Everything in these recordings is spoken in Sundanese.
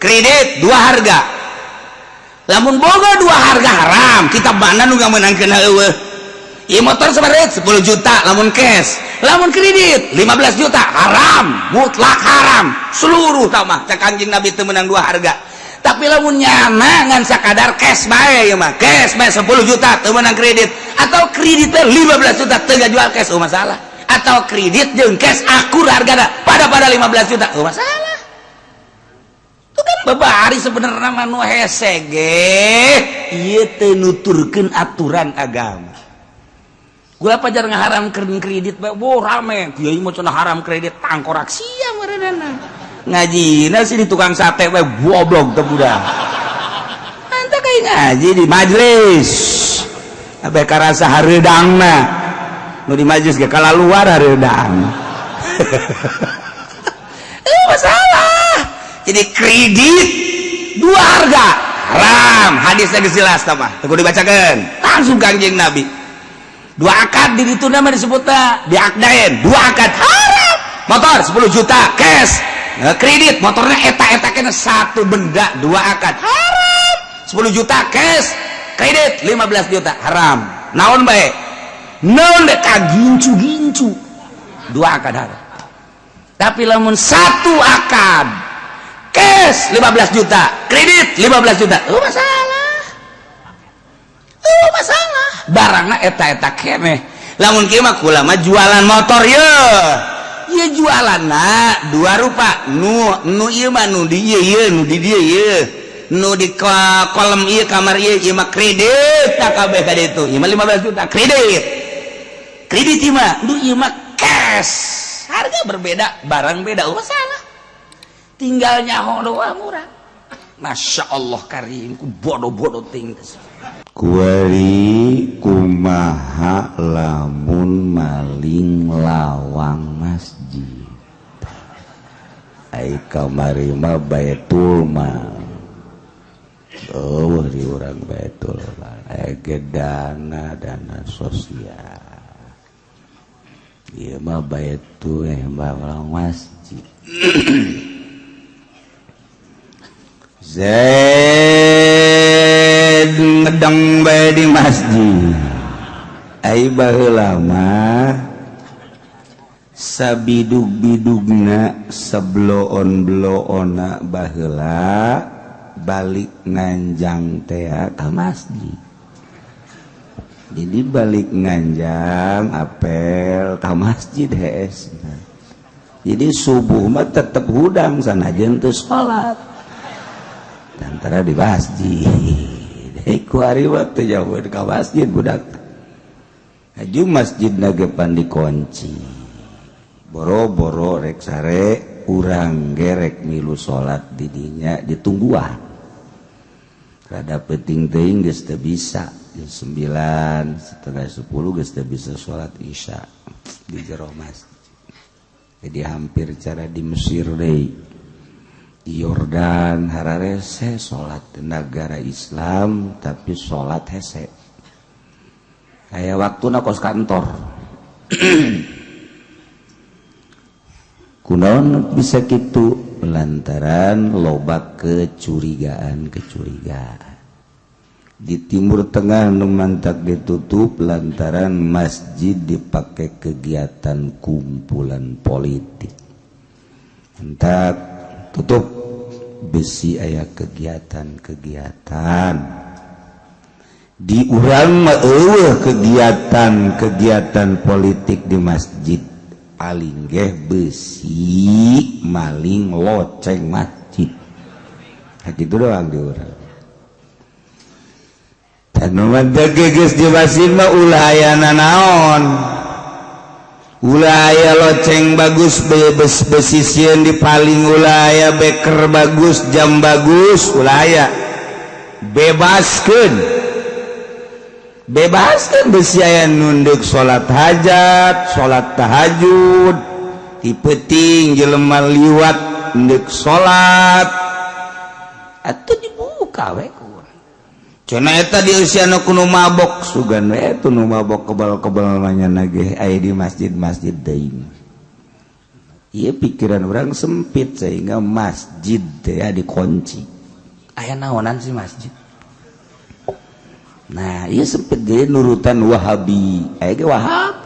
Kredit dua harga, lamun boga dua harga haram. Kita mana nu meunangkeun euweuh. Ieu motor sabaraha? 10 juta lamun cash, lamun kredit 15 juta. Haram, mutlak haram seluruh mah. Cek Kanjeng Nabi teu meunang dua harga. Tapi lamun nyana ngan sakadar cash bae, ieu mah cash bae 10 juta, teu meunang kredit, atau kreditnya 15 juta teu jual cash, oh masalah. Atau kredit jeung cash akur hargana pada pada 15 juta, oh masalah. Itu kan babari sebenarnya mah nu hese ge ieu teu nuturkeun aturan agama. Gua pajar ngaharamkeun kredit bae, wo rame kiai mah cenah haram kredit, tangkorak sia meureunana. Ngajina sih di tukang sate bae, goblok teu budak. Anta kayak ngaji di majelis abe karasa hareudangna nu di majelis ge kalaluar hareudang. Eh, masalah jadi kredit dua harga haram, hadisnya geus jelas tah mah, teu kudu dibacakeun langsung Kanjeng Nabi. Dua akad di ditu nama disebutna di akdain, dua akad haram. Motor 10 juta cash. Nah, kredit motornya eta-eta kena satu benda dua akad haram. 10 juta cash, kredit 15 juta haram. Naon bae, naon deh kagincu-gincu, dua akad haram. Tapi lamun satu akad cash 15 juta, kredit 15 juta, oh masalah, oh masalah. Barangna eta-eta keneh. Lamun kieu mah kula mah jualan motor ye. Ieu jualanna dua rupa, nu nu ieu mah nu di ieu ieu, nu di dieu ieu, nu di kolom ieu kamar ieu, ieu mah kredit tak kabeh ka ditu. Ieu mah 15 juta kredit. Kredit ieu mah, nu ieu mah cash. Harga berbeda, barang beda, oh masalah. Tinggal nyaho doang murah. Masya Allah karim, ku bodoh-bodoh ting. Kuari kumaha lamun maling lawang masjid? Ai kamari mah Baitul Mal. Oh, di urang Baitul Mal aya ge dana dana sosial. Ieu mah baitul eh mah lawang masjid. Zaid ngedeng bae di masjid. Ai baheula mah sabidug-bidugna, sebloon-bloonna baheula balik nganjang tea ka masjid. Jadi balik nganjang apel ka masjid hees. Jadi subuh mah tetep hudang sanajan teu salat. Antara di masjid. Ku hari waktu jauh ka masjid budak. Aju masjid nagepan dikunci. Boro-boro rek sare, urang gerek milu salat didinya ditungguan. Rada penting teuing geus teu bisa. Jam 9, 9.30 geus teu bisa salat Isya di jero masjid. Jadi hampir cara di Mesir deui. Di Yordan hararese salat, negara Islam tapi salat hese. Kayak waktu kos kantor. Kunaon bisa gitu? Lantaran loba kecurigaan-kecurigaan. Di Timur Tengah nu mantak ditutup lantaran masjid dipakai kegiatan kumpulan politik. Entak tutup besi aya kegiatan-kegiatan. Di urang mah euweuh kegiatan-kegiatan politik di masjid, paling geh besi maling loceng masjid. Nah, gitu doang di urang. Anu geus di masjid mah ulah aya nanaon. Ulah aya loceng bagus, bebes besi sieun dipaling, ulah aya beker bagus, jam bagus, ulah aya. Bebaskeun. Bebaskeun besi aya nunduk salat hajat, salat tahajud, ti peuting jelema liwat ndek salat. Atuh dibuka we ku. Cenah eta di usia nu kudu mabok, sugan we eta nu mabok kebal-kebal mah nya ge aya di masjid-masjid deui. Iya, pikiran urang sempit sehingga masjid teh ya dikunci. Aya naonan sih masjid? Nah, iya, sempit. Jadi nurutan Wahabi. Aya ge Wahab,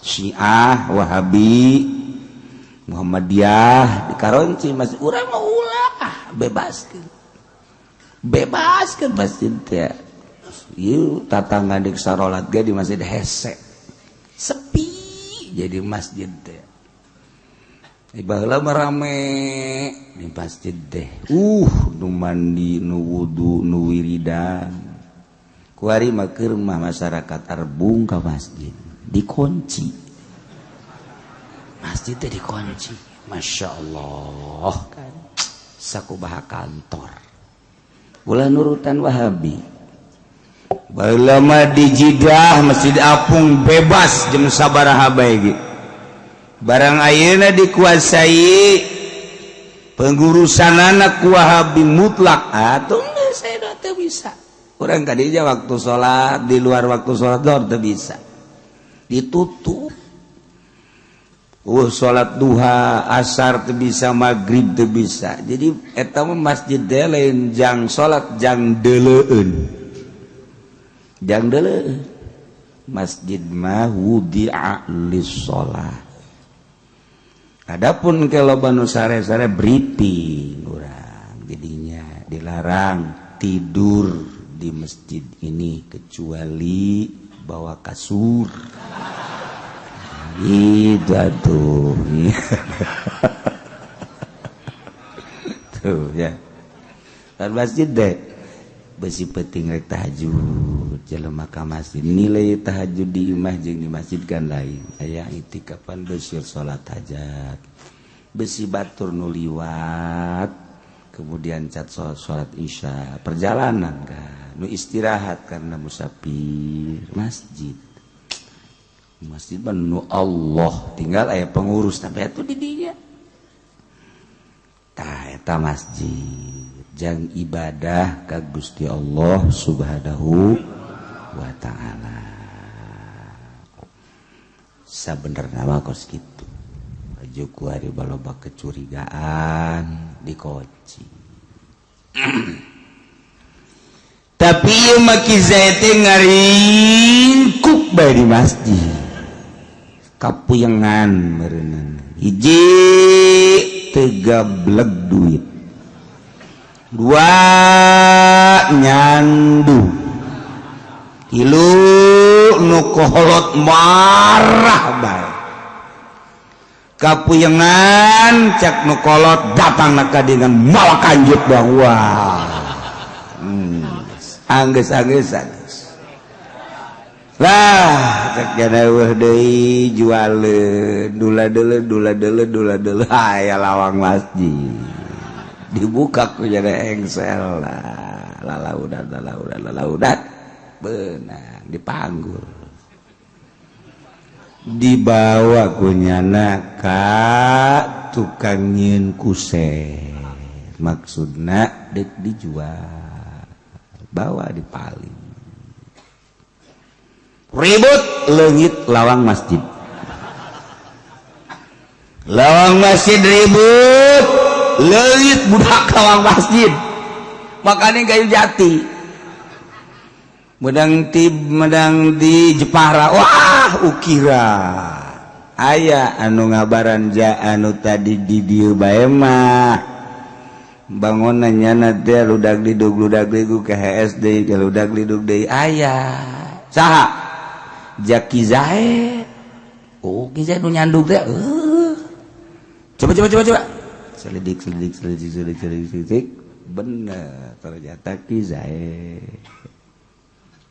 Syiah, Wahabi, Muhammadiyah dikaronci masjid. Urang mah ulah, bebaskeun. Bebaskeun masjid teh. Ieu tatangga dek sarolat ge di masjid hese. Sepi jadi masjid teh. Baheula mah rame di masjid teh. Nu mandi, nu wudu, nu wiridan. Kuari mah keur mah masyarakat arbung ka masjid, dikunci. Masjid teh dikunci. Masya Allah kan. Sakumaha kantor. Ulah nurutan Wahabi. Baheula mah di Jidah, Masjid Apung bebas jam sabaraha bae ge. Barang ayeuna dikuasai pengurusan anak Wahabi mutlak atuh saya teu bisa. Urang kadinya waktu sholat, di luar waktu sholat dor teu bisa. Ditutup. Salat duha, asar teu bisa, maghrib teu bisa. Jadi eta mah masjid teh lain jang salat, jang deuleueun. Jang deuleueun. Masjid mah wudi'a lis-shalah. Adapun kalau banu sare-sare briefing urang jadinya dilarang tidur di masjid ini kecuali bawa kasur. Itu tuh. Tuh ya. Kan masjid deh besi penting rek tahajud jelema ka masjid, nilai tahajud di imah jeung di masjid kan lain. Aya itikapan besi salat hajat, besi batur nu liwat kemudian cat salat, salat isya perjalanan kan nu istirahat karena musafir. Masjid, masjid nu Allah, tinggal aya pengurus tapi itu di dinya. Tah, eta masjid jang ibadah ka Gusti Allah Subhanahu wa Ta'ala. Sabenerna mah kos kitu. Aju kuari baloba kecurigaan dikunci. Tapi ieu mah Ki Zaid teh ngaringkuk bae di masjid. Kapuyengan meureunana. Hiji, teu gableg duit. Dua, nyandu. Tilu, nu kolot marah bae. Kapuyengan cek nu kolot datang ka dengan mawa kanjut bang. Wah, anggeus anggeus anggeus lah cek jana eueuh deui jualeun dula deuleu dula deuleu dula deuleu. Aya lawang masjid dibuka ku jana engsel lah, lalaudat lalaudat lalaudat, beunang dipanggul, dibawa ku nyana ka tukang nyieun kusen, maksudna dek dijual, bawa dipaling. Ribut, leungit lawang masjid. Lawang masjid ribut, leungit budak lawang masjid. Makanya kayu jati medang ti medang di Jepara. Wah, ukira aya anu ngabaran ja anu tadi di dieu bae mah bangunannya teh ludak liduk ludak liduk ke HSD ke ludak liduk deui. Aya saha? Jaki Zaid. Oh, Ki Zaid nu nyanduk teh. Coba coba coba coba, selidik selidik selidik selidik selidik selidik, bener ternyata Ki Zaid.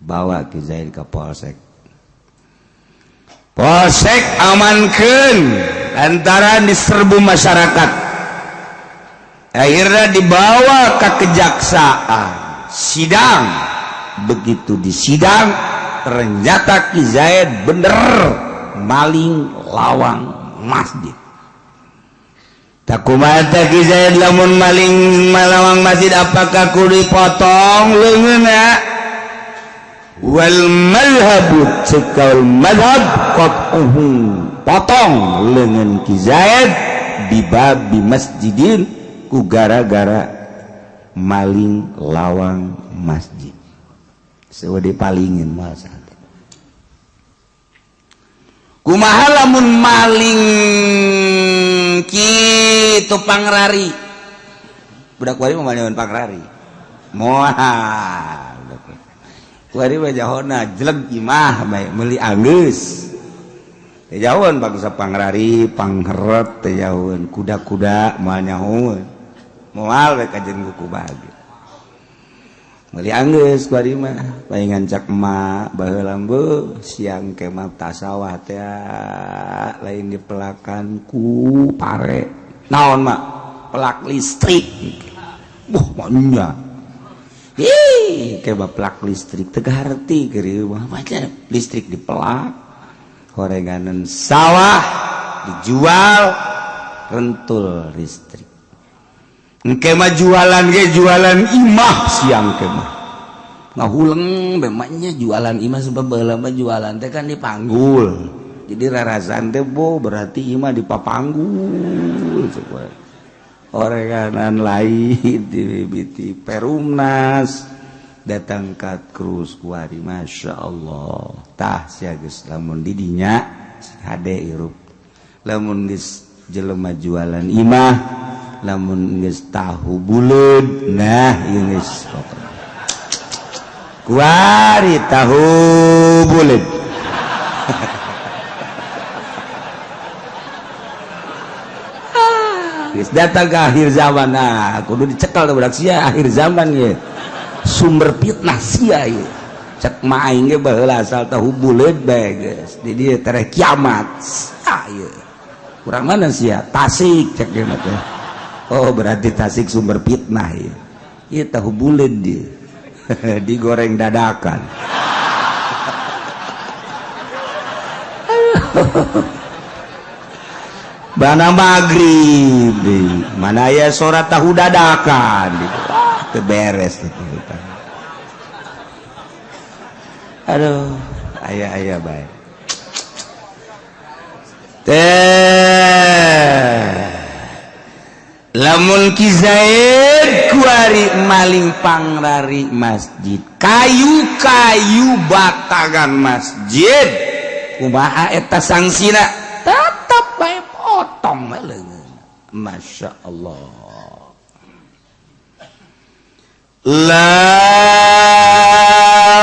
Bawa Ki Zaid ke polsek. Polsek amankan lantaran diserbu masyarakat. Akhirnya dibawa ke kejaksaan, sidang. Begitu disidang, ternyata Ki Zaid bener maling lawang masjid. Takumata Ki Zaid lamun maling lawang masjid, apakah kudu dipotong leungeunna? Wal madhhabu, cekal madhab, qat'uhu, potong lengan Ki Zaid, bibabi masjidin, ku gara-gara maling lawang masjid. Sewa dipalingin masa. Kumaha lamun maling kitu pangrari? Budak kuari mah maling pangrari. Moal. Kuari mah jahona jelek imah bae meuli anggeus. Teu jauheun bangsa pangrari, pangheret teu jauheun, kuda-kuda moal nyahoeun. Moal we kajen ku bage. Meuli anggeus kuari mah, palingan cak emak baheula, beuh siang ke mah tasawah teh lain dipelakan ku pare. Naon, Mak? Pelak listrik. Wah, maunya. Ih, kayak pelak listrik teu harti keur mah, listrik dipelak. Horenganan sawah dijual rentul listrik. Engke mah jualan ge jualan imah, siang ke mah ngahuleng memangnya jualan imah, sebab baheula mah jualan teh kan dipanggul, jadi rarasan teh bo berarti imah dipapanggul. Horenganan lain di biti Perumnas datang ka krus kuari, Masya Allah. Tah, sia geus lamun didinya hade hirup, lamun geus jelema jualan imah, lamun geus tahu buleud. Nah, ieu geus kuari tahu buleud. Geus datang ke akhir zaman. Nah, kudu dicekal budak sia akhir zaman ye, sumber fitnah sia ye. Cek ma aing ge baheula asal tahu buleud bae geus di dieu tereh kiamat. Ah, ieu kurang mana sia Tasik, cek dia mah teh. Oh, berarti Tasik sumber fitnah ya. Ieu tahu buleud dia digoreng dadakan. Bana maghrib di mana ya surat tahu dadakan gitu. Ah, teu beres. Aduh, aya-aya bae teh. Lamun Ki Zaid kuari maling pangrari masjid, kayu-kayu batangan masjid, kumaha eta sangsina? Tetap bae potong leungeun. Masya Allah. La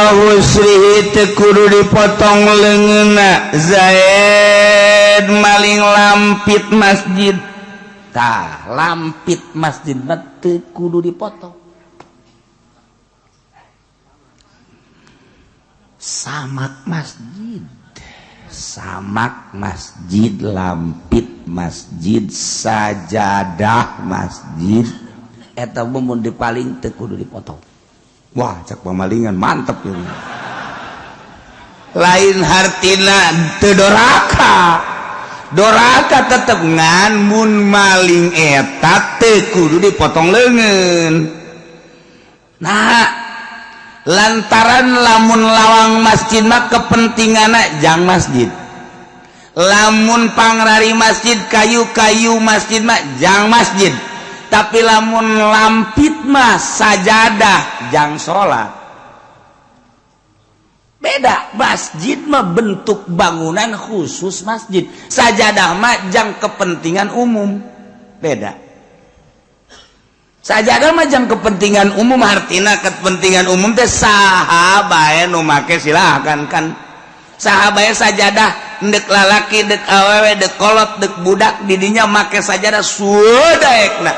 husrihi, teu kudu dipotong leungeunna Zaid maling lampit masjid. Tah, lampit masjid mah teu kudu dipotong. Samak masjid, samak masjid, lampit masjid, sajadah masjid eta mun dipaling teu kudu dipotong. Wah, cak pamalingan mantep ieu. Lain hartina teu doraka, doraka tetep, ngan mun maling eta teu kudu dipotong leungeun. Nah, lantaran lamun lawang masjid mah kepentinganna jang masjid, lamun pangrari masjid, kayu-kayu masjid mah jang masjid, tapi lamun lampit mah, sajadah jang salat. Beda, masjid mah bentuk bangunan khusus masjid, sajadah mah jang kepentingan umum. Beda. Sajadah mah jang kepentingan umum, artina kepentingan umum teh saha bae nu make silakan kan, saha bae sajadah, ndek lalaki, ndek awewe, ndek kolot, ndek budak, didinya make sajadah sudah ekna.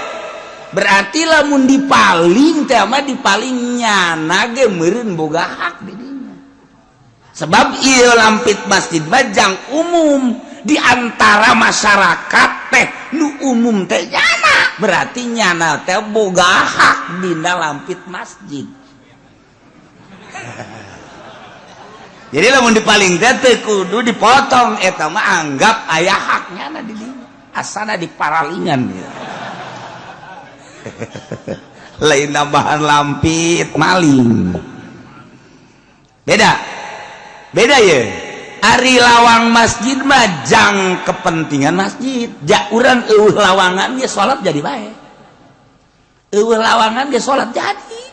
Berarti lamun dipaling teh mah dipaling nyana ge meureun boga hak didinya, sebab ieu lampit masjid mah jang umum di antara masyarakat teh, nu umum teh nyana, berarti nyana teh boga hak dina lampit masjid. Jadi lamun dipaling teh teu kudu dipotong, eta mah anggap aya hak nyana di dinya, asana di paralingan ya. Lain nambahan lampit maling. Beda beda ya. Ari lawang masjid mah jang kepentingan masjid. Ja urang euweuh lawangan ge salat jadi bae, euweuh lawangan ge salat jadi.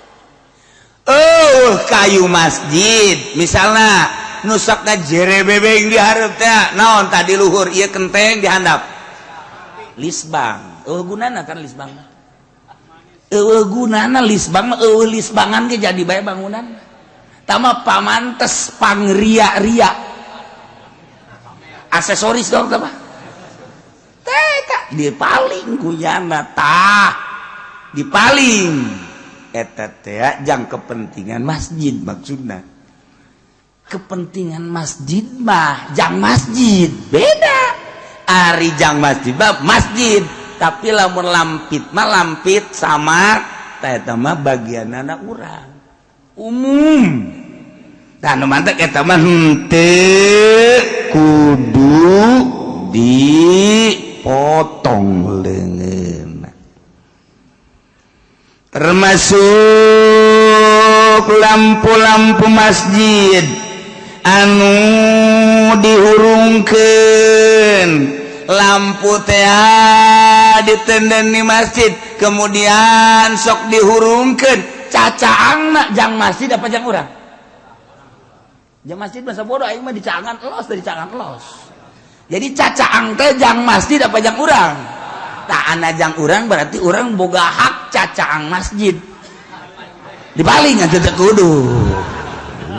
Oh, kayu masjid misalnya nusakna jere bebeng di hareup teh, naon tadi luhur ieu kenteng di handap lisbang, euweuh gunana kan lisbang mah? Euweuh gunana lisbang mah. Euweuh lisbangan ge jadi bae bangunan tama, pamantes pangria-ria, aksesoris dong tama teh dipaling kunyana, tah dipaling eta teh jang kepentingan masjid. Maksudna kepentingan masjid mah jang masjid, beda. Ari jang masjid mah masjid, tapi lamun lampit mah lampit sama eta mah bagian anak urang umum dan mantap, eta mah henteu kudu dipotong leungeun. Termasuk lampu-lampu masjid anu dihurungkeun, lampu teh ditenden di masjid, kemudian sok dihurungkeun, cacaang jang masjid apa jang urang? Jang masjid. Masa bodoh, aing mah dicaangan los dari caangan los. Jadi cacaang teh jang masjid apa jang urang? Tak ana jang urang, berarti urang boga hak cacaang masjid dipaling atuh.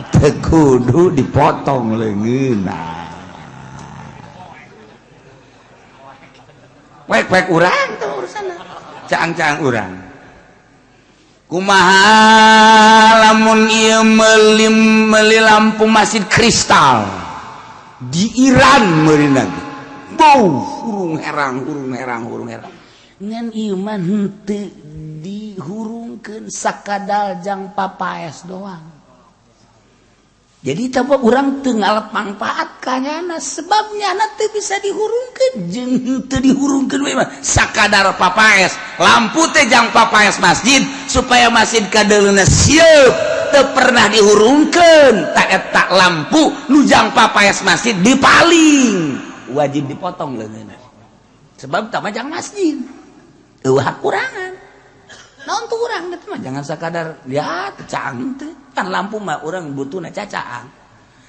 Teu kudu dipotong leungeunna. Pek-pek urang tuh urusan caang-caang urang. Kumaha lamun ieu meuli meuli lampu masjid kristal di Iran meurina? Bau hurung herang, hurung herang, hurung herang. Ngan ieu mah henteu dihurungkeun, sakadal jang papaes doang. Jadi tanpa urang teu ngalap manfaat kanyana, sebabnya teu bisa dihurungkeun, jeung teu dihurungkeun we mah sakadar papaes. Lampu teh jang papaes masjid supaya masjid kadeuleuna sieup, teu pernah dihurungkeun. Tak eta lampu nu jang papaes masjid dipaling, wajib dipotong leungeunna, sebab tah mah jang masjid, euweuh hak kurangan naon tuh urang. Eta mah jangan sakadar ya caang teh kan, lampu mah urang butuhna cacaang.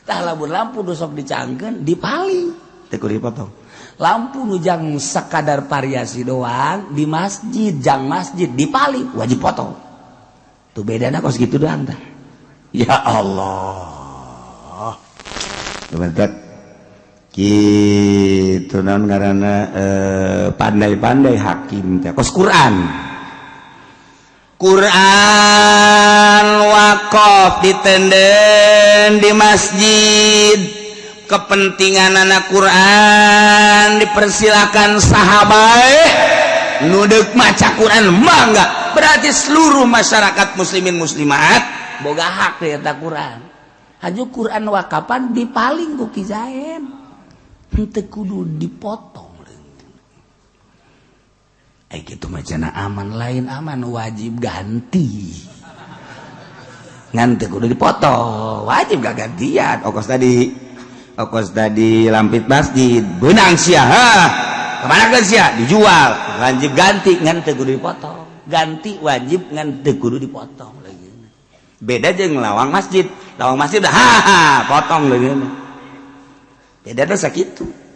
Tah, lamun lampu nu sok dicaangkeun dipaling, teu kudu dipotong. Lampu nu jang sakadar variasi doang di masjid, jang masjid, dipaling, wajib potong. Tuh, bedana kos gitu doang tah. Ya Allah. Bentar. Gitu naon ngaranna, pandai-pandai hakim teh kos Quran. Quran wakaf ditenden di masjid, kepentingan anak Quran dipersilakan, sahabat nu deuk maca Quran mangga, berarti seluruh masyarakat muslimin muslimat boga hak di eta Quran. Haju Quran wakapan dipaling ku Ki Zain, henteu kudu dipotong. Eh, gitu macana aman, lain aman, wajib ganti. Ngan teu kudu dipotong, wajib gak gantian. Okos tadi lampit masjid benang sia, ha kemana kan sia dijual, wajib ganti, ngan teu kudu dipotong. Ganti wajib, ngan teu kudu dipotong lagi. Beda jeung lawang masjid. Lawang masjid udah ha, potong lagi. Beda dosa kitu.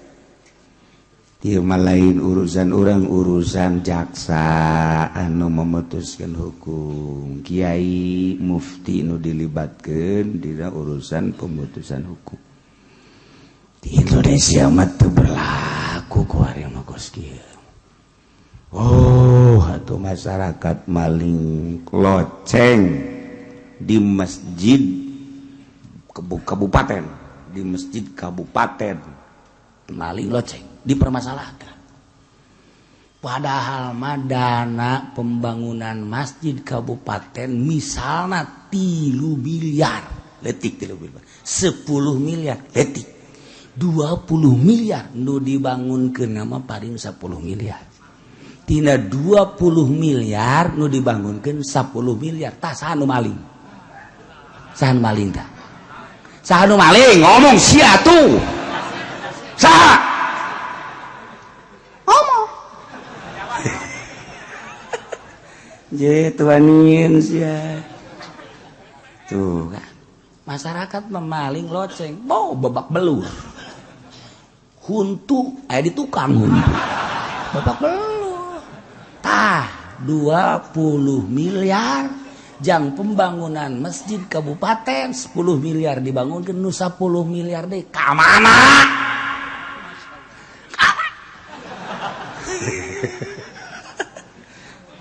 Ieu mah lain urusan orang, urusan jaksa anu memutuskan hukum, kiai mufti nu dilibatkan dina urusan pemutusan hukum. Di Indonesia mah teu berlaku kuari mah kos kieu. Oh, atau masyarakat maling loceng di masjid kabupaten, di masjid kabupaten maling loceng dipermasalahkan, padahal mah dana pembangunan masjid kabupaten misalnya 3 miliar letik, 3 miliar, 10 miliar letik, 20 miliar, nu dibangun ke nama paling 10 miliar. Tina 20 miliar nu dibangunkan 10 miliar. Tah, saha nu maling? Saha maling tah? Saha nu maling ngomong sia tuh. Saha? Ngomong. Je tuanin sia. Tuh kan. Masyarakat memaling loceng, mau babak belur. Huntu, aya di tukang huntu. Babak belur. Tah, 20 miliar jang pembangunan masjid kabupaten 10 miliar dibangunkeun nu 10 miliar deui ka mana?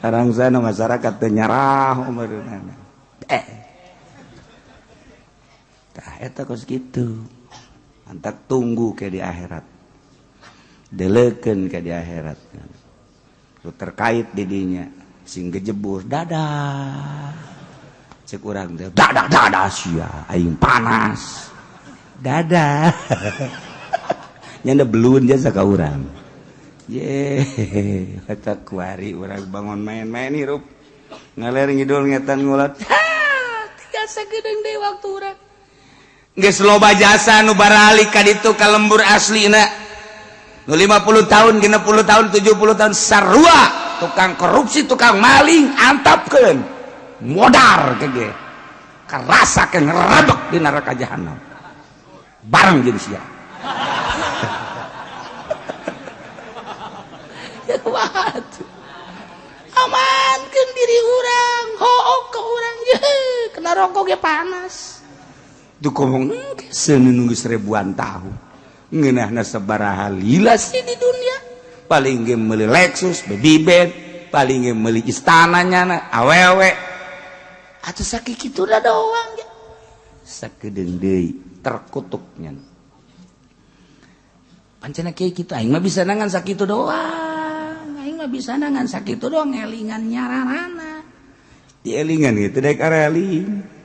Arangsana masyarakat teh nyarah umurna. Tah eta kos kitu. Antak tunggu ke di akhirat. Deleukeun ke di akhirat. Lu terkait didinya sing gejebur dadah. Cek urang teh dadah dadah sia aing panas. Dadah. Nyanda belun jasa ka urang. Ye, kata kuari urang bangun main-main hirup. Ngaler ngidul ngetan ngulot. Ha, tiga sagedeung deui waktu urang. Geus loba jasa nu baralik ka ditu ka lembur aslina. Nu 50 tahun, 60 tahun, 70 tahun sarua tukang korupsi, tukang maling antapkeun. Modar kege. Karasa ke ngerebek di neraka jahanam. Bareng jeung sia. Amankeun diri urang, hook ke urang, kena rokok ge panas. Duh ngomong seun nunggu seribuan tahun. Ngeunahna sabaraha lila sih di dunia. Paling ge meuli Lexus, baby bed, paling ge meuli istana nyana, awewe. Atuh sakitu da doang ge. Sakedeung deui terkutuknya. Pancena kieu kitu aing mah bisa nangan sakitu doang. Aing mah bisa nangan sakitu doang elingan nyararana. Dielingan gitu dek areling.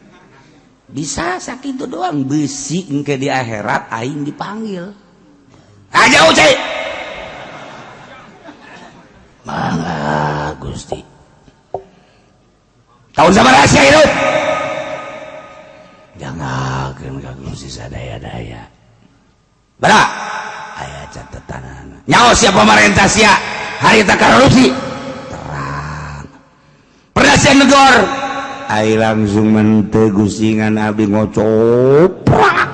Bisa sakitu doang besi engke di akhirat aing dipanggil. Aja uci. Mangga Gusti. Tahun sabaraha sia hidup? Jangan ka Gusti sadaya-daya. Bara aya catetanana. Nyaho sia pemerintah sia harita korupsi. Terang. Pernah sia negor. Ai langsung mente gusingan abdi ngocoprak.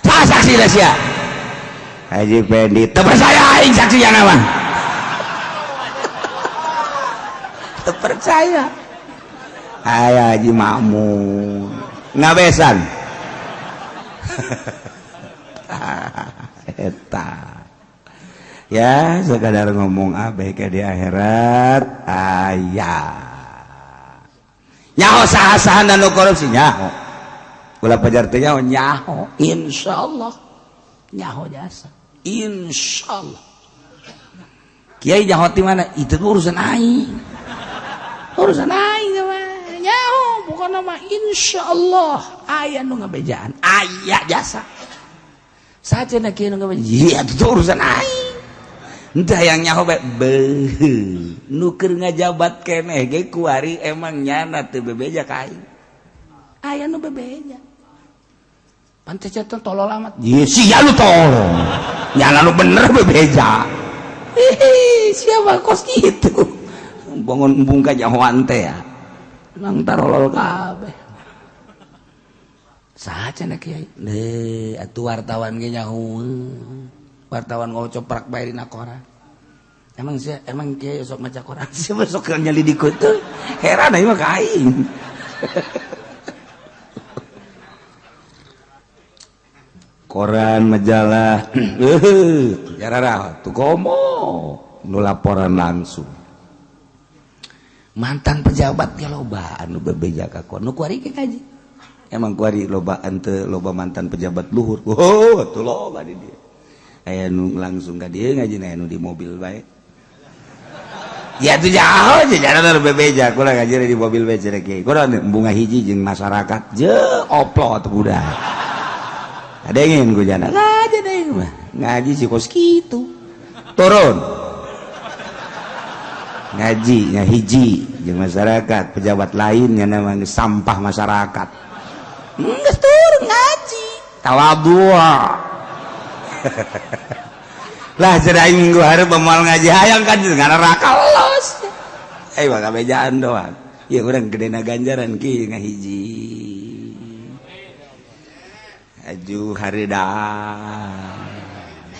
Saha saksi da sia? Haji Pendi teu percaya aing saksi yang mah. Teu percaya. Aya Haji Makmun ngabesan. Eta. Ya sekadar ngomong abeh ke di akhirat aya. Nyaho saha-saha nu korupsi nyaho. Ulah pajar teh nyaho nyaho. Insyaallah nyaho jasa. Insyaallah. Kiai nyaho ti mana? Itu urusan aing. Urusan aing mah. Nyaho pokona mah insyaallah aya nu ngabejaan, aya jasa. Saja kieu nu ngabejaan. Iya itu urusan aing. Entah yang nyaho bae beuh nu keur ngajabat keneh ge kuari emang nyana teu bebeja ka aing. Aya nu bebeja. Pantes teh tolol amat. Ye sia lu tolol. Nyana nu bener bebeja. Hihi, siapa kos kitu? Bangun embung ka nyahoan teh ya. Nang tarolol kabeh. Saha cenah kiai? Deuh, atuh wartawan ge nyaho. Wartawan ngocoprak bae dina koran. Emang sih, emang kiai sok maca koran sih sok nyelidik teh. Heran aing mah ka aing. Koran majalah jararah tuh komo nu laporan langsung. Mantan pejabat ge loba anu bebeja ka koran nu kuari ge ngaji. Emang kuari loba ente loba mantan pejabat luhur. Oh, atuh loba di dieu. Aya nu langsung ka dieu ngaji aya nu di mobil bae. Ya tuh jauh aja jalan bebeja kurang ngaji di mobil bae cenah kiai. Kurang bunga hiji jeung masyarakat je oplo atuh budak. Adengin ku jana ngaji deh mah. Ngaji si kos kitu. Turun. Ngaji nya hiji jeung masyarakat, pejabat lainnya namanya sampah masyarakat. Geus turun ngaji. Tawadhu. Lah jadi aing minggu hareup moal ngaji hayang kan ngaraka los. Eh bakal bejaan doang. Ya urang gedena ganjaran ki ngahiji. Aju hareudang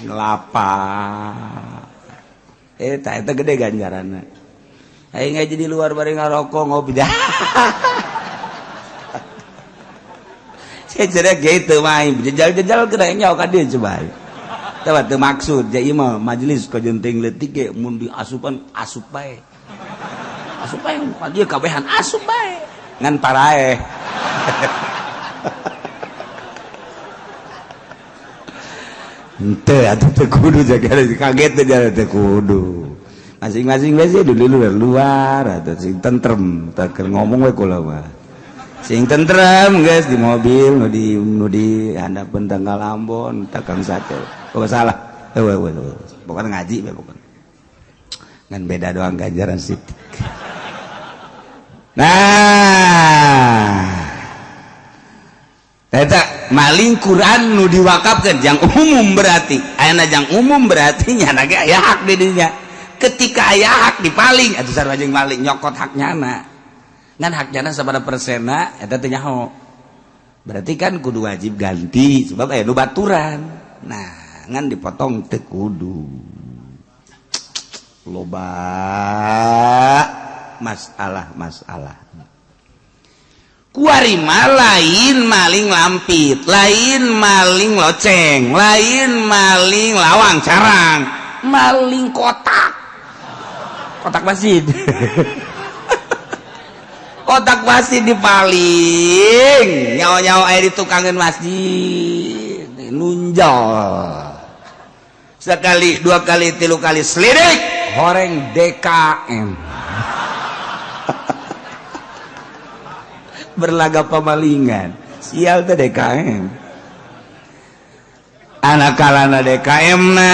ngelapa. Eh tak eta gede ganjaranna. Aing ngaji di luar bari ngarokok ngopi dah. Saya cerita gitu main jejal-jejal kena nyawa ka dieu coba. Tah teu maksud ja ieu mah majelis kajenting leutik ge mun diasupan asup bae. Asup bae ka dieu kabehan asup bae. Ngan paraeh. Henteu atuh teu kudu jaga kaget teh jaga teu kudu. Masing-masing we sih di luar atuh sing tentrem teu keur ngomong we kula mah. Sing tentrem guys di mobil nu di handapeun tanggal Ambon takang sate. Oh salah. Eueuh eueuh. Pokoknya ngaji we pokoknya. Ngan beda doang ganjaran sitik. Nah, eta maling Quran nu diwakafkeun jang umum berarti. Ayeuna jang umum berarti nyana ge aya hak di dinya. Ketika aya hak dipaling atuh sarua jeung maling nyokot hak nyana. Ngan hak nyana sabaraha persenna eta teh nyaho. Berarti kan kudu wajib ganti sebab aya nu baturan. Nah, ngan dipotong teu kudu. Loba masalah-masalah. Kuarima lain maling lampit, lain maling loceng, lain maling lawang carang, maling kotak. Kotak masjid. Kotak masjid dipaling, nyawa-nyawa aya di tukangan masjid, nunjol. Sekali, dua kali, tilu kali selidik, horeng DKM. Berlaga pemalingan sial teh DKM anak kalana DKM na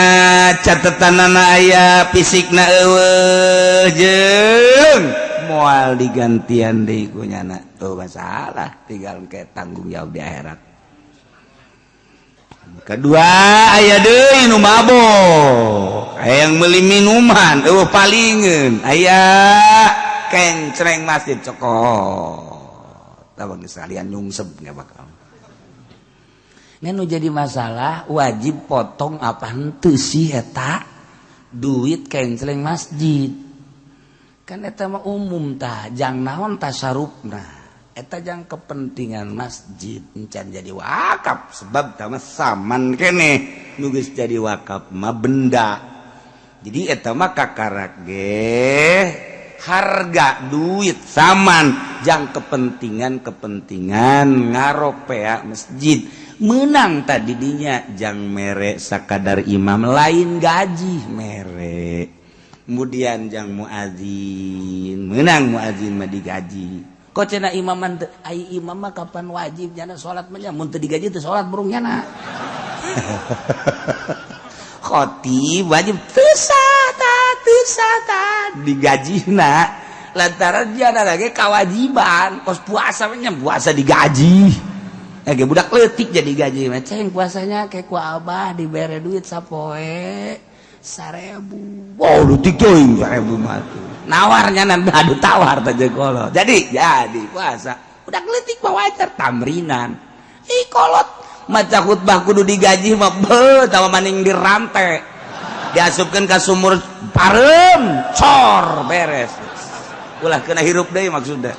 catetanana aya fisikna eueuh jeung moal digantian deui ku nyana tuh masalah tinggal ke tanggung jawab di akhirat. Kedua aya deui nu mabok hayang meuli minuman eueuh palingeun aya kencreng masjid cokot. Sekalian nyungsep nggak bakal. Ngan jadi masalah wajib potong apa henteu sih eta duit kencleng masjid. Kan eta mah umum tah jang naon tasarufna. Eta jang kepentingan masjid encan jadi wakaf sebab tah mah saman keneh nu geus jadi wakaf mah benda. Jadi eta mah kakarak ge harga duit saman jang kepentingan-kepentingan ngaropea masjid menang tadi dinya jang mere sakadar imam lain gaji mere kemudian jang muazin menang muazin mah digaji kok cenah imaman teu ai imam mah kapan wajib jana salat mah mun teu digaji teu salat burung nyana khotib wajib teu sah digajina lantaran dia ada lagi kewajiban kos puasa nya puasa digaji ge budak leutik jadi gaji mah ceng puasanya kayak ku abah dibere duit sapoe 1000. Wow leutik teuing 1000 mah tuh nawarnya nan adu tawar teh kolot jadi puasa budak leutik mah wajar tamrinan ih kolot maca khutbah kudu digaji mah beuh tawa maning dirantai diasupkan ke sumur parem cor beres ulah kena hirup deui maksudnya.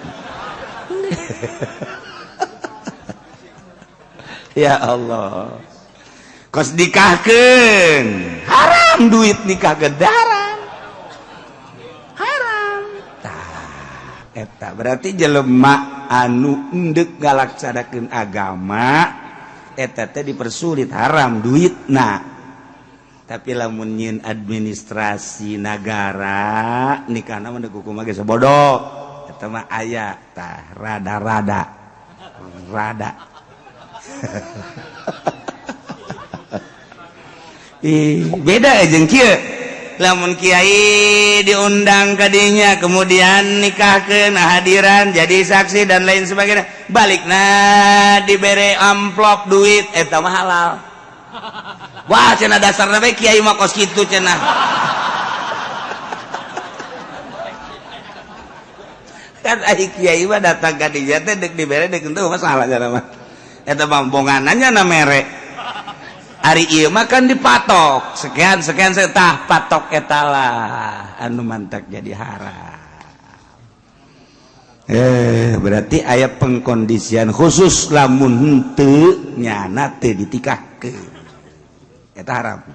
Ya Allah kos nikahkeun haram duit nikah ke haram haram tah eta berarti jelema anu endek ngalaksanakeun agama eta teh dipersulit haram duitna. Tapi lamun nyieun administrasi nagara nikahna mah hukum ge sabodo eta mah aya tah rada-rada rada. Ih, beda jeung kieu. Lamun kiai diundang kadinya, kemudian nikah ke hadiran jadi saksi dan lain sebagainya, balik nah dibere amplop duit, eta mah halal. Wah, cenah dasarna bae kiai mah kos kitu cenah. Kan ai kiai mah datang ka dinya teh deuk dibere deuk henteu masalah cenah mah. Eta mah bonganannya na mere. Ari ieu mah kan dipatok sekian sekian setah patok eta lah anu mantak jadi haram. Berarti aya pengkondisian khusus lamun henteu nyana teu ditikahkeun eta haram.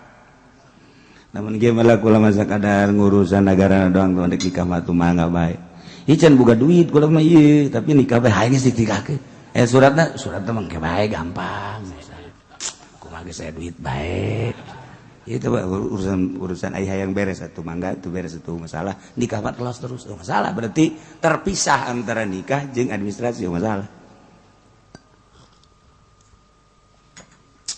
Namun ge mah kula mah sakadar ngurusan negara doang tuh, dek nikah mah mangga bae. Ieu can boga duit kula mah ieu, tapi nikah bae hayang geus ditikahkeun. Suratna suratna mah engke bae gampang. Kumaha saya duit baik itu urusan urusan ayah yang beres satu mangga itu beres, itu masalah nikah mah terus terus oh, masalah berarti terpisah antara nikah jeung administrasi, oh, masalah.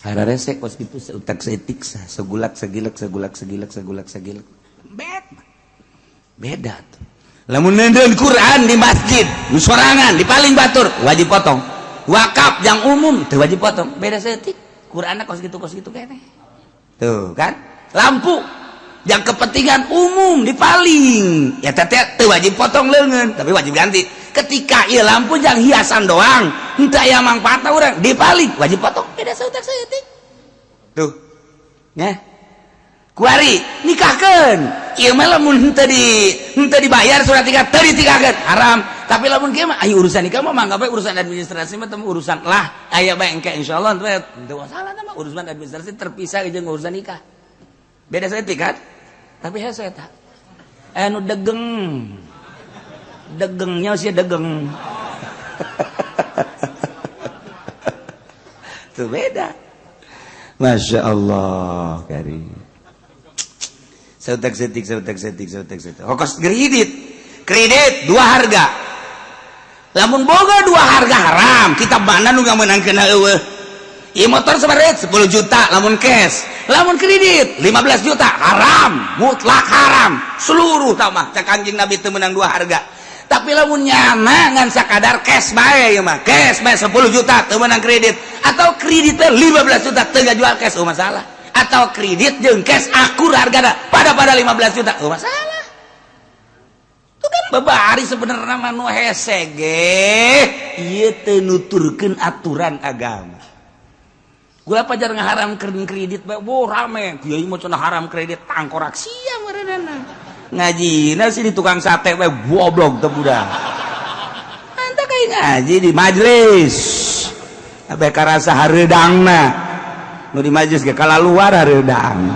Hara resek kos gitu seutak seetik segulak segilek segulak segilek segulak segilek bed beda tuh. Lamun nenden Quran di masjid nu sorangan di paling batur wajib potong, wakaf yang umum teu wajib potong, beda seetik. Qurannya kos gitu kene tuh kan. Lampu yang kepentingan umum di paling ya teteh teu wajib potong leungeun, tapi wajib ganti. Ketika ieu lampu yang hiasan doang henteu aya mangfaatna urang di paling wajib potong, beda saeutik saeutik tuh nya. Kuari nikahkeun ieu mah lamun henteu dibayar surat nikah teu ditikahkeun haram. Tapi lamun kieu mah aya urusan nikah mah mangga bae, urusan administrasi mah teu urusan lah aya bae engke insyaallah teu masalah mah. Urusan administrasi terpisah jeung urusan nikah, beda saeutik kan. Tapi hese eta anu degeng degengnya sih degeng tuh beda. Masya Allah karim. Sautak setik sautak setik sautak setik. Hokos kredit kredit dua harga, lamun boga dua harga haram. Kita mana nu menang kena eueuh. Ieu motor sabaraha? 10 juta lamun cash, lamun kredit 15 juta, haram mutlak, haram seluruh tamah. Cak Kanjeng Nabi teu meunang dua harga. Tapi lamun nyana ngan sakadar cash bae, ieu mah cash bae 10 juta teu meunang kredit, atau kreditnya 15 juta teu ngajual cash, oh masalah. Atau kredit jeung cash akur hargana pada pada 15 juta, oh masalah. Itu kan babari sebenarnya mah nu hese ge ieu teu nuturkeun aturan agama. Gua pajar ngaharamkeun kredit bae, wo rame kiai mah cenah haram kredit, tangkorak sia meureunana. Ngajina sih di tukang sate bae goblok teu budak. Anta kayak ngaji di majelis abe karasa hareudangna. Nu di majelis ge kalaluar hareudang.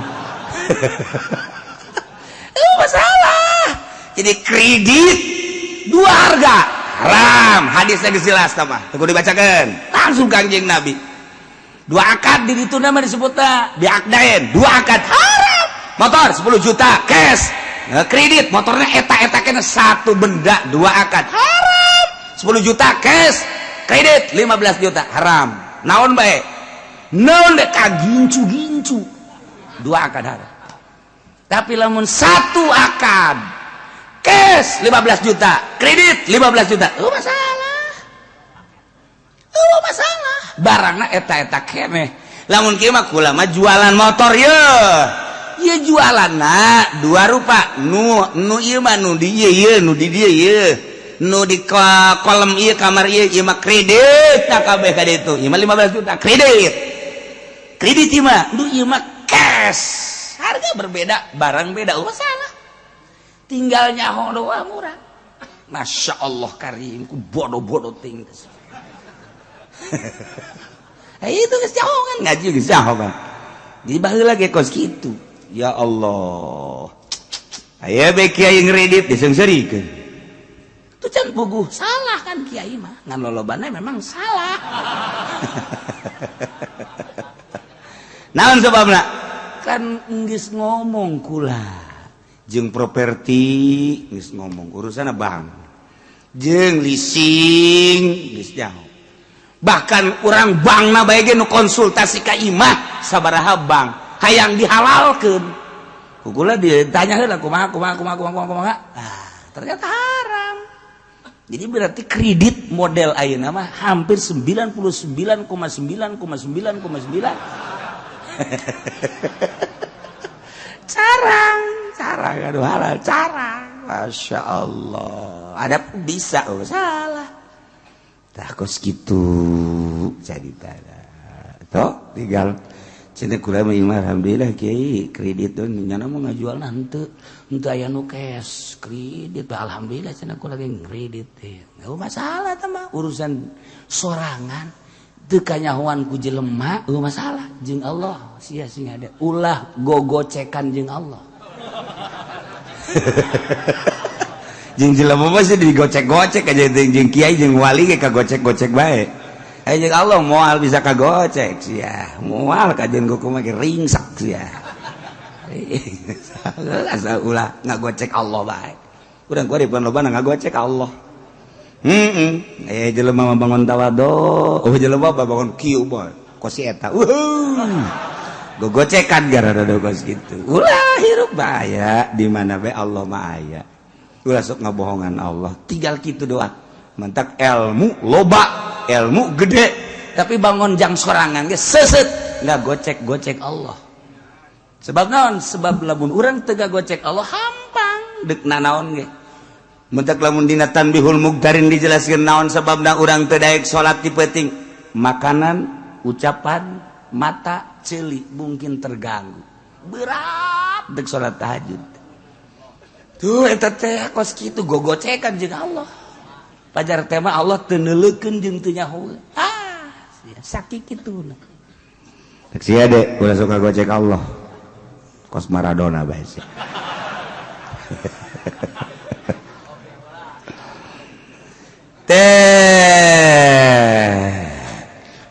Masalah. Jadi kredit dua harga haram, hadisnya geus jelas mah. Teu kudu dibacakeun. Langsung Kanjeng Nabi. Dua akad di ditu nama disebutna biakdain, dua akad haram. Motor 10 juta cash. Nah, kredit motornya eta-eta kena satu benda dua akad haram. 10 juta cash, kredit 15 juta haram. Naon bae? Naon dek kagincu-gincu. Dua akad haram. Tapi lamun satu akad cash 15 juta, kredit 15 juta, oh masalah. Oh masalah. Barangna eta-eta keneh. Lamun kieu mah kula mah jualan motor ye. Ieu jualanna dua rupa. Nu nu ieu mah nu di ieu ieu, nu di dieu ieu. Nu di kolom ieu kamar ieu ieu mah kredit tak kabeh ka ditu. Ieu mah 15 juta kredit. Kredit ieu mah, nu ieu mah cash. Harga berbeda, barang beda, oh masalah. Tinggal nyaho doang murah. Masya Allah karim, ku bodoh-bodoh ting. Itu geus nyaho kan ngaji geus nyaho kan. Di baheula ge kos kitu. Ya Allah. Aya bae kiai ngredit diseungseurikeun. Itu can puguh salah kan kiai mah. Ngan lolobana memang salah. Naon sebabna? Kan geus ngomong kula. Jeung properti geus ngomong urusanna bank. Jeung leasing geus nyaho. Bahkan urang bankna bae ge nu konsultasi ka imah sabaraha bank hayang dihalalkeun. Ku kula ditanya heula, kumaha, kumaha, kumaha, kumaha, kumaha. Ah, ternyata haram. Jadi berarti kredit model ayeuna mah hampir 99,9,9,9 carang, carang, aduh, halal carang. Masya Allah, ada bisa, oh, salah. Tah, kos gitu jadi toh tinggal cenah kula mah. Alhamdulillah, kiai, kredit tuh nyana mau ngajual henteu, henteu aya nu cash kredit. Alhamdulillah, cenah kula ge kredit teh enggak masalah. Tah mah urusan sorangan, teu kanyahoan ku jelema, eueuh masalah jeung Allah. Sia sing ada ulah gogocekan jeung Allah. Jeung jelema mah sih digocek-gocek aja, jeung kiai jeung wali ge kagocek-gocek bae. Eh, jeung Allah moal bisa kagocek sia, moal kajeun kumaha ge ringsak sia. Asal ulah ngagocek Allah bae. Urang kuari pan loba ngagocek Allah. Eh, jelema mah bangun tawado, oh, jelema mah bangun kieu bae kos si eta, gogocekan gara-gara kos kitu. Ulah, hirup bahaya di mana bae, Allah mah aya. Ulah sok ngabohongan Allah, tinggal kitu doang. Mentak ilmu loba, ilmu gede, tapi bangun jang sorangan ge seset nggak gocek-gocek Allah. Sebab naon? Sebab lamun urang teu gocek Allah, hampang dek nanaon ge. Mentak lamun dina Tanbihul Mugtarin dijelaskeun naon sebabna urang teu daek salat di peuting, makanan, ucapan, mata, ceuli mungkin terganggu, berat dek salat tahajud tuh. Eta teh kos kitu gogocekan jeung Allah. Pajar tema Allah teu neuleukeun jeung teu nyaho. Ah, sakit kitu. Sia dek, ulah suka gocek Allah. Kos Maradona bae sih. Teh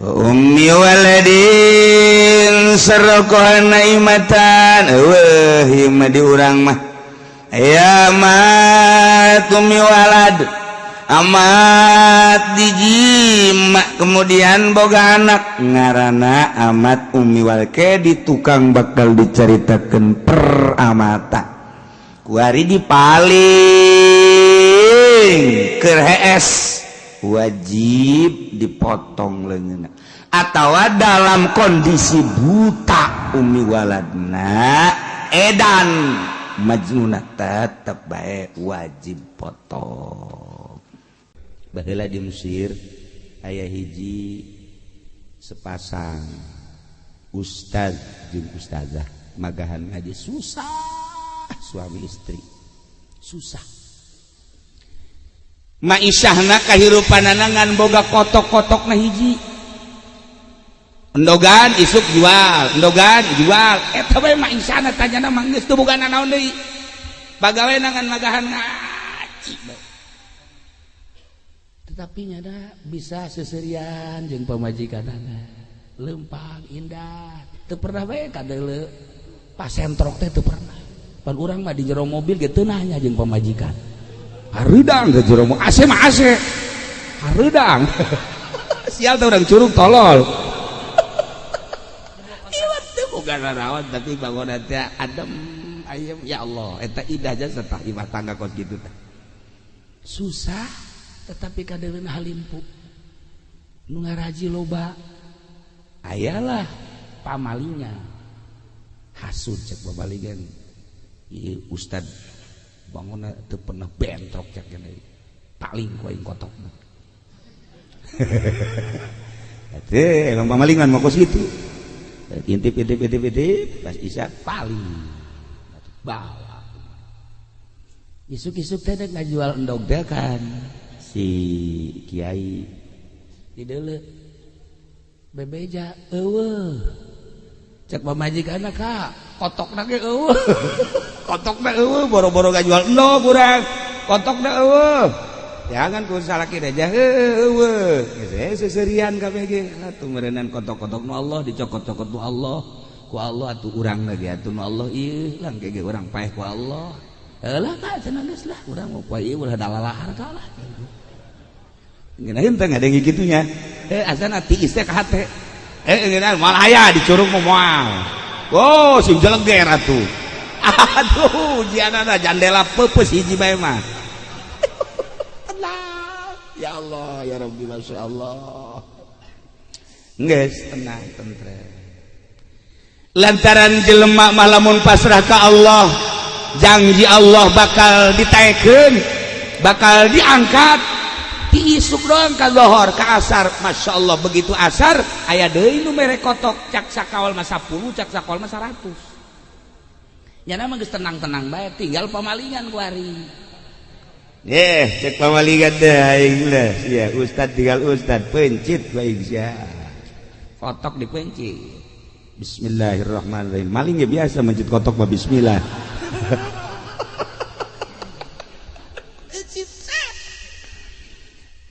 ummi waladin sarokohan naimatan, eueuh ieu mah di urang mah ya mat ummi walad, amat dijima kemudian boga anak ngarana amat ummi walad. Ke di tukang bakal diceritakan per amata kuari di paling keur hees wajib dipotong leungeunna atau dalam kondisi buta umi waladna, edan majnuna, tetep bae wajib potong. Baheula di Mesir aya hiji sepasang ustad jeung ustazah, magahan ngaji susah, suami istri susah. Ma'isyahna, kahirupanana ngan boga kotok-kotok na hiji, endogan isuk jual, endogan jual, eta bae ma'isyahna. Tanyana mah geus teu boga nanaon deui, pagawe ngan magahan ngaji bae. Tetapi nyada bisa seserian jeung pamajikanana, lempang, indah, teu pernah bae kadeuleu pasentrok teh, teu pernah. Pan urang mah di jero mobil ge teu nanya jeung pamajikan, hareudang ke jero mobil, AC mah AC hareudang. Sial teh urang curug, tolol. Iwat teu boga naraon, tapi bangunan teh adem ayem. Ya Allah, eta indah jasa tah imah tangga kos kitu teh. Susah tetapi kadeuleuna halimpu, nu ngaraji loba. Ayalah pamalinya hasud, cek babaligan, ieu ustad bangunna teu pernah bentrok, cek gini paling ku aing kotokna. Teh emang pamalingan mah kos kitu, intip intip intip intip, pas isya paling bawa. Isuk-isuk teh dek ngajual endog teh kan si kiai di deuleu bebeja, eueuh. Cek pamajikanna, ka kotokna ge eueuh, kotokna eueuh, boro-boro ngajual endog urang, kotokna eueuh. Jangan ku salaki aja eueuh geus seserian kabeh ge atuh meureunnan kotok-kotok nu Allah dicokot-cokot nu Allah ku Allah atuh urang lagi atuh nu Allah ieu lang ge urang paeh ku Allah. Lah ka cenah, geus lah urang mau poe ieu ulah dalalahar ka lah. Ngeunaheun teh ngadenge kitunya. Eh, asana tiis teh ka hate. Eh, ngeunaheun moal aya di curug mah moal. Oh, sing jeleger atuh. Aduh, ujianana jandela peupeus hiji bae mah. Tenang. Ya Allah, ya Rabbi, Masya Allah. Geus tenang, tentrem. Lantaran jelema mah lamun pasrah ka Allah, janji Allah bakal ditaekeun, bakal diangkat. Diisuk doang ka lohor, ka asar. Masya Allah, begitu asar aya deui nu mere kotok, cak sakawal mah 10, cak sakawal mah 100. Nyana mah geus tenang-tenang bae, tinggal pamalingan kuari. Cek pamalingan teh aing lah. Ya, ustad tinggal ustad pencit bae sia. Kotok dipencit. Bismillahirrahmanirrahim. Maling ya biasa mencit kotok mah bismillah.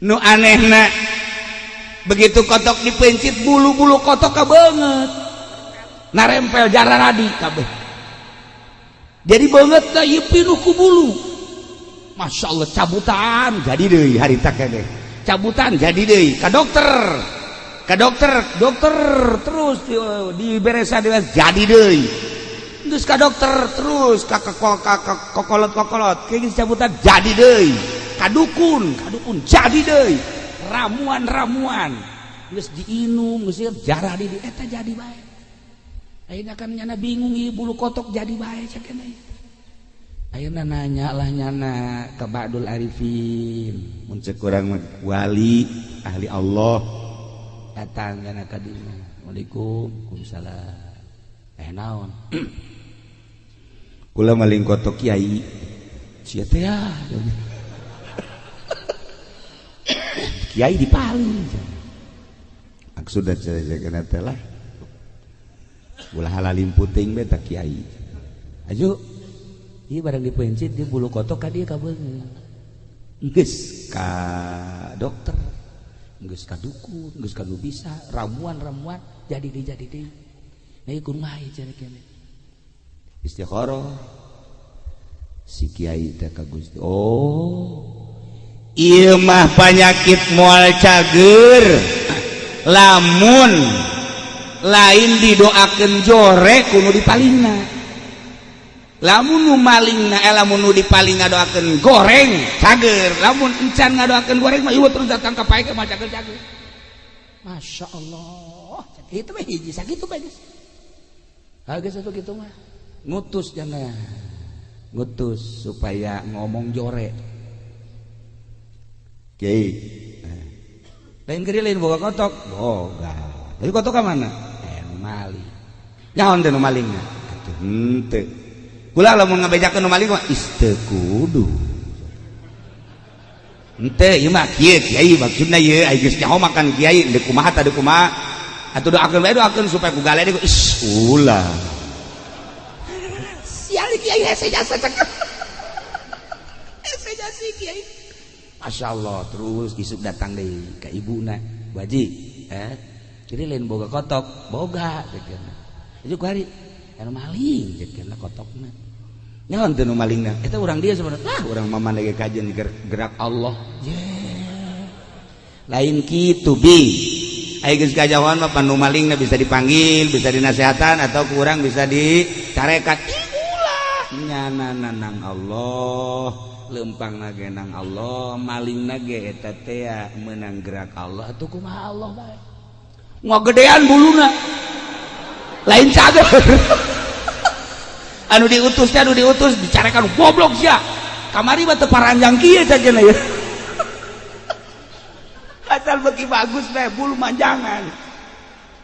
Nu anehna begitu kotok dipencit bulu-bulu kotok kabeungeut. Narempel jararadi kabeh. Jadi beungeut teh ieu pinuh ku bulu. Masya Allah, cabutan jadi deui harita keneh. Cabutan jadi deui ka dokter. Ka dokter, dokter terus diberesan jadi deui. Terus ka dokter terus ka kokolot-kokolot kayak gitu cabutan jadi deui. Kadukun, kadukun jadi deui. Ramuan-ramuan geus diinum geus jarah di eta jadi bae. Ayeuna kan nyana bingung ieu bulu kotok jadi bae cek keneh. Ayeuna nanya lah nyana ka Ba'dul Arifin. Mun cek urang wali ahli Allah datang nyana ka dieu. Assalamualaikum, waalaikumsalam. Naon? Kula maling kotok kiai. Sia teh ya. Kiai dipaling. Maksudna cenah teh lah. Ulah halalim puting bae tah kiai. Aju. Ieu barang dipencit di bulu kotok ka dieu kabeungeut. Geus ka dokter, geus ka dukun, geus ka nu bisa, ramuan-ramuan jadi deui jadi deui. Nah ieu kumaha ieu cenah kieu. Istikharah. Si kiai teh ka Gusti. Oh. Ieu mah panyakit moal cager lamun lain didoakeun jore ku nu dipalingna. Lamun nu malingna lamun nu dipaling ngadoakeun goreng cager, lamun encan ngadoakeun goreng mah ieu terus datang ka pae mah cager-cager. Masya Allah, itu mah hiji sakitu bae geus. Ha geus atuh kitu mah. Ngutus jangan. Ngutus supaya ngomong jore. Kiai. Lain kiri lain boga kotok. Boga. Tapi kotok ka mana? Maling. Nyaon teh nu malingna? Atuh henteu. Kula lamun ngabejakeun nu maling mah is teu kudu. Henteu ieu mah kieu kiai maksudna ieu ai geus nyaho makan kiai deuk kumaha tah deuk kumaha. Atuh doakeun bae doakeun supaya ku gale deui is ulah. Sial kiai hese jasa cek. Hese jasa kiai. Masya Allah, terus isuk datang deui ka ibuna, Bu Haji, jadi lain boga kotok, boga cek. Itu ku hari anu maling cek kotokna. Nyaon teu nu malingna? Eta urang dia sebenarnya. Lah urang mah maneh kajian gerak Allah. Yeah. Lain kitu bi. Ai geus kajahoan mah panu malingna bisa dipanggil, bisa dinasehatan atau kurang bisa dicarekan. Ulah nyana nang Allah. Lempang nage nang Allah, maling nage eta teh menang gerak Allah atuh kumaha Allah bae. Ngagedean buluna. Lain cager. Anu diutus teh anu diutus dicarekan goblok sia. Kamari mah teu paranjang kieu cageuna ya. Asal beuki bagus bae bulu manjangan.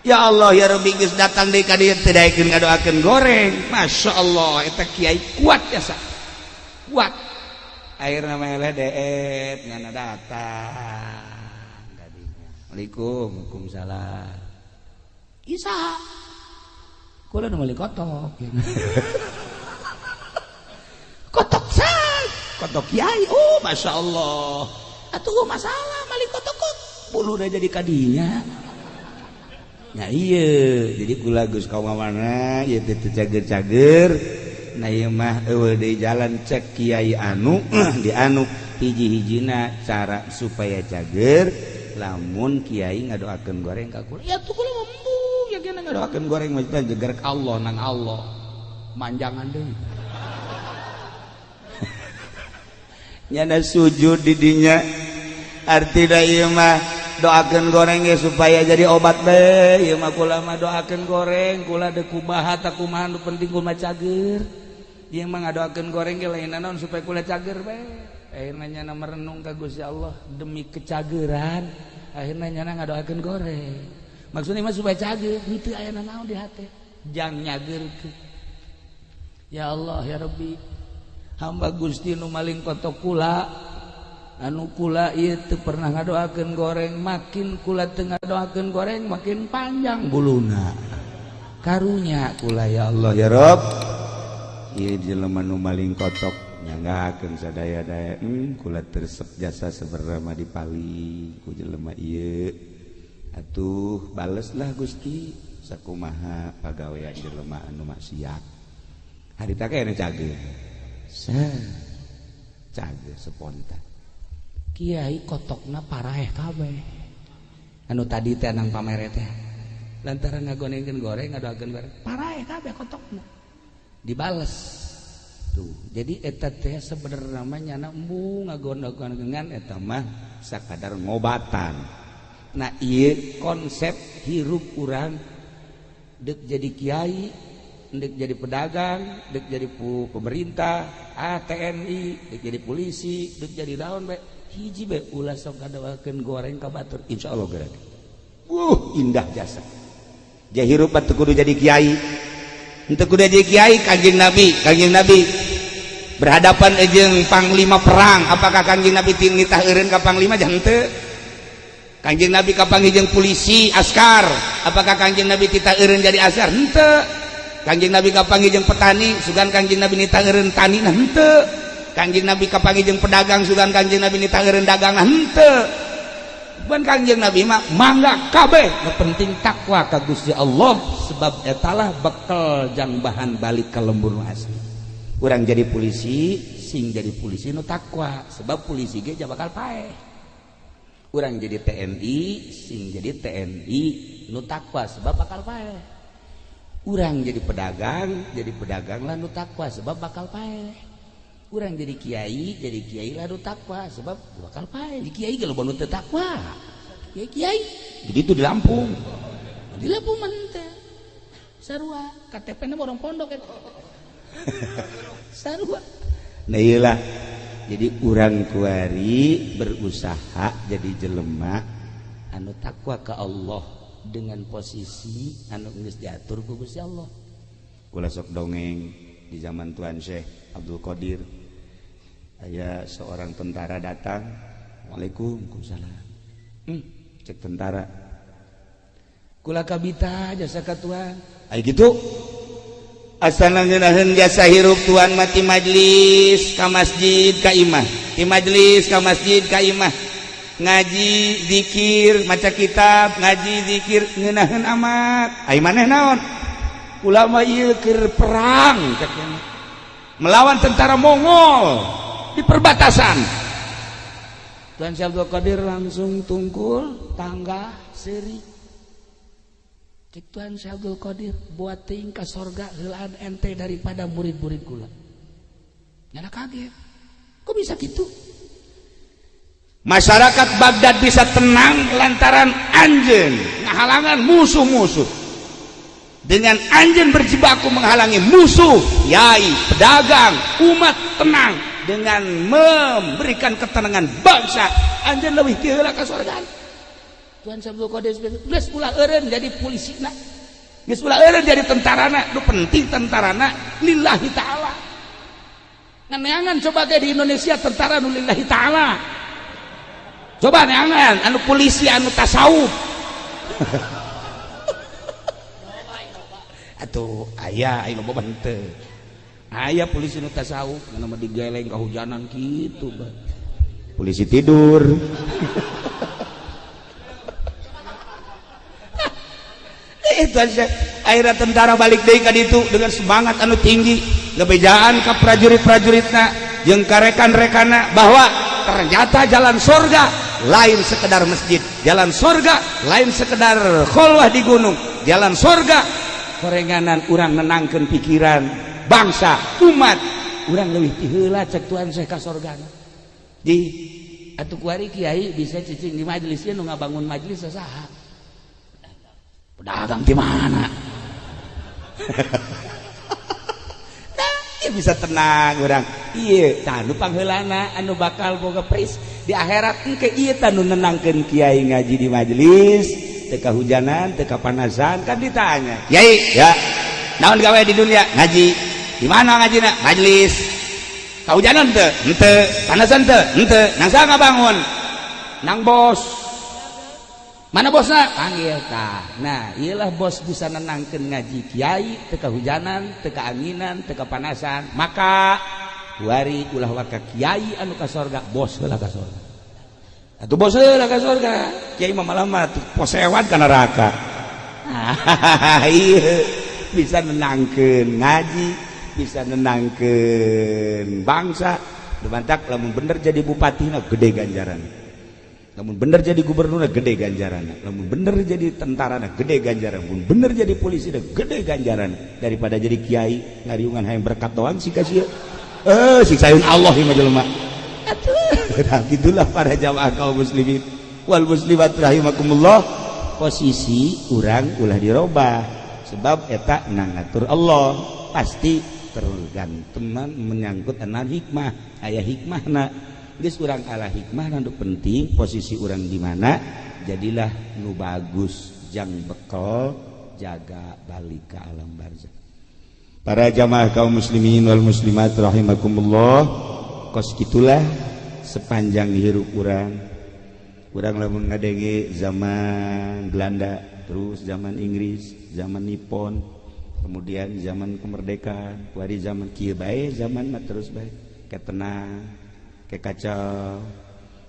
Ya Allah ya Rabbi geus datang deui ka dieu teu daekeun ngadoakeun goreng. Masya Allah eta kiai kuat jasa. Kuat. Akhirna mah deet ngana datang kadinya. Assalamualaikum, waalaikumsalam. Isa. Kula nu meuli kotok. Kotok sah, kotok kiai. Oh, Masya Allah. Atuh masalah mali kotok kok. Bulu udah jadi kadinya. Ya iya, jadi kula geus ka mana ieu teh teu cager-cager. Nah ieu mah eueuh deui jalan cek kiai anu di anu hiji-hijina cara supaya cager lamun kiai ngadoakeun goreng ka kula. Ya tuh kula embung ya kena ngadoakeun goreng maksudna jeger ka Allah nang Allah. Manjangan deui. Nyana sujud di dinya, artina ieu mah doakeun goreng ge supaya jadi obat be. Ieu mah kula mah doakeun goreng, kula deuk kumaha tak kumaha, nu penting kula cager. Ieu mah ngadoakeun goreng ge lain naon, supaya kula cager be. Akhirnya nyana merenung ka Gusti Allah demi kecageran, akhirnya nyana ngadoakeun goreng. Maksudnya mah supaya cager, henteu aya naon di hate jang nyagerkeun. Ya Allah ya Rabbi, hamba Gusti nu maling kotok kula, anu kula ieu teu pernah ngadoakeun goreng, makin kula teu ngadoakeun goreng makin panjang buluna. Karunya kula, ya Allah ya Rabb. Ieu jelema nu maling kotok nyanggakeun sadaya-daya, kula teu resep jasa sebenarnya mah dipali ku jelema ieu. Atuh baleslah Gusti sakumaha pagawean jelema anu maksiat. Harita kene cager. Cager spontan. Kiai kotokna paraeh kabeh. Anu tadi teh nang pamere teh. Lantaran ngagonengkeun goreng, ngadoakeun goreng, paraeh kabeh kotokna. Dibales. Tuh, jadi eta teh sebenarnya nyana embung ngagonengkeun eta mah sakadar ngobatan. Nah, ieu konsep hirup urang dek jadi kiai, dek jadi pedagang, dek jadi pemerintah, TNI, dek jadi polisi, dek jadi daun be. Hiji be, ulah sok ngadoakeun goreng ka batur, insyaallah gerak. Indah jasa. Ja hirup teu kudu jadi kiai. Henteu kudu jadi kiai. Kanjeng Nabi, Kanjeng Nabi berhadapan jeung panglima perang, apakah Kanjeng Nabi nitah eureun ka panglima? Jangan henteu. Kanjeng Nabi kapanggih jeung polisi askar, apakah Kanjeng Nabi titah eureun jadi askar? Henteu. Kanjeng Nabi kapanggih jeung petani, sugan Kanjeng Nabi nitah eureun tani? Nah, henteu. Kanjeng Nabi kapanggih jeung pedagang, sugan Kanjeng Nabi nitah eureun dagang? Nah, henteu. Bukan, Kanjeng Nabi mah mangga kabeh, nu penting takwa ka Gusti Allah, sebab etalah bekal jang bahan balik ke lembur asli. Urang jadi polisi, sing jadi polisi nu takwa, sebab polisi ge bakal paeh. Urang jadi TNI, sing jadi TNI nu takwa, sebab bakal paeh. Urang jadi pedagang, jadi pedagang lah nu takwa, sebab bakal paeh. Urang jadi kiai, jadi kiai lah nu takwa, sebab bakal paeh. Di kiai kalau nu teu takwa, kiai kiai Jadi itu di Lampung. Di Lampung mah teh sarua KTP na orang pondok eta sarua. Nah, iyalah, jadi urang kuari berusaha jadi jelema anu takwa ke Allah dengan posisi anu geus diatur ku Gusti Allah. Kula sok dongeng di zaman Tuan Syekh Abdul Qadir, aya seorang tentara datang. Waalaikumsalam. Cek tentara, "Kula kabita jasa ka Tuan." Ay gitu, asal ngeunaheun jasa hirup tuan mati majlis ka masjid ka imah, di majlis ka masjid ka imah, ngaji, zikir, maca kitab, ngaji, zikir, ngeunaheun amat. Ai maneh naon? "Ulama ieu keur perang," cek, "melawan tentara Mongol di perbatasan." Tuan Syekh Abdul Qadir langsung tungkul tangga seri. Cek Tuan Syekh Abdul Qadir, "Buat ting ka sorga heulaan ente daripada murid-murid kula." Nyana kaget, kok bisa gitu? Masyarakat Baghdad bisa tenang lantaran anjeun ngahalangan musuh-musuh. Dengan anjeun berjibaku menghalangi musuh, yai, pedagang, umat tenang. Dengan memberikan ketenangan bangsa, anjeun lebih tiheula ka sorga. Tuan Syekh Abdul Qadir, "Geus, ulah eureun jadi polisi na, geus ulah eureun jadi tentarana, nu penting tentarana lillahi ta'ala." Neangan coba ge di Indonesia tentara nu lillahi ta'ala. Coba neangan anu polisi anu tasawuf. Atuh aya, aya loba henteu. Aya polisi nu tasawuf, mana mah digeleng kehujanan kitu, bah. Polisi tidur. Itu aja. Akhirnya tentara balik deui ka ditu dengan semangat anu tinggi, ngebejaan ka prajurit-prajuritna jeung ka rekan-rekanna bahwa ternyata jalan surga lain sekedar masjid, jalan surga lain sekedar kholwah di gunung, jalan surga korenganan urang nenangkeun pikiran bangsa umat urang leuwih ti heula, cek Tuhan saya, ka sorgana. Di atuh kuari kiai bisa cicing di majelis ieu nu ngabangun majelis saha? Pedagang di mana? Nah, bisa tenang urang. Ieu tah nu pangheulana anu bakal boga pris di akhirat engke ieu tah nu nenangkeun kiai ngaji di majelis, teu kahujanan, teu kapanasan kan ditanya. Kiai, ya. Naon gawe di dunia? Ngaji. Di mana ngajina? Majelis. Kahujanan teu? Henteu. Panasan teu? Henteu. Nang saha ngabangun? Nang bos. Mana bosna? Panggil tah. Nah, iyalah bos bisa nenangkeun ngaji kiai teu kahujanan, teu kaanginan, teu kapanasan. Maka kuari ulah waka kiai anu ka sorga, bos heula ka sorga. Atuh bos heula ka sorga. Kiai mah malah mah posewat ka neraka. Iya, bisa nenangkeun ngaji, bisa nenangkeun bangsa. Lumantak lamun bener jadi bupati na gede ganjaran. Lamun bener jadi gubernur na gede ganjaran. Lamun bener jadi tentara na gede ganjaran. Lamun bener jadi polisi na gede ganjaran daripada jadi kiai ngariungan hayang berkat doang sih kasih. Siksaeun Allah ieu mah jelema. Atuh, nah, gitulah para jamaah kaum muslimin wal muslimat rahimakumullah. Posisi urang ulah dirobah sebab eta nang ngatur Allah pasti tergantung menyangkut anak hikmah aya hikmahna geus urang ala hikmah nu penting posisi urang di mana jadilah nu bagus jang bekal jaga balik ke alam barzah. Para jamaah kaum muslimin wal muslimat rahimakumullah, kos gitulah sepanjang hirup urang. Urang lamun ngadenge zaman Belanda, terus zaman Inggris, zaman Nippon, kemudian zaman kemerdekaan, kuari zaman kieu bae, zaman mah terus bae ke tenang, ke kacau,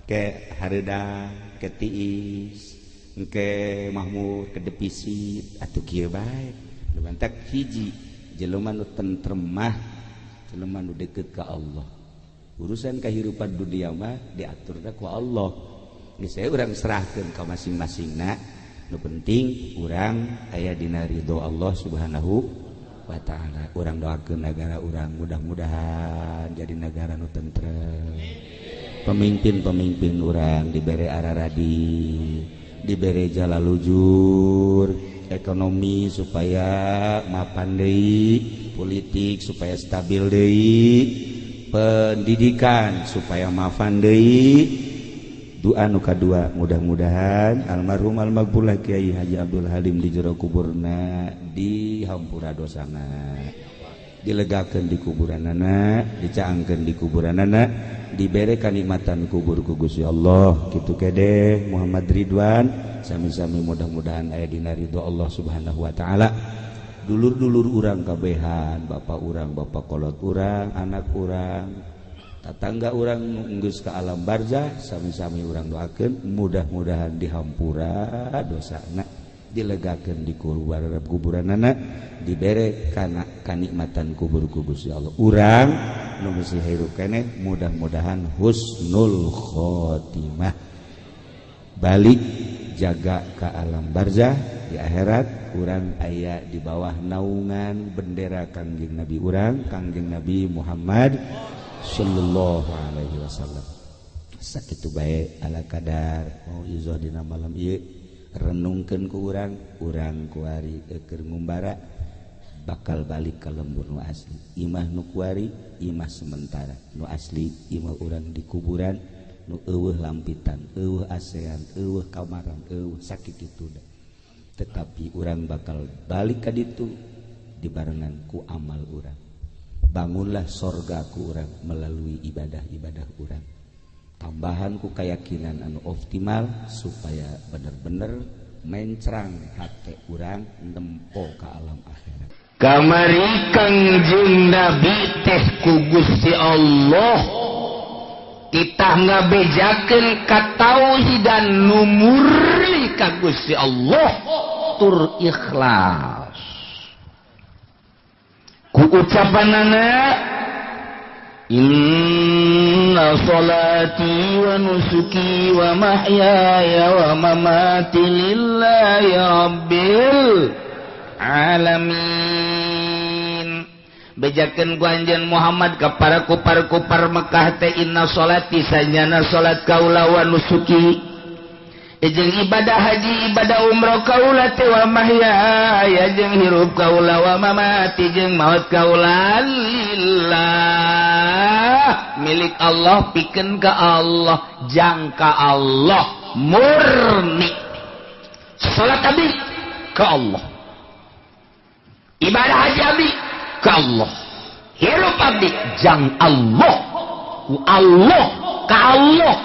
ke hareudang, ke tiis, ke mahmud, ke defisit atuh kieu bae. Lumantak hiji jelema nu tentrem mah jelema nu deket ka Allah. Urusan kehidupan dunia mah diaturna ku Allah. Geus saya urang serahkeun ka masing-masingna. Nu penting urang aya dina ridho Allah Subhanahu wa taala. Urang doakeun negara urang mudah-mudahan jadi negara nu tentrem. Pemimpin-pemimpin urang dibere araradi, dibere jalalujur, ekonomi supaya mapan deui, politik supaya stabil deui, pendidikan supaya mapan deui. Doa nu kadua mudah-mudahan almarhum almaghfurlah Kiai Haji Abdul Halim di jero kuburna dihampura dosana, dilegakeun di kuburanana, dicaangkeun di kuburanana, dibere kanikmatan kubur ku Gusti Allah. Kitu kede Muhammad Ridwan sami-sami mudah-mudahan aya dina ridho Allah Subhanahu wa taala. Dulur-dulur urang kabehan, bapak urang, bapak kolot urang, anak urang, tatangga urang geus ka alam barzah, sami-sami urang doakeun mudah-mudahan dihampura dosana, dilegakeun di kuburanana, dibere kana kanikmatan kubur ku Gusti Allah. Urang nu masih hirup keneh mudah-mudahan husnul khotimah, balik jaga ke alam barzah di akhirat urang aya di bawah naungan bendera Kangjeng Nabi urang, Kangjeng Nabi Muhammad sallallahu alaihi wasallam. Sakitu bae ala kadar mau izoh dina malam ieu renungkeun ku urang, urang kuari keur ngumbara bakal balik ka lembur nu asli. Imah nu kuari imah sementara, nu asli imah urang di kuburan nu eueuh lampitan, eueuh asean, eueuh kamaran, eueuh sakitu da. Tetapi urang bakal balik ka ditu dibarengan ku amal urang. Bangunlah sorga ku urang melalui ibadah-ibadah urang. Tambahan ku keyakinan anu optimal supaya bener-bener mencrang hati urang nempo ke alam akhirat. Kamari Kangjeng Nabi teh ku Gusti Allah kita ngabejakeun katauhidan nu murni ka Gusti Allah tur ikhlas. Ku ucapanana inna salati wa nusuki wa mahyaya wa mamati lillahi rabbil alamin. Bejakeun ku anjeun Muhammad ka para kupar-kupar Mekah teh inna sholati sanyana salat kaula wa nusuki jeung ibadah haji ibadah umroh kaula teh wa mahyaya jeung hirup kaula wa mamati jeung maut kaula lillah milik Allah pikeun ka Allah jangka Allah murni. Salat abdi ka Allah, ibadah haji abdi ka Allah, hirup abdi jang Allah, ku Allah ka Allah,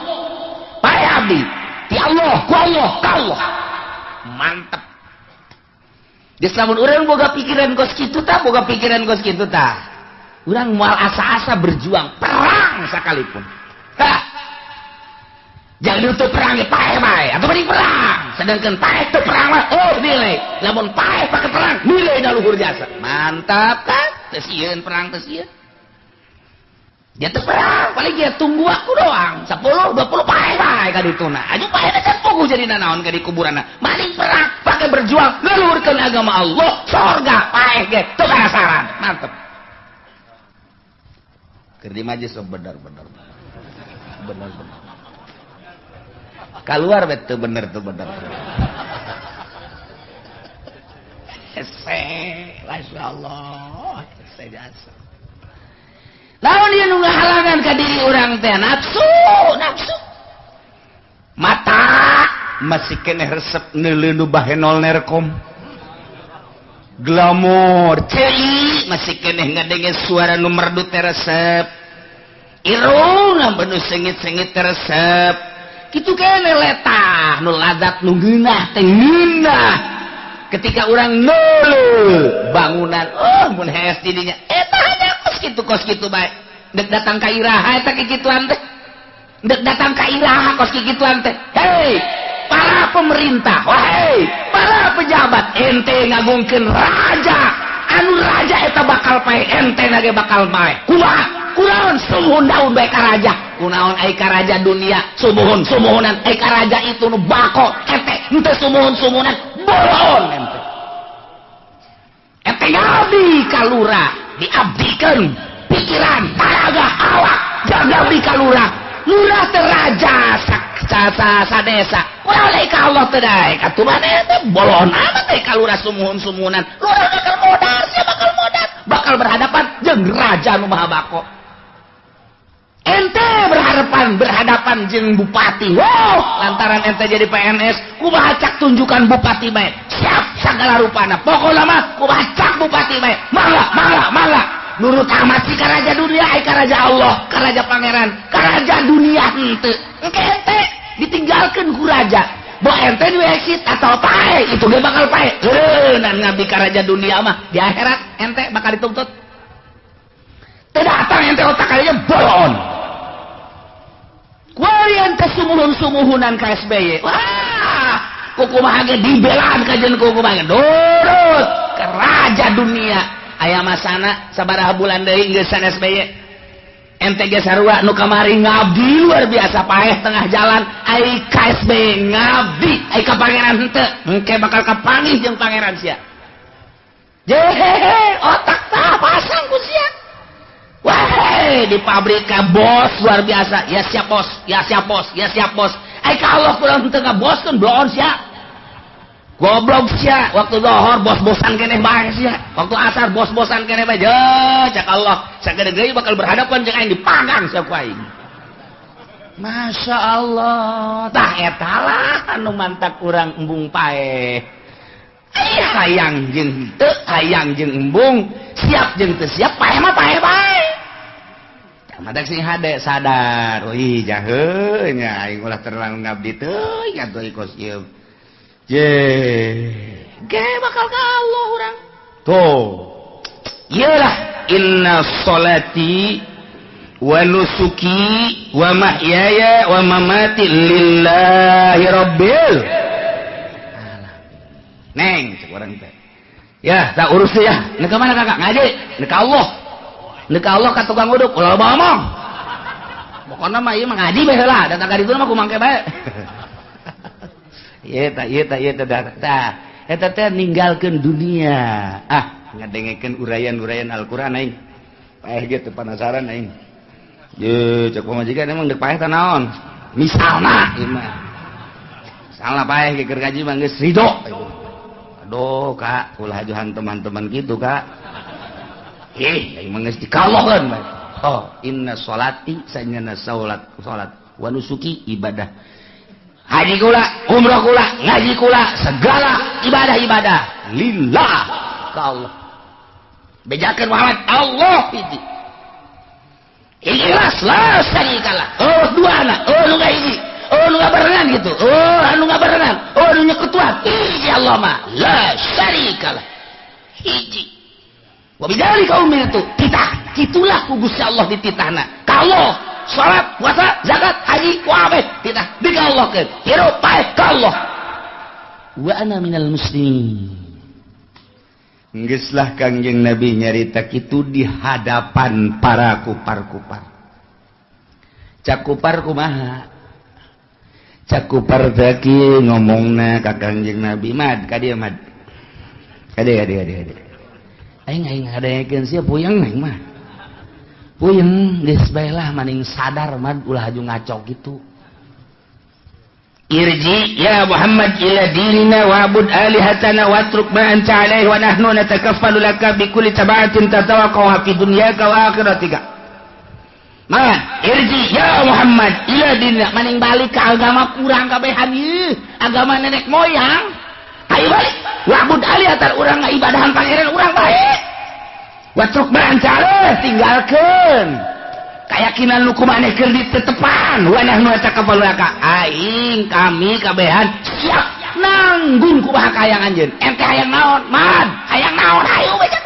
pae abdi ti Allah ku Allah ka Allah. Mantep. Geus lamun urang boga pikiran kos kitu tah, boga pikiran kos kitu tah, urang moal asa-asa berjuang perang sakalipun. Hah. Jangan untuk perang pae bae atau mending perang. Sedangkan pae teu perang mah oh nilai. Lamun pae pake perang nilai luhur jasa. Mantap kan? Teu sieun perang teu sieun. Dia teu perang paling dia tunggu aku doang. 10 20 pae bae ka dituna. Aju pae teh puguh jadi nanaon ka di kuburanna. Mending perang pake berjuang ngeluhurkeun agama Allah, sorga pae ge teu karasaran. Mantep. Keur di majelis bener-bener. Bener-bener. Keluar betul bener tuh bener. Hese, masya Allah, hese jasa. Lawan dia nunggu halangan ke diri orang teh nafsu, nafsu. Mata masih keneh resep neuleun bahenol nerkom. Glamor, cei masih keneh ngadenge suara nu merdu teh resep. Irung nu sengit-sengit teh resep. Kitu kene letah nu ladat nu ngeunah teh ngeunah. Ketika urang neuleuh bangunan oh mun hees di dinya eta hanya kos kitu bae. Dek datang ka iraha eta kikituan teh. Dek datang ka iraha kos kikituan teh. Hei, para pemerintah, wahai para pejabat, ente ngagungkeun raja. Anu raja eta bakal pae, ente nage bakal pae. Kumaha? Kunaon sumuhun daun bae ka raja? Kunaon ai ka raja dunia? Sumuhun sumuhunan ai ka raja itu nu bako ente henteu sumuhun sumuhunan bolon ente. Ente ngabdi ka lurah, diabdikeun pikiran, taraga, awak, jaga abdi ka lurah. Lurah teh raja sa desa. Kunaon ai ka Allah teh daek? Atuh maneh teh bolon amat ai ka lurah sumuhun sumuhunan. Lurah bakal modar, sia bakal modar, bakal berhadapan jeung raja nu maha bako. Ente berhadapan jeung bupati. Wow, lantaran ente jadi PNS, kumaha cak tunjukan bupati bae. Siap sagala rupana. Pokona mah kumaha cak bupati bae. Mangga, mangga, mangga. Nurut amat sih ka raja dunia, ai ka raja Allah, ka raja pangeran, ka raja dunia henteu. Engke ente ditinggalkeun ku raja. Bo ente nu exit atau pae, itu ge bakal pae. Heunan ngabdi ka raja dunia mah di akhirat ente bakal dituntut. Teu datang ente otak kalinya bolon. Kuarian teh sumuhun-sumuhunan ka SBY. Wah, kukumaha ge dibelaan ka jeung kukumaha ge nurut ka raja dunia. Aya masana sabaraha bulan deui geus SBY. Ente ge sarua nu kamari ngabdi luar biasa paeh tengah jalan ai ka SBY ngabdi ai ka pangeran henteu. Engke bakal kapanggih jeung pangeran sia. Jehehe, otak tah pasang ku sia. Wah, di pabrik bos luar biasa. Ya siap bos, ya siap bos, ya siap bos. Ai ka Allah kurang teu ngaboskeun bloon sia. Goblok sia, waktu lohor bos-bosan keneh bae sia. Waktu asar bos-bosan keneh bae. Je, cak Allah, sagede deui bakal berhadapan jeung aing dipanggang sia ku aing. Masya Allah, tah eta lah anu mantak urang embung paeh. Ai hayang jeung teu, hayang jeung embung, siap jeung teu siap, paeh mah paeh bae. Matak sing hade sadar, ih jahe nya aing ulah terlalu ngabdi teuing atuh kos ieu. Je, ge bakal ka Allah urang. Tuh. Iyalah inna sholati wa nusuki wa mahyaya wa mamati lillahi rabbil alamin. Neng cek urang teh. Ya, tak urus ya. Nek ka mana kakak? Ngaji, nek ka Allah. Nek Allah ka tukang uduk ulah loba omong. Pokona mah ieu mah ngaji bae heula, datang ka ditu mah kumangke bae. Ieu tah ieu tah ieu tah tah eta teh ninggalkeun dunia. Ah, ngadengekeun uraian-uraian Al-Qur'an aing. Paeh ge teu penasaran aing. Ye cek pamajikan emang deuk paeh teh naon? Misalna ieu mah. Misalna paeh ge keur ngaji mah geus ridho. Aduh Kak, ulah aju hantem-hanteman kitu Kak. Ih, aing mah geus dikalohkeun bae. Oh, inna sholati sanyana salat salat wa nusuki ibadah. Haji kula, umroh kula, ngaji kula, segala ibadah-ibadah lillah ka Allah. Bejakeun Muhammad Allah hiji. Ikhlas la syarikalah. Oh dua anak, oh nu hiji, oh nu ngabarengan gitu, oh anu ngabarengan, oh nu nyekutuan. Hiji Allah mah la syarikalah. Hiji. Wa bidzalika umirtu. Titah, kitulah ku Gusti Allah dititahna. Ka Allah, salat, puasa, zakat, haji, kabeh titah dikallahkeun. Hirup paeh ka Allah. Wa ana minal muslimin. Geuslah Kangjeng Nabi nyarita kitu di hadapan para kupar-kupar. Cak kupar kumaha? Cak kupar teh ngomongna ka Kangjeng Nabi, mad ka dieu mad. Ka dieu ka dieu. Aing aing ngadengekeun sia puyeng aing mah. Puyeng geus bae lah maning sadar mad ulah aju ngaco kitu. Irji ya Muhammad ila dinina wa'bud alihatana watruk ma anta alaihi wa nahnu natakaffalu laka bi kulli tabatin tatawaqaha fi dunyaka wa akhiratika. Man, irji ya Muhammad ila dinina maning balik ka agama kurang kabehan ieu, agama nenek moyang. Ayo balik wa'bud alihatan urang ngaibadahan pangeran urang bae. Watruk ma anta alaihi tinggalkeun keyakinan lu kumaneh keur ditetepan wa nahnu natakaffalu laka. Aing kami kabehan siap nanggung kumaha kahayang anjeun. Ente hayang naon? Man, hayang naon hayu beja.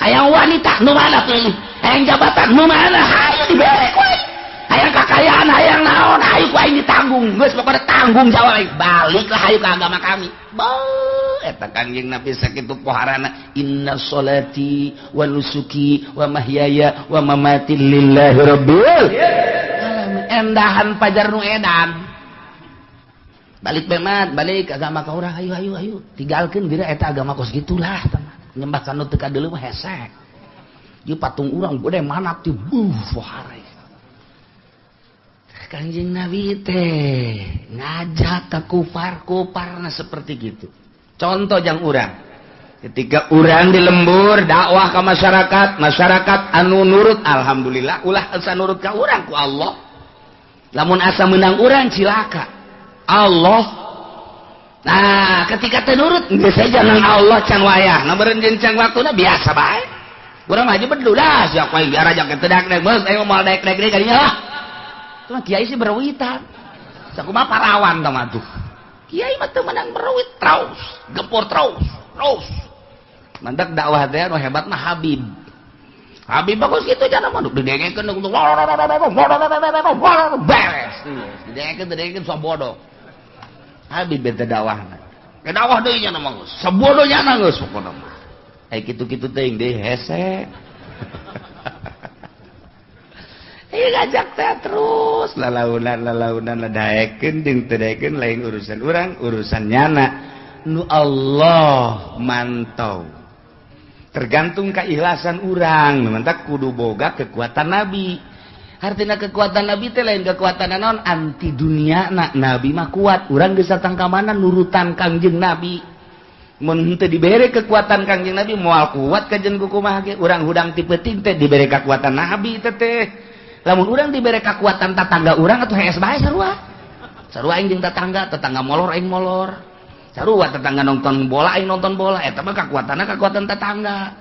Hayang wanita nu mana pilih? Hayang jabatan nu mana? Hayu dibere ku aing. Hayang kakayaan hayang naon? Hayu ku aing ditanggung. Geus pokona tanggung jawab aing. Baliklah hayu ka agama kami. Beuh, eta Kangjeng Nabi sakitu poharana inna sholati wa nusuki wa mahyaya wa mamati lillahi rabbil alamin. Endahan pajar nu edan. Balik bemat, balik agama ka urang hayu hayu hayu. Tinggalkeun geura eta agama kos gitulah nyembah ka nu teu kadeuleu mah hesek. Ieu patung urang gede mana ti buh pohara. Kangjeng Nabi teh ngajak ka kufar-kufarna seperti gitu. Contoh jang urang. Ketika urang di lembur dakwah ke masyarakat, masyarakat anu nurut alhamdulillah, ulah asa nurut ka urang ku Allah. Lamun asa menang urang cilaka. Allah. Nah, ketika teu nurut geus aja nang Allah can wayah. Nah beureun jeung can waktuna biasa bae. Urang mah bedul dah sia ku aing biar aja teu daek beus aing moal daek-daek deui ka dinya lah. Cuma kiai sih berwitan. Sakumaha parawan tah mah tuh. Kiai mah teu menang berwit terus, gempur terus, terus. Mantak dakwah teh anu hebat mah Habib. Habib bagus kitu jana mah didengekeun beres. Didengekeun didengekeun sabodo. Habib bete dakwahna. Ke dakwah deui nya mah geus. Sabodo nya geus pokona mah. Ai kitu-kitu teuing deui hese. Ieu ngajak teh terus lalaunan ladaekeun jeung teu daekeun lain urusan urang, urusan nyana. Nu Allah mantau. Tergantung keikhlasan urang, mantak kudu boga kekuatan Nabi. Artinya kekuatan Nabi teh lain kekuatan naon anti dunia na Nabi mah kuat. Urang geus datang ka mana nurutan Kangjeng Nabi. Mun teu dibere kekuatan Kangjeng Nabi moal kuat kajen kumaha ge. Urang hudang ti peuting teh dibere kekuatan Nabi teh teh. Lamun urang dibere kekuatan tatangga urang atuh hees bae sarua. Sarua aing jeung tatangga, tetangga molor aing molor. Sarua tetangga nonton bola aing nonton bola. Eta mah kekuatanna kekuatan tetangga.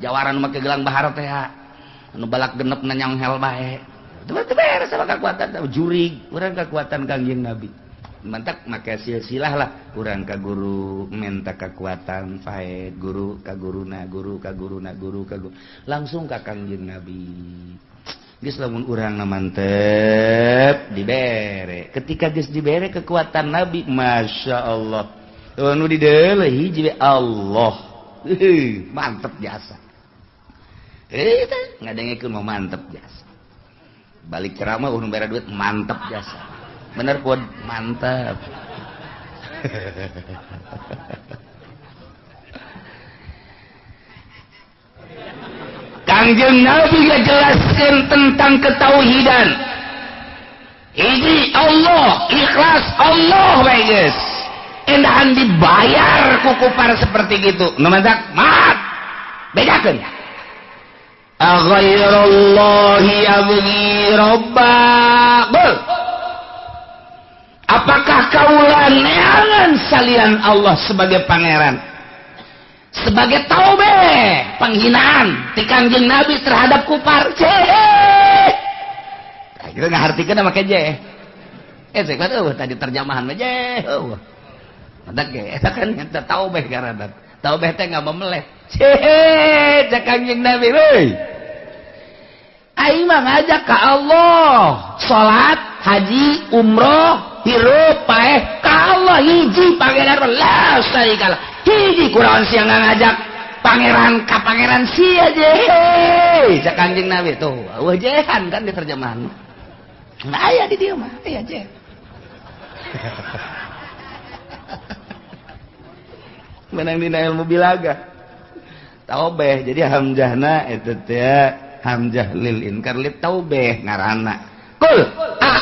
Jawaran make gelang bahar teh anu balak genep nanyang hel bae. Itu mah teu beres sama kekuatan jurig. Urang kekuatan Kangjeng Nabi. Mantak make silsilah lah urang ka guru minta kekuatan faed guru ka guruna guru ka guruna guru ka guru langsung ka Kangjeng Nabi. Geus lamun urang na mantep dibere. Ketika geus dibere kekuatan Nabi, Masya Allah. Nu dideuleuh hiji Allah. Mantep jasa. Teh ngadengekeun mah mantep jasa. Balik ceramah nu bere duit mantep jasa. Bener pun mantep. Kangjeng Nabi ngajelaskeun tentang ketauhidan. Hiji Allah, ikhlas Allah bae geus. Endahan dibayar ku kupar seperti gitu. Nu mantak mat. Bedakeun. Aghairallahi abghi rabba. Bul. Apakah kaula neangan salian Allah sebagai pangeran? Sebagai taubeh penghinaan ti Kangjeng Nabi terhadap kupar. Ceh. Kita ngahartikeun make je. Cek eueuh tadi terjemahan mah je. Eueuh. Matak ge eta kan eta taubeh ngaranna. Taubeh teh ngamemeleh. Ceh, cek Kangjeng Nabi euy. Aing mah ngajak ka Allah, salat, haji, umroh, hirup paeh ka Allah hiji pangeran la syarikalah. Hiji kurawan sia ngajak pangeran ka pangeran sia je. Cek Kangjeng Nabi tuh, eueuh jehan kan di terjemahan. Nah, aya di dieu mah, aya je. Menang dina ilmu bilaga. Taubeh, jadi hamzahna eta teh hamzah lil inkar lit taubeh ngaranna. Kul a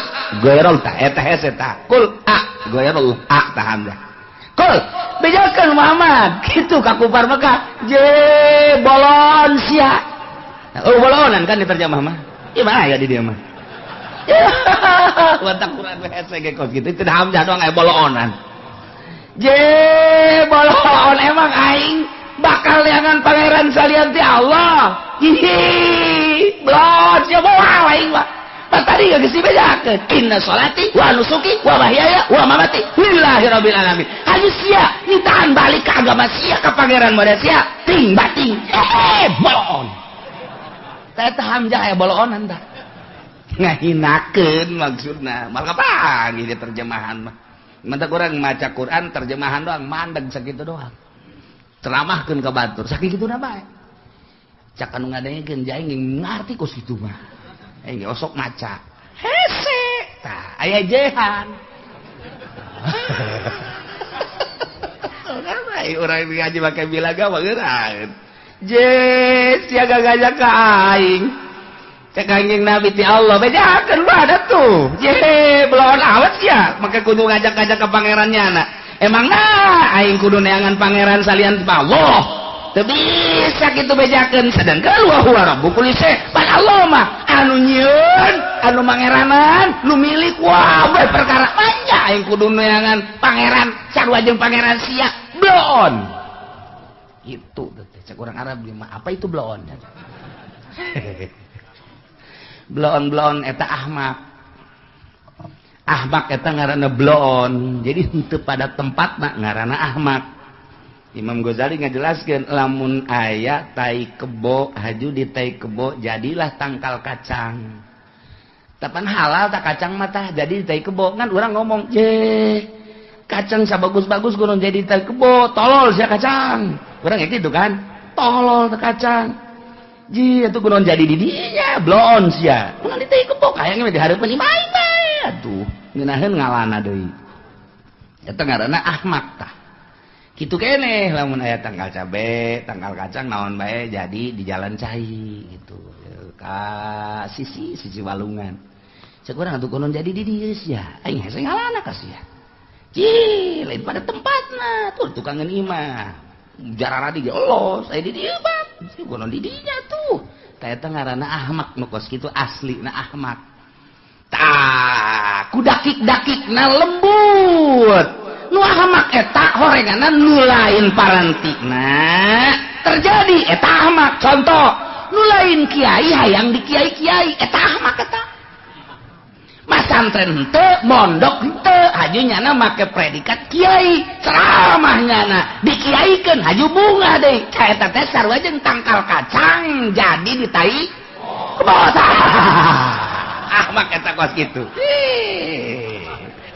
ghairul ta eta hese ta. Kul a ghairul a ta hamzah. Kul bejakeun Muhammad kitu ka kufar Mekah je bolon sia. Oh bolonan kan diterjemah mah. Ieu mah aya di dieu mah. Watak Quran hese ge kos kitu teu hamzah doang aya boloonan. Je bolon emang aing bakal neangan pangeran salian ti Allah. Hihi, blon sia moal aing mah. Tadi geus dibejakeun inna sholati wa nusuki wa mahyaya wa mamati lillahi rabbil alamin. Hayu sia nitahan balik ke agama sia ka pangeran model sia ting bating bolon. Eta hamzah aya boloonan tah. Ngahinakeun maksudna. Mal kapan ieu terjemahan mah. Mantak urang maca Quran terjemahan doang mandeg sakitu doang. Ceramahkeun ka batur sakituna bae. Cak anu ngadengekeun jaing ngarti kos kitu mah. Aing osok maca. Hese tah aya jehan. Urang urang ngaji make bilaga mah geurang. Je sia gagajak ka aing. Cek Kangjeng Nabi ti Allah bejakeun bae tuh. Je belon awet sia make kudu ngajak-ngajak ka pangerannya na. Emang nah aing kudu neangan pangeran salian Allah. Teu bisa kitu bejakeun sedangkan wa huwa rabbu kulli syai. Pan Allah mah anu nyieun, anu mangeranan, nu milik wae perkara banyak aing kudu neangan pangeran sarua jeung pangeran sia bloon. Itu teh cek urang Arab mah apa itu bloon? Bloon-bloon eta ahmak. Ahmak eta ngaranna bloon. Jadi henteu pada tempatna ngaranna ahmak. Imam Ghazali ngajelaskeun lamun aya tai kebo haju di tai kebo jadilah tangkal kacang. Tapan halal tak kacang mah tah jadi tai kebo kan urang ngomong je kacang sabagus-bagus kudu jadi tai kebo tolol sia kacang. Urang gitu kan tolol teh kacang. Ji atuh kudu jadi di dinya bloon sia. Kudu di tai kebo hayang di hareupeun imah bae atuh ngeunaheun ngalana deui. Eta ngaranna ahmak tah. Kitu keneh lamun aya tangkal cabe, tangkal kacang naon bae jadi di jalan cai gitu. Ka sisi sisi walungan. Cek urang atuh kudu jadi di dieu sia. Aing hese ngalana ka sia. Ji, lain pada tempatna tuh tukangan imah. Jararadi ge los, aya di dieu bang. Si kudu di dinya tuh. Tah eta ngaranna ahmak nu kos kitu aslina ahmak. Tah, ku dakik-dakikna lembut. Nu ahmak eta horenganna nu lain parantina terjadi eta ahmak. Contoh nu lain kiai hayang di kiai-kiai eta ahmak eta. Masantren henteu, mondok henteu, haju nyana make predikat kiai, ceramah nyana dikiaikeun haju bunga deui. Ka eta teh sarua jeung tangkal kacang jadi ditai kebo. Ahmak eta kos kitu.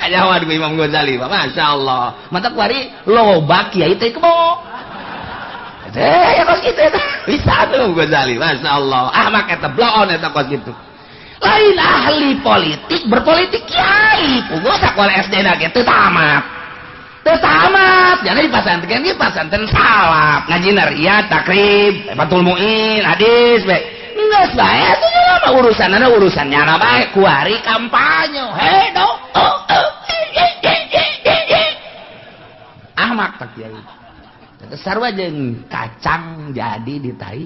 Ajawan ku Imam Ghazali, Masya Allah. Mata kuari loba kiai teh kebo. Teh ya kos kitu eta. Bisa tuh Ghazali, Masya Allah. Ahmak eta bloon eta kos kitu. Lain ahli politik berpolitik kiai. Puguh sakola SD na ge teu tamat. Teu tamat. Jadi pasantren ge pasantren salaf. Ngaji nariya, takrib, Fathul Muin, hadis we. Geus bae atuh jelema urusanana urusan nyana bae kuari kampanye. He do. Ahmak tak kiai. Sarua jeung kacang jadi di tai.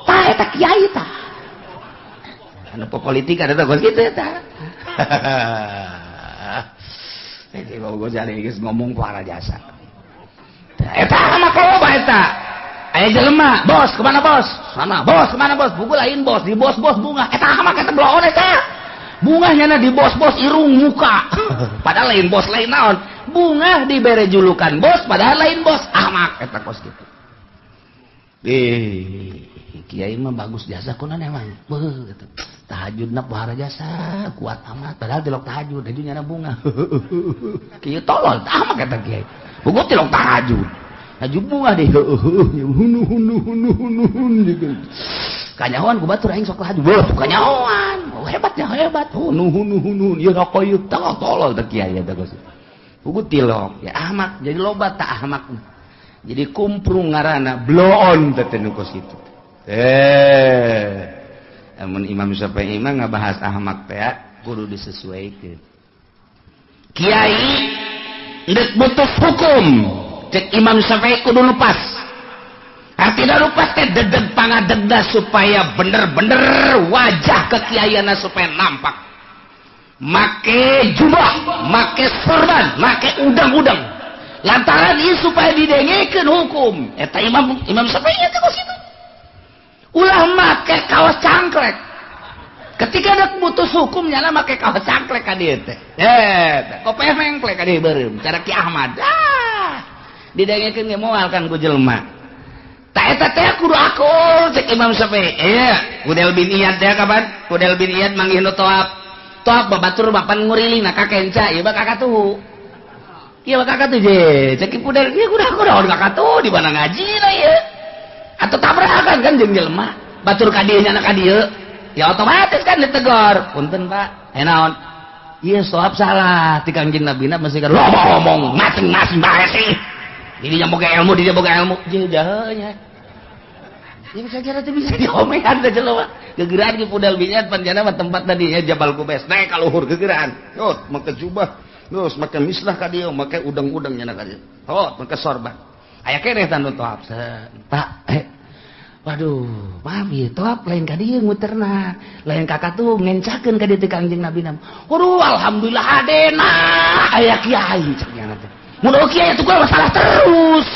Tah eta kiai tah. Anu politik ada teh kitu eta. Jadi Imam Ghazali geus ngomong para jasa. Eta ahmak loba eta. Aya jelema, bos kemana bos? Sana, bos kemana bos? Buku lain bos, di bos-bos bunga. Eta ahmak eta bloon eta. Bunga nyana di bos-bos irung muka. Padahal lain bos lain naon. Bunga dibere julukan bos padahal lain bos. Ahmak eta kos kitu. Kiai mah bagus jasa kunaon emang. Beuh gitu. Tahajudna pohara jasa kuat amat padahal tilok tahajud haju nyana bunga. Kieu tolol ahmak eta kiai. Buku tilok tahajud. Haju bunga deh hunu hunu hunu hunu hunu kanyahoan ku batur aing sok tahajud. Beuh kanyahoan. Oh hebatnya hebat. Hunu hunu hunu ieu rokok ieu tolol teh kiai eta geus. Buku tilok ya ahmak jadi loba tak ahmak. Jadi kumprung ngaranna bloon teh nu kos kitu. Amun Imam Syafi'i mah ngabahas ahmak teh kudu disesuaikeun. Kiai ndek butuh hukum. Cek Imam Syafi'i kudu lupas. Artinya lupas teh dedeg pangadegna supaya bener-bener wajah kekiaianna supaya nampak. Make jubah, make sorban, make udang-udang. Lantaran ieu supaya didengekeun hukum. Eta Imam Syafi'i eta kos kitu. Ulah make kaos cangklek. Ketika dek mutus hukum nyana make kaos cangklek ka dieu teh. Kopeh mengklek ka dieu beureum cara Ki Ahmad. Ah, didengekeun ge moal kan ku jelema. Ta eta teh kudu akur cek Imam Syafi'i. Iya, Fudel bin Iyad teh kapan? Fudel bin Iyad manggih nu toap. Toap babatur bapan nguriling na ka kenca ieu mah kakatuh. Ieu mah kakatuh je. Cek Fudel ieu kudu akur kakatuh di mana ngaji na ieu. Atau tabrakan kan jeung jelema batur ka dieu nyana ka dieu ya otomatis kan ditegor punten Pak naon ieu soab salah ti Kangjeng Nabina mesti kan loba ngomong masing-masing bae sih dirinya boga ilmu dirinya boga ilmu jeung jahenya ya bisa kira teh bisa diomean teh jelema gegeraan ki Fudel bin Iyad panjana mah tempat tadi nya Jabal Kubes naik ka luhur gegeraan yot make jubah terus make mislah ka dieu make udang-udang nyana ka dieu hot make sorban aya keneh tanu toap Pak waduh maaf ieu toap lain ka dieu muterna lain kakak tuh ngencakeun ka dieu teh Kangjeng Nabi nam waduh alhamdulillah hadena aya kiai cek nya teh mun kiai atuh gua masalah terus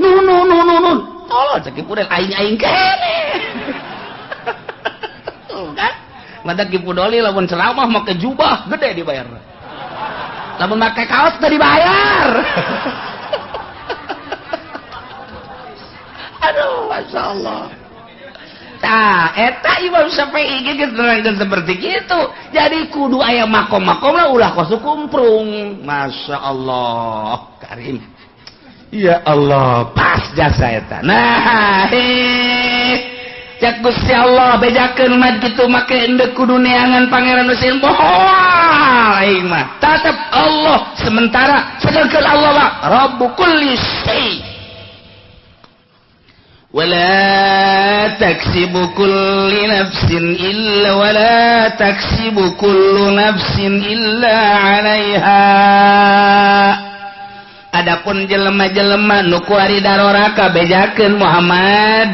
nun nun nun nun tolol cek Ki Pudel aing-aing keneh tuh kan mata Ki Pudoli lamun ceramah make jubah gede dibayar lamun make kaos teu dibayar. Aduh, Masya Allah. Tah, eta Imam Syafi'i geus nerangkeun seperti gitu. Jadi kudu aya makom-makom lah ulah kos kumprung. Masya Allah, karim. Ya Allah, pas jasa eta. Nah, cek Gusti Allah bejakeun mah kitu make endek kudu neangan pangeran nu moal aing mah. Tetep Allah sementara sedangkan Allah mah Rabbu kulli syai. ولا تكسب كل نفس إلا ولا تكسب كل نفس إلا عليها. Adapun jelema-jelema nu kuari daroraka bejakeun Muhammad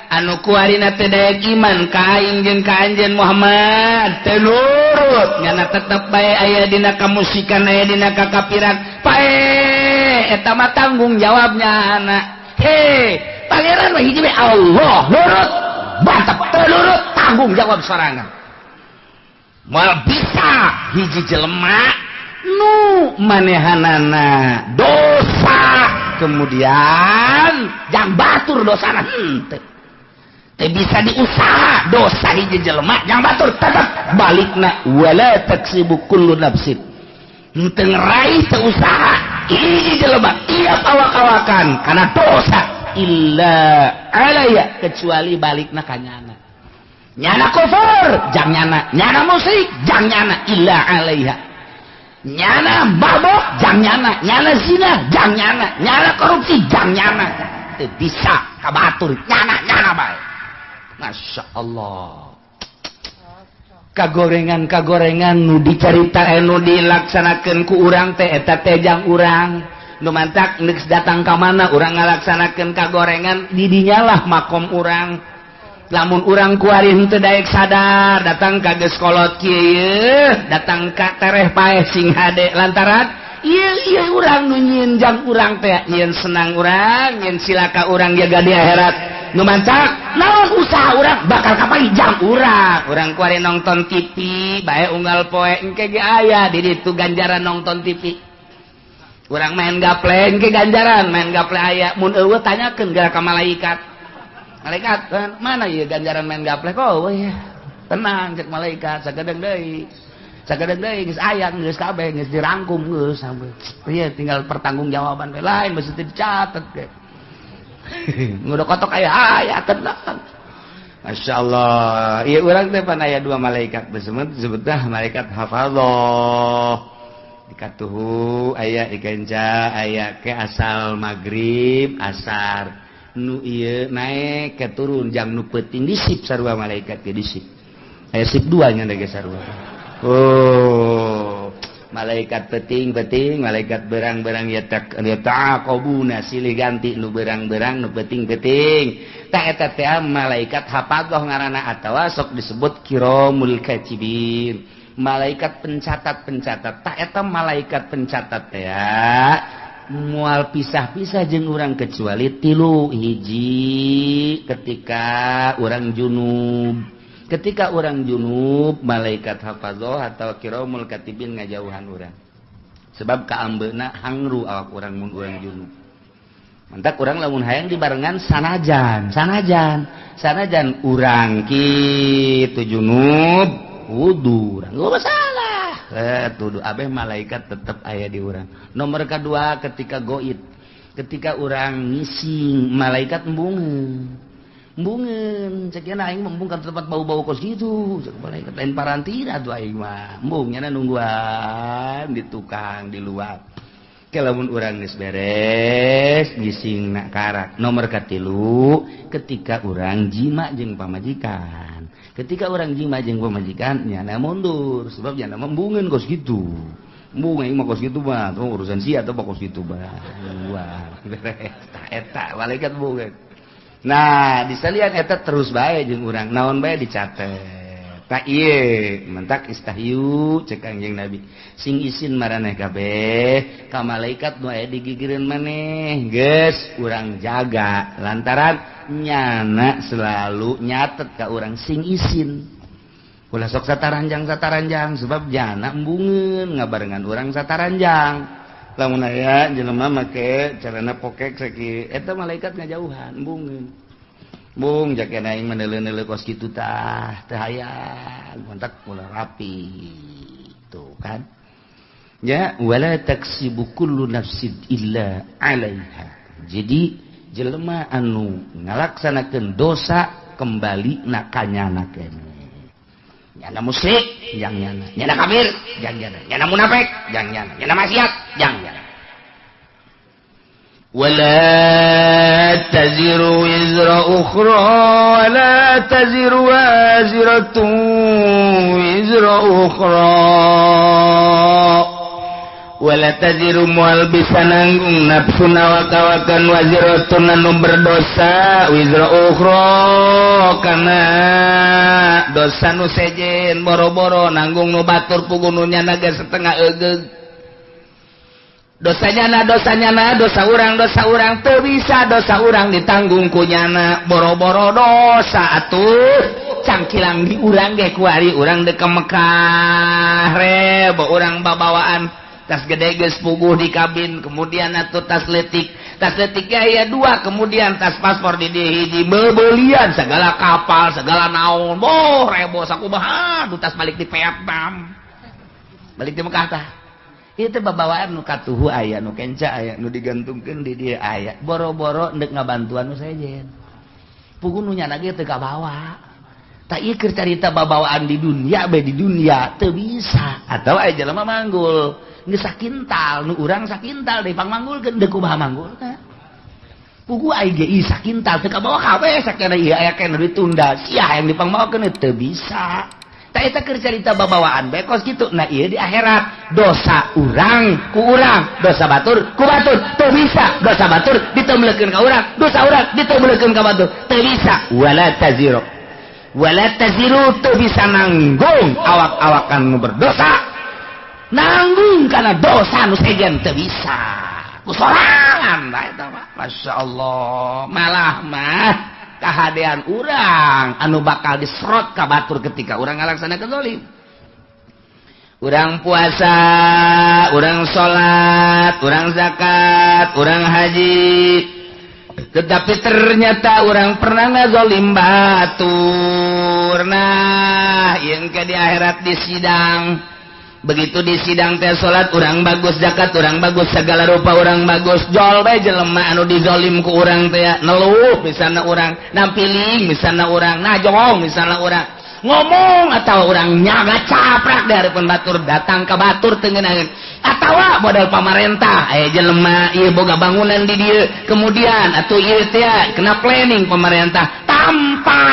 anu kuarina teu daek iman ka aing jeung ka anjeun Muhammad teu nurut nyana tetep bae aya dina kamusikan aya dina kakapiran pae eta mah tanggung jawabnya anak. Hei pangeran mah hiji Allah nurut mantap teu nurut tanggung jawab sorangan moal bisa hiji jelema nu manehanana dosa kemudian jang batur dosana henteu teu bisa diusaha dosa hiji jelema jang batur tetep balikna wala taksibu kullu nafsin henteu ngeraih teu usaha hiji jelema tiap awak-awakan karena dosa illa alaya kecuali balikna ka nyana nyana kufur jang nyana nyana musyrik jang nyana illa alaiha nyana mabok jang nyana nyana zina jang nyana nyana korupsi jang nyana teu bisa kabatur nyana nyana bae. Masya Allah. Kagorengan-kagorengan nu dicarita nu dilaksanakeun ku urang teh eta teh jang urang. Nu mantak geus datang ka mana urang ngalaksanakeun kagorengan di dinyalah makom urang. Lamun urang kuari henteu daek sadar datang ka geus kolot kieu datang ka tereh paeh sing hade lantaran ieu ieu urang nu nyieun jang urang teh nyieun senang urang nyieun silaka urang jaga di akhirat. Nu mancak naon usaha urang bakal kapanggih jam urang. Urang kuari nonton TV bae unggal poe engke ge aya di ditu ganjaran nonton TV. Urang main gaple engke ganjaran main gaple aya mun eueuh tanyakeun geura ka malaikat. Malaikat mana ieu ganjaran main gaple kok eueuh ya. Tenang cek malaikat sagedeung deui. Sagedeung deui geus aya geus kabeh geus dirangkum geus sampe. Ieu tinggal pertanggungjawaban we lain mesti dicatet ge. Ngudah kotok aya aya tenang. Masya Allah. Iya urang teh pan aya dua malaikat bersebut sebutlah malaikat hafadzah. Dikatuhu aya dikenca aya ke asal maghrib asar nu ieu naik ke turun jam nu peuting disip sarua malaikat ge disip. Aya sip dua nya ge sarua. Oh, malaikat peting-peting, malaikat berang-berang ya taqabuna silih ganti nu berang-berang nu peting-peting. Tah eta teh malaikat hafadzah ngaranna atawa sok disebut kiramul katibin. Malaikat pencatat-pencatat. Tah eta malaikat pencatat teh moal pisah-pisah jeung urang kecuali tilu hiji ketika urang junub. Ketika orang junub malaikat hafadzah atau kiramul katibin ngajauhan urang. Sebab kaambeuna hangru awak urang mun urang junub. Mantak urang lamun hayang dibarengan sanajan, sanajan, sanajan urang kitu junub wudu urang. Eueuh masalah. Tuduh abeh malaikat tetep aya di urang. Nomor kedua ketika goib. Ketika urang ngising malaikat embungeun. Embungeun cek nya aing embung ka tempat bau-bau kos kitu cek malaikat lain parantina tuh aing mah embung nya nungguan di tukang di luar. Ke lamun urang geus beres ngising nak karak. Nomor katilu ketika urang jima jeung pamajikan. Ketika urang jima jeung pamajikan nyana mundur sebab nyana embungeun kos kitu. Embung aing mah kos kitu mah urusan sia atuh kos kitu mah. Wah beres eta malaikat embungeun. Nah, disalian eta terus bae jeung urang naon bae dicatet. Tah ieu mentak istahyu cek Kangjeng Nabi. Sing isin maraneh kabeh ka malaikat nu aya digigireun maneh. Geus urang jaga lantaran nyana selalu nyatet ka urang sing isin. Ulah sok sataranjang-sataranjang sebab jana embungeun ngabarengan urang sataranjang. Lamun aya jelema make carana pokek sakieu eta malaikat ngajauhan embungeun. Bung jakena aing meneuleuh-neuleuh kos kitu tah teu hayang mantak ulah rapi tuh kan. Ya wala taksibu kullu nafsin illa 'alaiha. Jadi jelema anu ngalaksanakeun dosa kembali na kanyana keneh. Nyana musyrik jang nyana, nyana kafir jang nyana, nyana munafik jang nyana, nyana maksiat jang nyana. Wala taziru wizra ukhra wala taziru waziratun wizra ukhra. Wala taziru mual bisa nanggung nafsu nawakawakan waziratun anu berdosa wizra ukhra kana dosa nu sejen boro-boro nanggung nu batur puguh nu nyana ge setengah eugeug. Dosa nyana dosa urang teu bisa dosa urang ditanggung ku nyana boro-boro dosa atuh cangkilang di urang ge kuari urang deuk ka Mekah rebo urang babawaan tas gede geus puguh di kabin kemudian atuh tas leutik aya dua kemudian tas paspor di hiji bebelian segala kapal segala naon boh rebo sakumaha du tas balik di Vietnam balik di Mekah tah ieu teh babawaan nu katuhu aya nu kenca aya nu digantungkeun di dieu aya boro-boro ndek ngabantuan nu sejen puguh nu nyana ge teu kabawa. Tak ieu keur carita babawaan di dunia bae di dunia teu bisa atawa aya jelema manggul geus sakintal nu urang sakintal deui pangmanggulkeun deuk kumaha manggulna. Pugu aing ge sakintal teu kabawa kabeh sakana ieu aya keneh ditunda. Sia hayang dipangmawakeun teu bisa. Tah eta keur carita babawaan bae kos kitu. Nah ieu di akhirat dosa urang ku urang, dosa batur ku batur. Teu bisa dosa batur ditemblekeun ka urang, dosa urang ditemblekeun ka batur. Teu bisa. Wala taziru. Wala taziru teu bisa nanggung awak-awakan nu berdosa. Nanggung karena dosa nu sejen teu bisa. Sorangan bae eta mah. Masya Allah, malah mah kahadean urang anu bakal diserot ka batur ketika urang ngalaksanakeun zalim. Urang puasa, urang salat, urang zakat, urang haji. Tetapi ternyata urang pernah ngazolim batur. Nah, yang ke di akhirat di sidang. Begitu di sidang teh salat urang bagus, zakat urang bagus, segala rupa urang bagus. Jol bae jelema anu dizolim ku urang teh neluh misalna urang, nampiling misalna urang, najong misalna urang, ngomong atau urang nyaga caprak dari batur datang ke batur teu ngeunaheun. Atawa modal pamarentah aya jelema ieu boga bangunan di dieu, kemudian atuh ieu teh kena planning pemerintah tanpa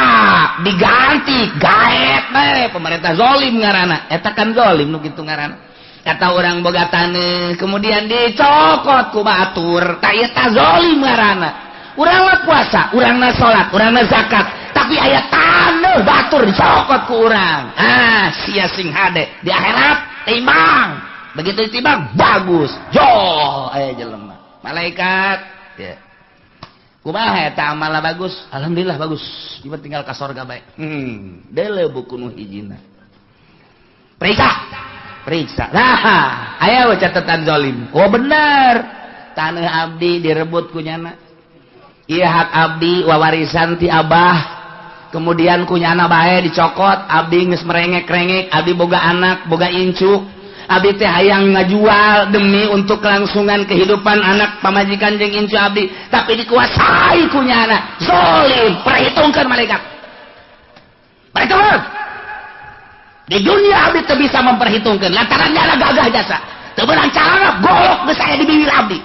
diganti gaet bae pemerintah zolim ngaranna. Eta kan zolim nu kitu ngaranna. Kata orang boga taneuh kemudian dicokot ku batur, tah eta zolim ngaranna. Urang mah puasa, urang mah salat, urang mah zakat, tapi aya taneuh batur dicokot ku urang. Ah, sia sing hade di akhirat timbang. Begitu ditimbang bagus. Jol aya jelema. Malaikat ya. Kumaha eta amalna bagus? Alhamdulillah bagus. Ieu tinggal ka sorga bae. Deuleu buku nu hijina. Periksa. Periksa. Nah, aya we catatan zalim. Oh bener. Taneuh abdi direbut ku nyana. Ieu hak abdi wawarisan ti abah. Kemudian ku nyana bae dicokot, abdi geus merengek-rengek, abdi boga anak, boga incu. Abdi teh hayang ngajual demi untuk kelangsungan kehidupan anak pamajikan jeung incu abdi, tapi dikuasai ku nyana. Zolim, perhitungkan malaikat. Perhitungkan. Di dunia abdi teu bisa memperhitungkan lantaran nyana gagah jasa. Teu beunang carana golok geus aya di bibir abdi.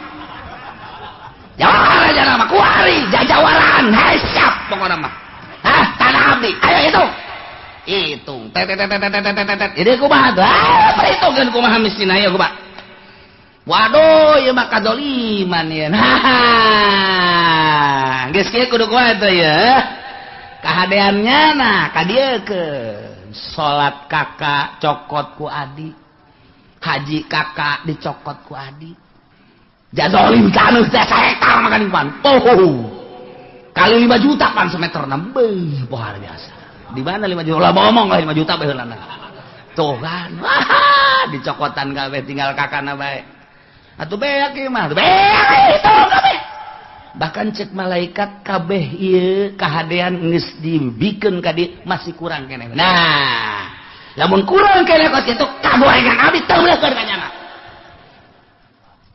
Jawara jana mah kuari jajawaran hisap pokona mah. Hah, tanah abdi. Ayo hitung. Hitung. Tet tet tet tet tet tet. Jadi kumaha tuh? Ah, perhitungkeun kumaha miskin aya kumaha. Waduh, ieu mah kadzoliman ieu. Nah, geus kieu kudu kumaha teh ya? Kahadeannya nah ka dieu keun. Salat kakak cokot ku adi. Haji kakak dicokot ku adi. Jazolim taneuh teh sahektar makan pan. Oh. Kali 5 juta pan semeter nambah, luar biasa. Di mana 5 juta? Lah ngomong lah 5 juta bae heulana. Tuh kan. Wah, dicokotan kabeh tinggal kakana bae. Atuh beak ieu mah. Beak itu kabeh. Bahkan cek malaikat kabeh ieu kahadean geus dibikeun ka dieu masih kurang keneh. Nah, lamun kurang keneh kos kitu kagorengan abdi teu meulekeun ka nyana.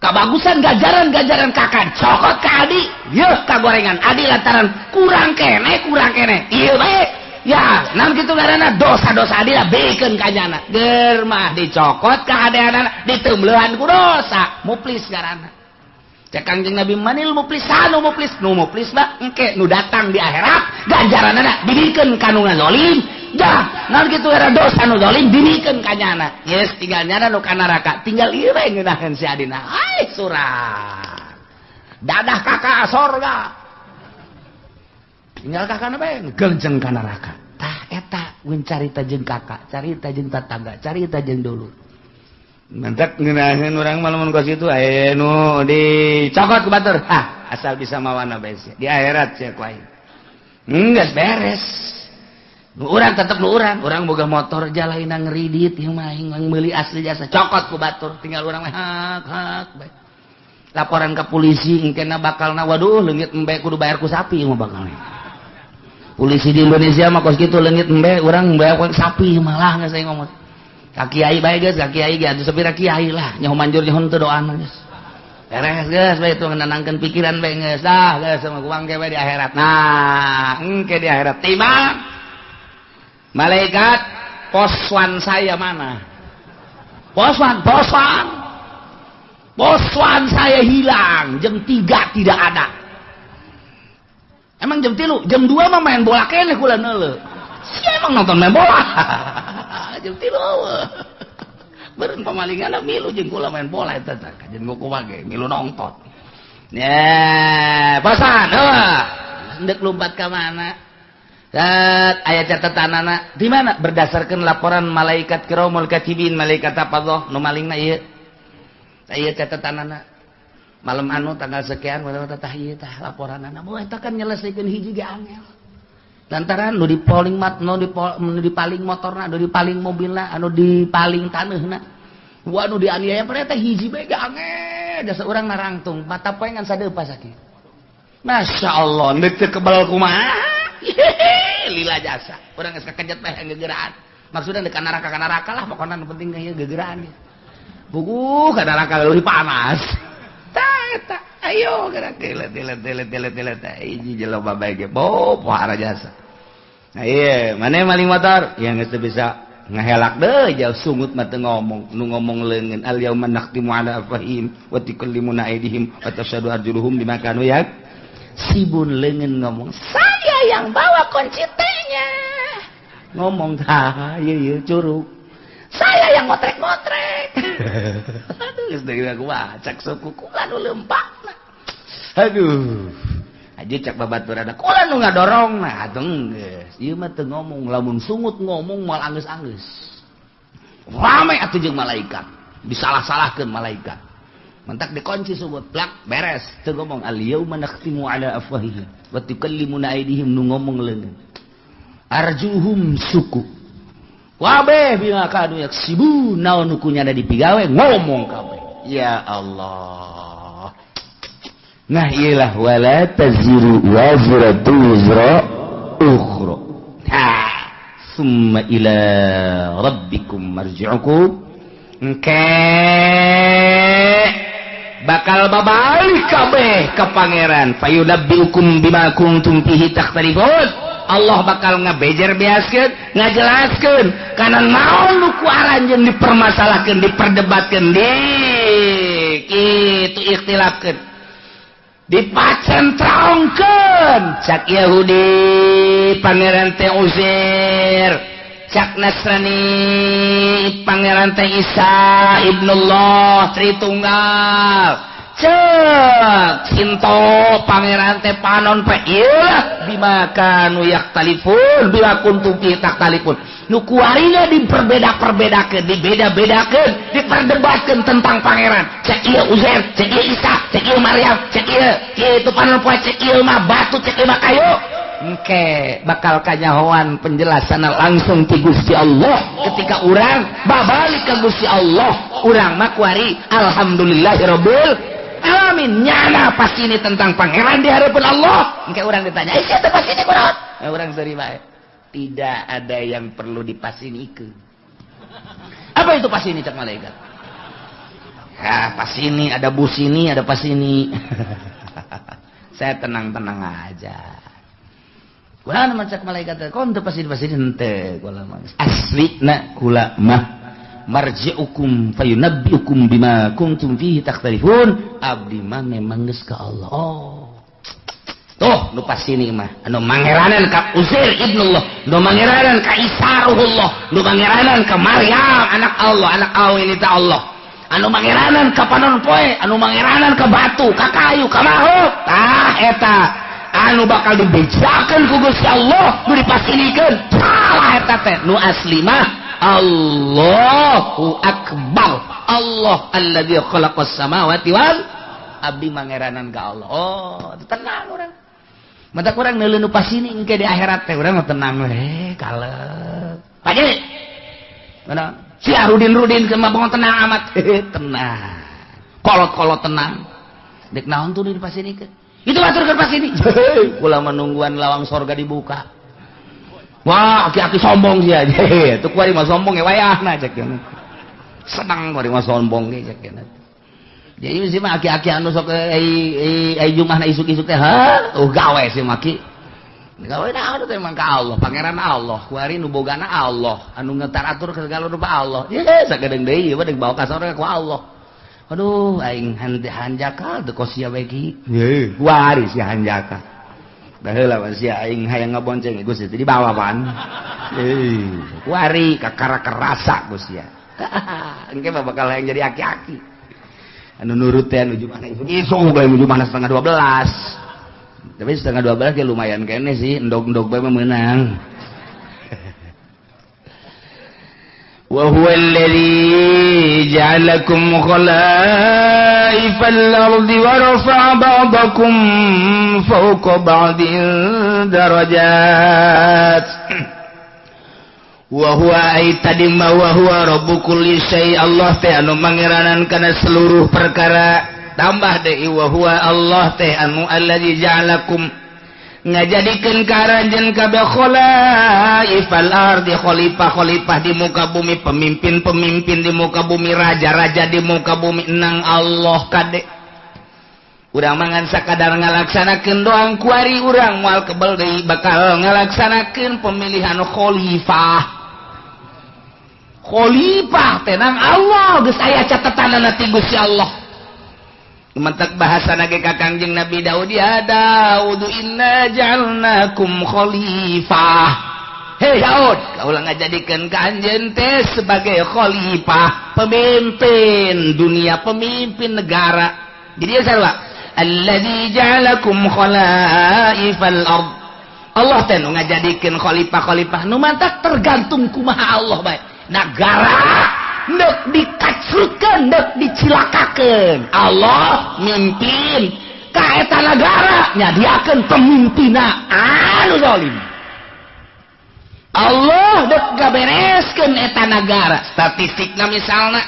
Kabagusan gajaran-gajaran kakak cokot ka adi, yeuh kagorengan adi lantaran kurang keneh, kurang keneh. Ieu bae. Ya, nam kitu ngaranna dosa-dosa adi lah bikeun ka nyana. Ger mah dicokot kahadeanana diteumbeuhan ku dosa, muflis ngaranna. Cek Kangjeng Nabi manil muflis sanu muflis, nu muflis mah engke nu datang di akhirat ganjaranana dibikeun ka nu ngazolim. Dah, naon kitu ngaranna dosa nu zalim dibikeun ka nyana. Geus tinggal nyana nu ka neraka, tinggal ieu we ngeunaheun si adina. Ai surah. Dadah kakak sorga. Tinggal kakak bae gelenjeng ka neraka. Tah eta mun carita jeung kakak, carita jeung tatangga, carita jeung dulur. Mantak ngeunaheun urang mah lamun kos kitu aya nu dicokot ku batur. Ah, asal bisa mawana bae sia. Di akhirat sia ku aing. Geus beres. Nu urang tetep nu urang, urang boga motor jalaina ngeridit ieu mah aing meuli asli jasa cokot ku batur, tinggal urang mah hak hak bae. Laporan ke polisi engkena bakalna waduh leungit embe kudu bayar ku sapi mah bakalna. Polisi di Indonesia mah kos kitu leungit embe urang bayar ku sapi malah geus aing ngomong. Ka kiai bae geus, ka kiai ge atuh sapira kiai lah, nyaho manjur nyaho teu doana geus. Beres geus bae itu menenangkan pikiran bae geus. Dah geus sama kuang ge bae di akhirat. Nah, engke di akhirat timbang malaikat poswan saya mana? Poswan, poswan. Poswan saya hilang, jam 3 tidak ada. Emang jam 3, jam 2 mah main bola keneh kula neuleuh. Sia emang nonton main bola. Jam 3 eueuh. Beureun pamalingan milu jeung kula main bola eta tah. Kajian kumaha ge milu nonton. Ya, bosan eueuh. Endek lompat ka mana? Tat aya catatanana di mana? Berdasarkan laporan malaikat kiramul katibin, malaikat apa nu malingna ieu. Ieu catatanana. Malam anu tanggal sekian tah ieu tah laporanana. Boh eta kan nyelesaikeun hiji ge angel. Lantaran nu dipaling mat nu dipaling motorna, nu dipaling mobilna, anu dipaling taneuhna. Wah nu dianiaya teh hiji bae ge angel. Jasa urang narangtung mata poe ngan sadeupa sakieu. Masya Allah, ndek teu kebal kumaha. Lila jasa. Urang geus kakejet bae gegeraan. Maksudna deuk ka neraka lah pokona nu penting ieu gegeraan. Buku ka neraka leuwih panas. Eta ayo gerak telet telet telet telet telet hiji jelema bae ge bo pohara jasa. Nah ieu mane maling motor yang geus teu bisa ngahelak deui jauh sungut mah teu ngomong nu ngomong leungeun al yauma nakhtimu ala afwahihim wa tukallimuna aydihim wa tashhadu arjuluhum bima kanu yaksibun. Leungeun ngomong saya yang bawa kunci T-nya. Ngomong tah ieu ieu curug. Saya yang ngotrek-ngotrek. Aduh, geus deui aku mah cak suku kula nu leumpakna. Aduh. Aja cak babaturana kula nu ngadorongna atuh geus. Ieu mah teu ngomong, lamun sungut ngomong moal anggeus-anggeus. Rame atuh jeung malaikat. Disalah-salahkeun malaikat. Mentak dikunci sungut, plak beres. Teu ngomong al yauma nakhtimu ala afwahihim wa tukallimuna aydihim nu ngomong leungeun. Arjuhum suku. Wabe bima kanu yaksibun naon nu kunyana dipigawe ngomong kabeh. Ya Allah. Nah iyalah wala taziru waziratu wizra ukhra. Ha summa ila rabbikum marji'ukum. Engke bakal babalik kabeh ka pangeran fayunabbiukum bima kuntum fihi takhtalifun. Allah bakal ngabejer beaskeun, ngajelaskeun kana naon nu ku aranjeun dipermasalahkeun, diperdebatkeun, di kitu ikhtilafkeun, dipacentrongkeun. Cak Yahudi pangeran teh Uzair, cak Nasrani pangeran teh Isa ibnullah Tritunggal, cek Sinto pangeran teh panon pe ieu bima kanu yaktalifun bima kuntum fi taktalifun. Nu kuarina diperbeda-perbedakeun, dibeda-bedakeun, diperdebatkeun tentang pangeran. Cek ieu Uzair, cek ieu Isa, cek ieu Maryam, cek ieu kitu panon poe, cek ieu mah batu, cek ieu mah kayu. Engke bakal kanyahoan penjelasan langsung ti Gusti Allah ketika urang babalik ka Gusti Allah. Urang mah kuari alhamdulillahirabbil alamin. Nyana pasti ini tentang pangeran di hadapan Allah. Engke urang ditanya, "Eh, siapa pasti ini kunaon?" Urang seuri bae. Tidak ada yang perlu dipasinikeun. Apa itu pasini cak malaikat? Ya, pasini ada busini, ada pasini. Saya tenang-tenang aja. Kula mah cak malaikat, kon teu pasini-pasini henteu kula mah. Aslina kula mah marji'ukum fayunabbiukum bima kuntum fihi takhtalifun. Abdi mah memang geus ka Allah. Oh. Tuh nu pasini mah anu mangeranan ka Uzair ibnullah, nu mangeranan ka Isa ruhullah, nu mangeranan ka Maryam anak Allah, anak awin itu Allah. Anu mangeranan ka panon poe, anu mangeranan ka batu, ka kayu, ka makhluk. Tah eta anu bakal dibejakeun ku Gusti Allah, nu dipasinikeun. Salah eta teh. Nu asli mah Allahu akbar. Allah alladzi khalaqas samawati wal abdi mangeranan ka Allah. Oh, tenang urang. Mata kurang neuleuh nu pasini engke di akhirat teh urang mah tenang we, kalem. Pak Ji. Mana? Si Arudin-rudin ke mah tenang amat. Tenang. Kolot-kolot tenang. Dek naon tuh di pasinikeun? Itu atur ke pasini. Kula menungguan lawang sorga dibuka. Wah, aki-aki sombong sih aja. Itu kuari mah sombong ya wayahna cek. Senang kuari mah sombong ge cek. Jadi sih mah aki-aki anu sok ai jumahna isuk-isuk teh, ha, oh gawe sih mah ki. Gawe naon teh emang ka Allah, pangeran Allah, kuari nu bogana Allah, anu ngetaratur segala rupa Allah. Ye, sagedeung deui ieu mah deuk bawa ka sorga ku Allah. Aduh, aing hanjakal teu kos sia bae ki. Ye, kuari si hanjakal. Baheula sia aing hayang ngabonceng Gus itu dibawa pan. Kuari kakara kerasa Gus ya. Engke mah bakal hayang jadi aki-aki. Anu nurut teh anu mana isuk bae nuju mana 11:30. Tapi 11:30 ge lumayan kene sih, endog-endog bae mah meunang. Wa huwa alladhi ja'alakum khalaifal ardi wa rafa'a ba'dakum fawqa ba'din darajat. Wa huwa ay tadima wa huwa rabbu kulli syai', Allah teh anu mangeranan kana seluruh perkara. Tambah deui wa huwa Allah teh anu alladzi ja'alakum ngajadikeun ka aranjeun kabeh khalaifal ardi, khalifah-khalifah di muka bumi, pemimpin-pemimpin di muka bumi, raja-raja di muka bumi, nang Allah kade. Urang mangan sakadar ngalaksanakeun doang kuari urang moal kebel deui bakal ngalaksanakeun pemilihan khalifah. Khalifah teh nang Allah geus aya catetanana ti Gusti Allah. Mentak bahasa nage ka Kangjeng Nabi Daud, ya Daud inna ja'alnakum khalifah. Hei Daud, kaula ngajadikeun ka anjeun teh sebagai khalifah, pemimpin dunia, pemimpin negara. Jadi sarua alladzi ja'alakum khalaifal ard. Allah teh nu ngajadikeun khalifah-khalifah nu mantak tergantung kumaha Allah bae. Nagara ndek dikacrutkeun, ndek dicilakakeun. Allah mimpin ka eta nagara, nyadiakeun pemimpinna anu zalim. Allah dek gabereskeun eta nagara. Statistikna misalna,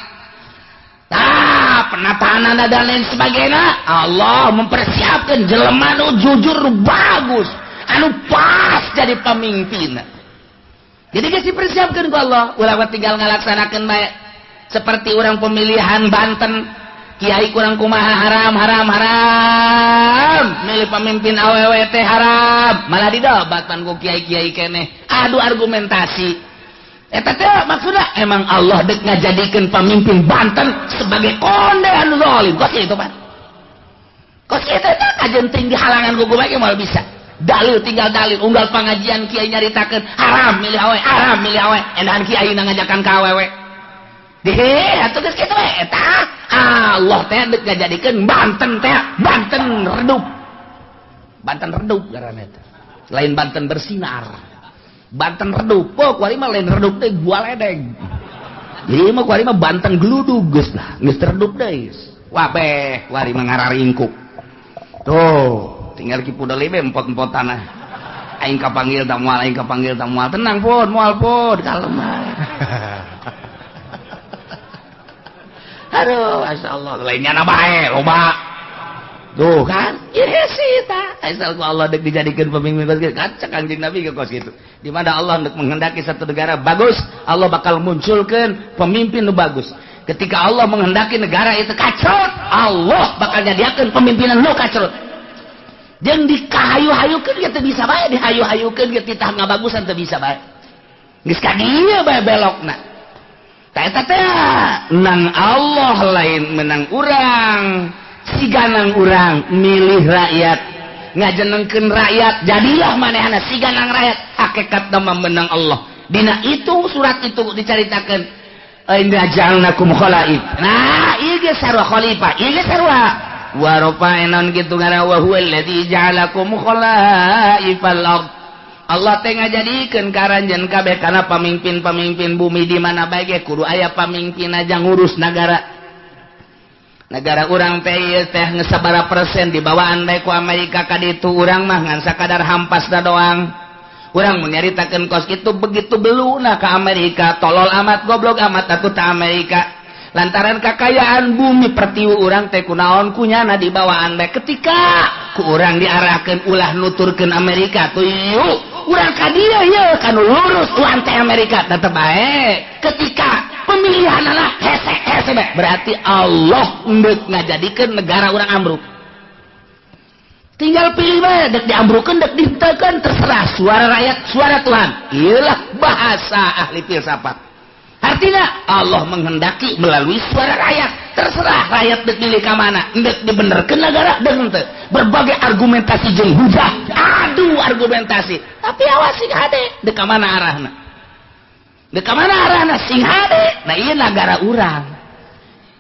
tah penataan dan lain sebagainya, Allah mempersiapkan jelema nu jujur, nu bagus, anu pas jadi pemimpin. Jadi geus dipersiapkeun ku Allah, ulah tinggal ngalaksanakeun bae. Seperti orang pemilihan Banten, kiai kurang kumaha haram haram haram, milih pemimpin awewe teh haram, malah didobatan ku kiai-kiai keneh, adu argumentasi. Eta teh maksudna emang Allah dek ngajadikeun pemimpin Banten sebagai konde anu zalim. Kos kitu pan. Kos kitu teh kajen tinggi halangan ku kumaha moal bisa. Dalil tinggal dalil, unggal pangajian kiai nyaritakeun haram milih awewe, haram milih awewe, endahan kiai ngajakan ka awewe. Deh, atuh geus kitu we eta. Allah teh deuk ngajadikeun Banten teh Banten redup. Banten redup ngaranna eta. Lain Banten bersinar. Banten redup. Oh, kuari mah lain redup teh gua ledeng. Jadi mah kuari mah Banten gludug geus lah, geus redup deui. Wabeh, kuari mah ngararingkuk. Tuh, tinggal Ki Pudel be empot-empot tanah. Aing kapanggil tak moal, aing kapanggil tak moal. Tenang pun, moal pun, kalem. Aduh, masya Allah, lainnya na bae, loba. Tuh kan, ieu sih ta. Asal ku Allah dek dijadikeun pemimpin bagus, kaca Kangjeng Nabi ke kos kitu. Di mana Allah dek menghendaki satu negara bagus, Allah bakal munculkeun pemimpin nu bagus. Ketika Allah menghendaki negara itu kacrut, Allah bakal nyadiakeun pemimpinan nu kacrut. Jeung dikahayu-hayukeun ge teu bisa bae, dihayu-hayukeun ge titah ngabagusan teu bisa bae. Geus ka dieu bae belokna. Eta teh nang Allah lain menang urang, siganang urang milih rakyat, ngajenengkeun rakyat, jadilah manehna siganang rakyat. Hakikatna mah menang Allah. Dina itu surat itu dicaritakeun inna ja'alnakum khalaif. Nah, ieu ge sarua khalifah, ieu ge sarua wa rafa'na kitu ngaran wa huwa alladzi ja'alakum khalaifal ard. Allah teh ngajadikeun ka aranjeun kabeh kana pamimpin-pamimpin bumi di mana bae ge kudu aya pamimpin aja ngurus nagara. Negara urang teh ieu teh geus sabaraha persen dibawaan bae ku Amerika ka ditu, urang mah ngan sakadar hampasna doang. Urang mun nyaritakeun kos kitu begitu beluna ka Amerika, tolol amat goblok amat atuh ta Amerika. Lantaran kakayaan bumi pertiwi urang teh kunaon kunyana dibawaan bae ketika ku urang diarahkeun ulah nuturkeun Amerika tuh yuk urang ka dieu yeuh kanu lurus tuan teh Amerika tetep bae. Ketika pemilihanana hese-hese bae berarti Allah endek ngajadikeun negara urang ambruk. Tinggal pilih bae dek diambrukeun dek dihenteukeun terserah suara rakyat suara Tuhan. Ieulah bahasa ahli filsafat. Artinya Allah menghendaki melalui suara rakyat. Terserah rakyat dek milih ka mana, dek dibenerkeun negara dek henteu. Berbagai argumentasi jeung hujah, adu argumentasi. Tapi awas sing hade, dek ka mana arahna? Dek ka mana arahna sing hade? Nah, ieu negara urang.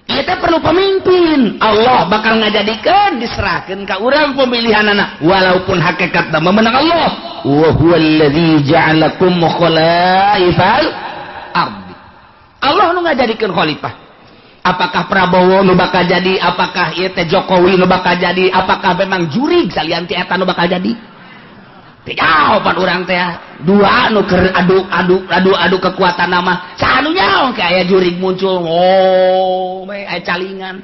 Ieu teh perlu pemimpin. Allah bakal ngajadikeun diserahkeun ka urang pemilihanana walaupun hakikatna memenang Allah. Wa huwallazi ja'alakum khalaifal ardh. Allah nu ngajadikeun khalifah. Apakah Prabowo nu bakal jadi, apakah ieu teh Jokowi nu bakal jadi, apakah memang jurig salian ti eta nu bakal jadi? Teu jawaban urang teh dua nu keur adu adu adu adu kekuatan nama. Saha nu nyaho ke aya jurig muncul, oh, we aya calingan.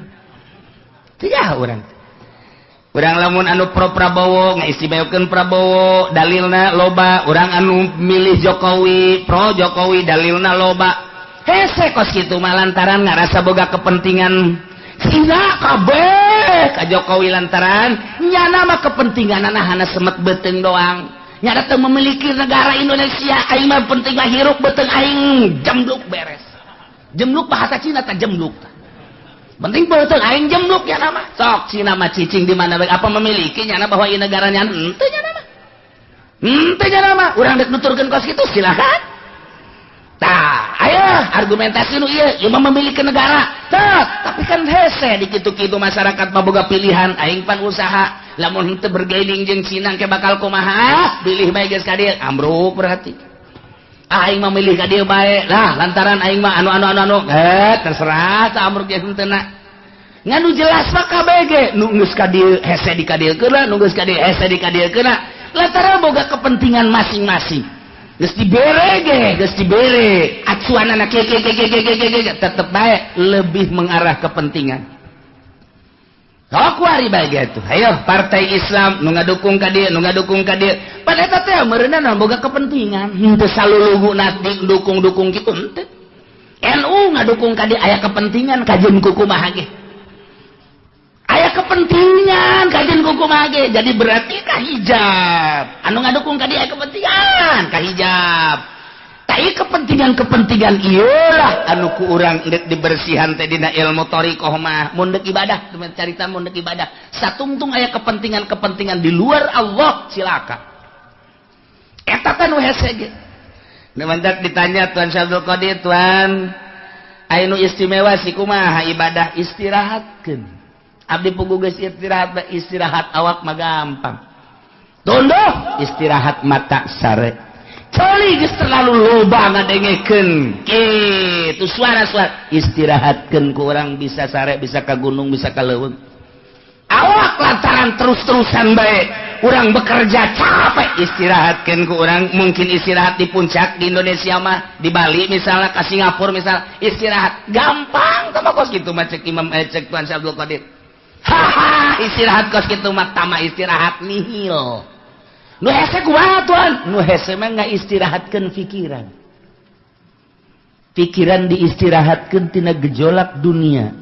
Teu jauh urang. Urang lamun anu pro Prabowo ngaistimewakeun Prabowo dalilna loba, urang anu milih Jokowi pro Jokowi dalilna loba. Hese kos kitu mah lantaran ngarasa boga kepentingan Cina kabeh ka Jokowi lantaran nyana mah kepentinganana hana semet beuteung doang. Nyana teu memiliki negara Indonesia, aing mah penting mah hirup beuteung aing jembluk beres. Jembluk bahasa Cina tah jembluk. Penting beuteung aing jembluk nyana mah. Sok Cina mah cicing di mana bae apa memiliki nyana bahwa ieu negara nyana henteu nyana mah. Henteu nyana mah urang dek nuturkeun kos kitu silakan. Tah, ayo argumentasi nu ieu, ieu mah memiliki negara. Tah, tapi kan hese di kitu-kitu masyarakat mah boga pilihan, aing pan usaha. Lamun henteu bergaining jeung Cina ke bakal kumaha? Bilih bae geus ka dieu, ambruk berarti. Aing mah milih ka dieu bae. Lah, lantaran aing mah anu anu anu anu, terserah tah ambruk geus henteu na. Ngan nu jelas mah KBG, nu geus ka dieu hese di ka dieu keuna, nu geus ka dieu hese di ka dieu keuna. Lantaran boga kepentingan masing-masing. Geus dibere ge, geus dibere. Acuanana kieu kieu kieu kieu kieu kieu tetep bae lebih mengarah kepentingan. Sok kuari bae ge atuh. Ayo partai Islam nu ngadukung ka dieu, nu ngadukung ka dieu. Pan eta teh meureunna boga kepentingan. Henteu saluluguna dukung-dukung kitu henteu. NU ngadukung ka dieu aya kepentingan kajeun kumaha ge. Aya kepentingan kajeun kumaha ge. Jadi berarti ka hijab. Anu ngadukung ka dieu aya kepentingan ka hijab. Tai kepentingan-kepentingan ieu lah anu ku urang deuk dibersihan teh dina ilmu thariqah mah. Mun deuk ibadah, carita mun deuk ibadah. Satungtung aya kepentingan-kepentingan di luar Allah cilaka. Eta teh nu hese ge. Nu mantak ditanya Tuan Syabdul Qadir, Tuan aya nu istimewa si kumaha ibadah istirahatkeun. Abdi pugu geus istirahat, istirahat awak mah gampang. Tunduh istirahat mata sare. Coli geus terlalu loba ngadengekeun. Kitu suara-suara istirahatkeun ku urang bisa sare, bisa ka gunung, bisa ka leuweung. Awak lantaran terus-terusan bae urang bekerja capek istirahatkeun ku urang mungkin istirahat di puncak di Indonesia mah, di Bali misalnya, ka Singapura misalnya, istirahat gampang tah kos kitu mah cek Imam cek Tuan Syabdul Qadir. Haha, istirahat kos kitu mah tama istirahat nihil. Nu hese kumaha Tuan? Nu hese mah ngaistirahatkeun pikiran. Pikiran diistirahatkeun tina gejolak dunia.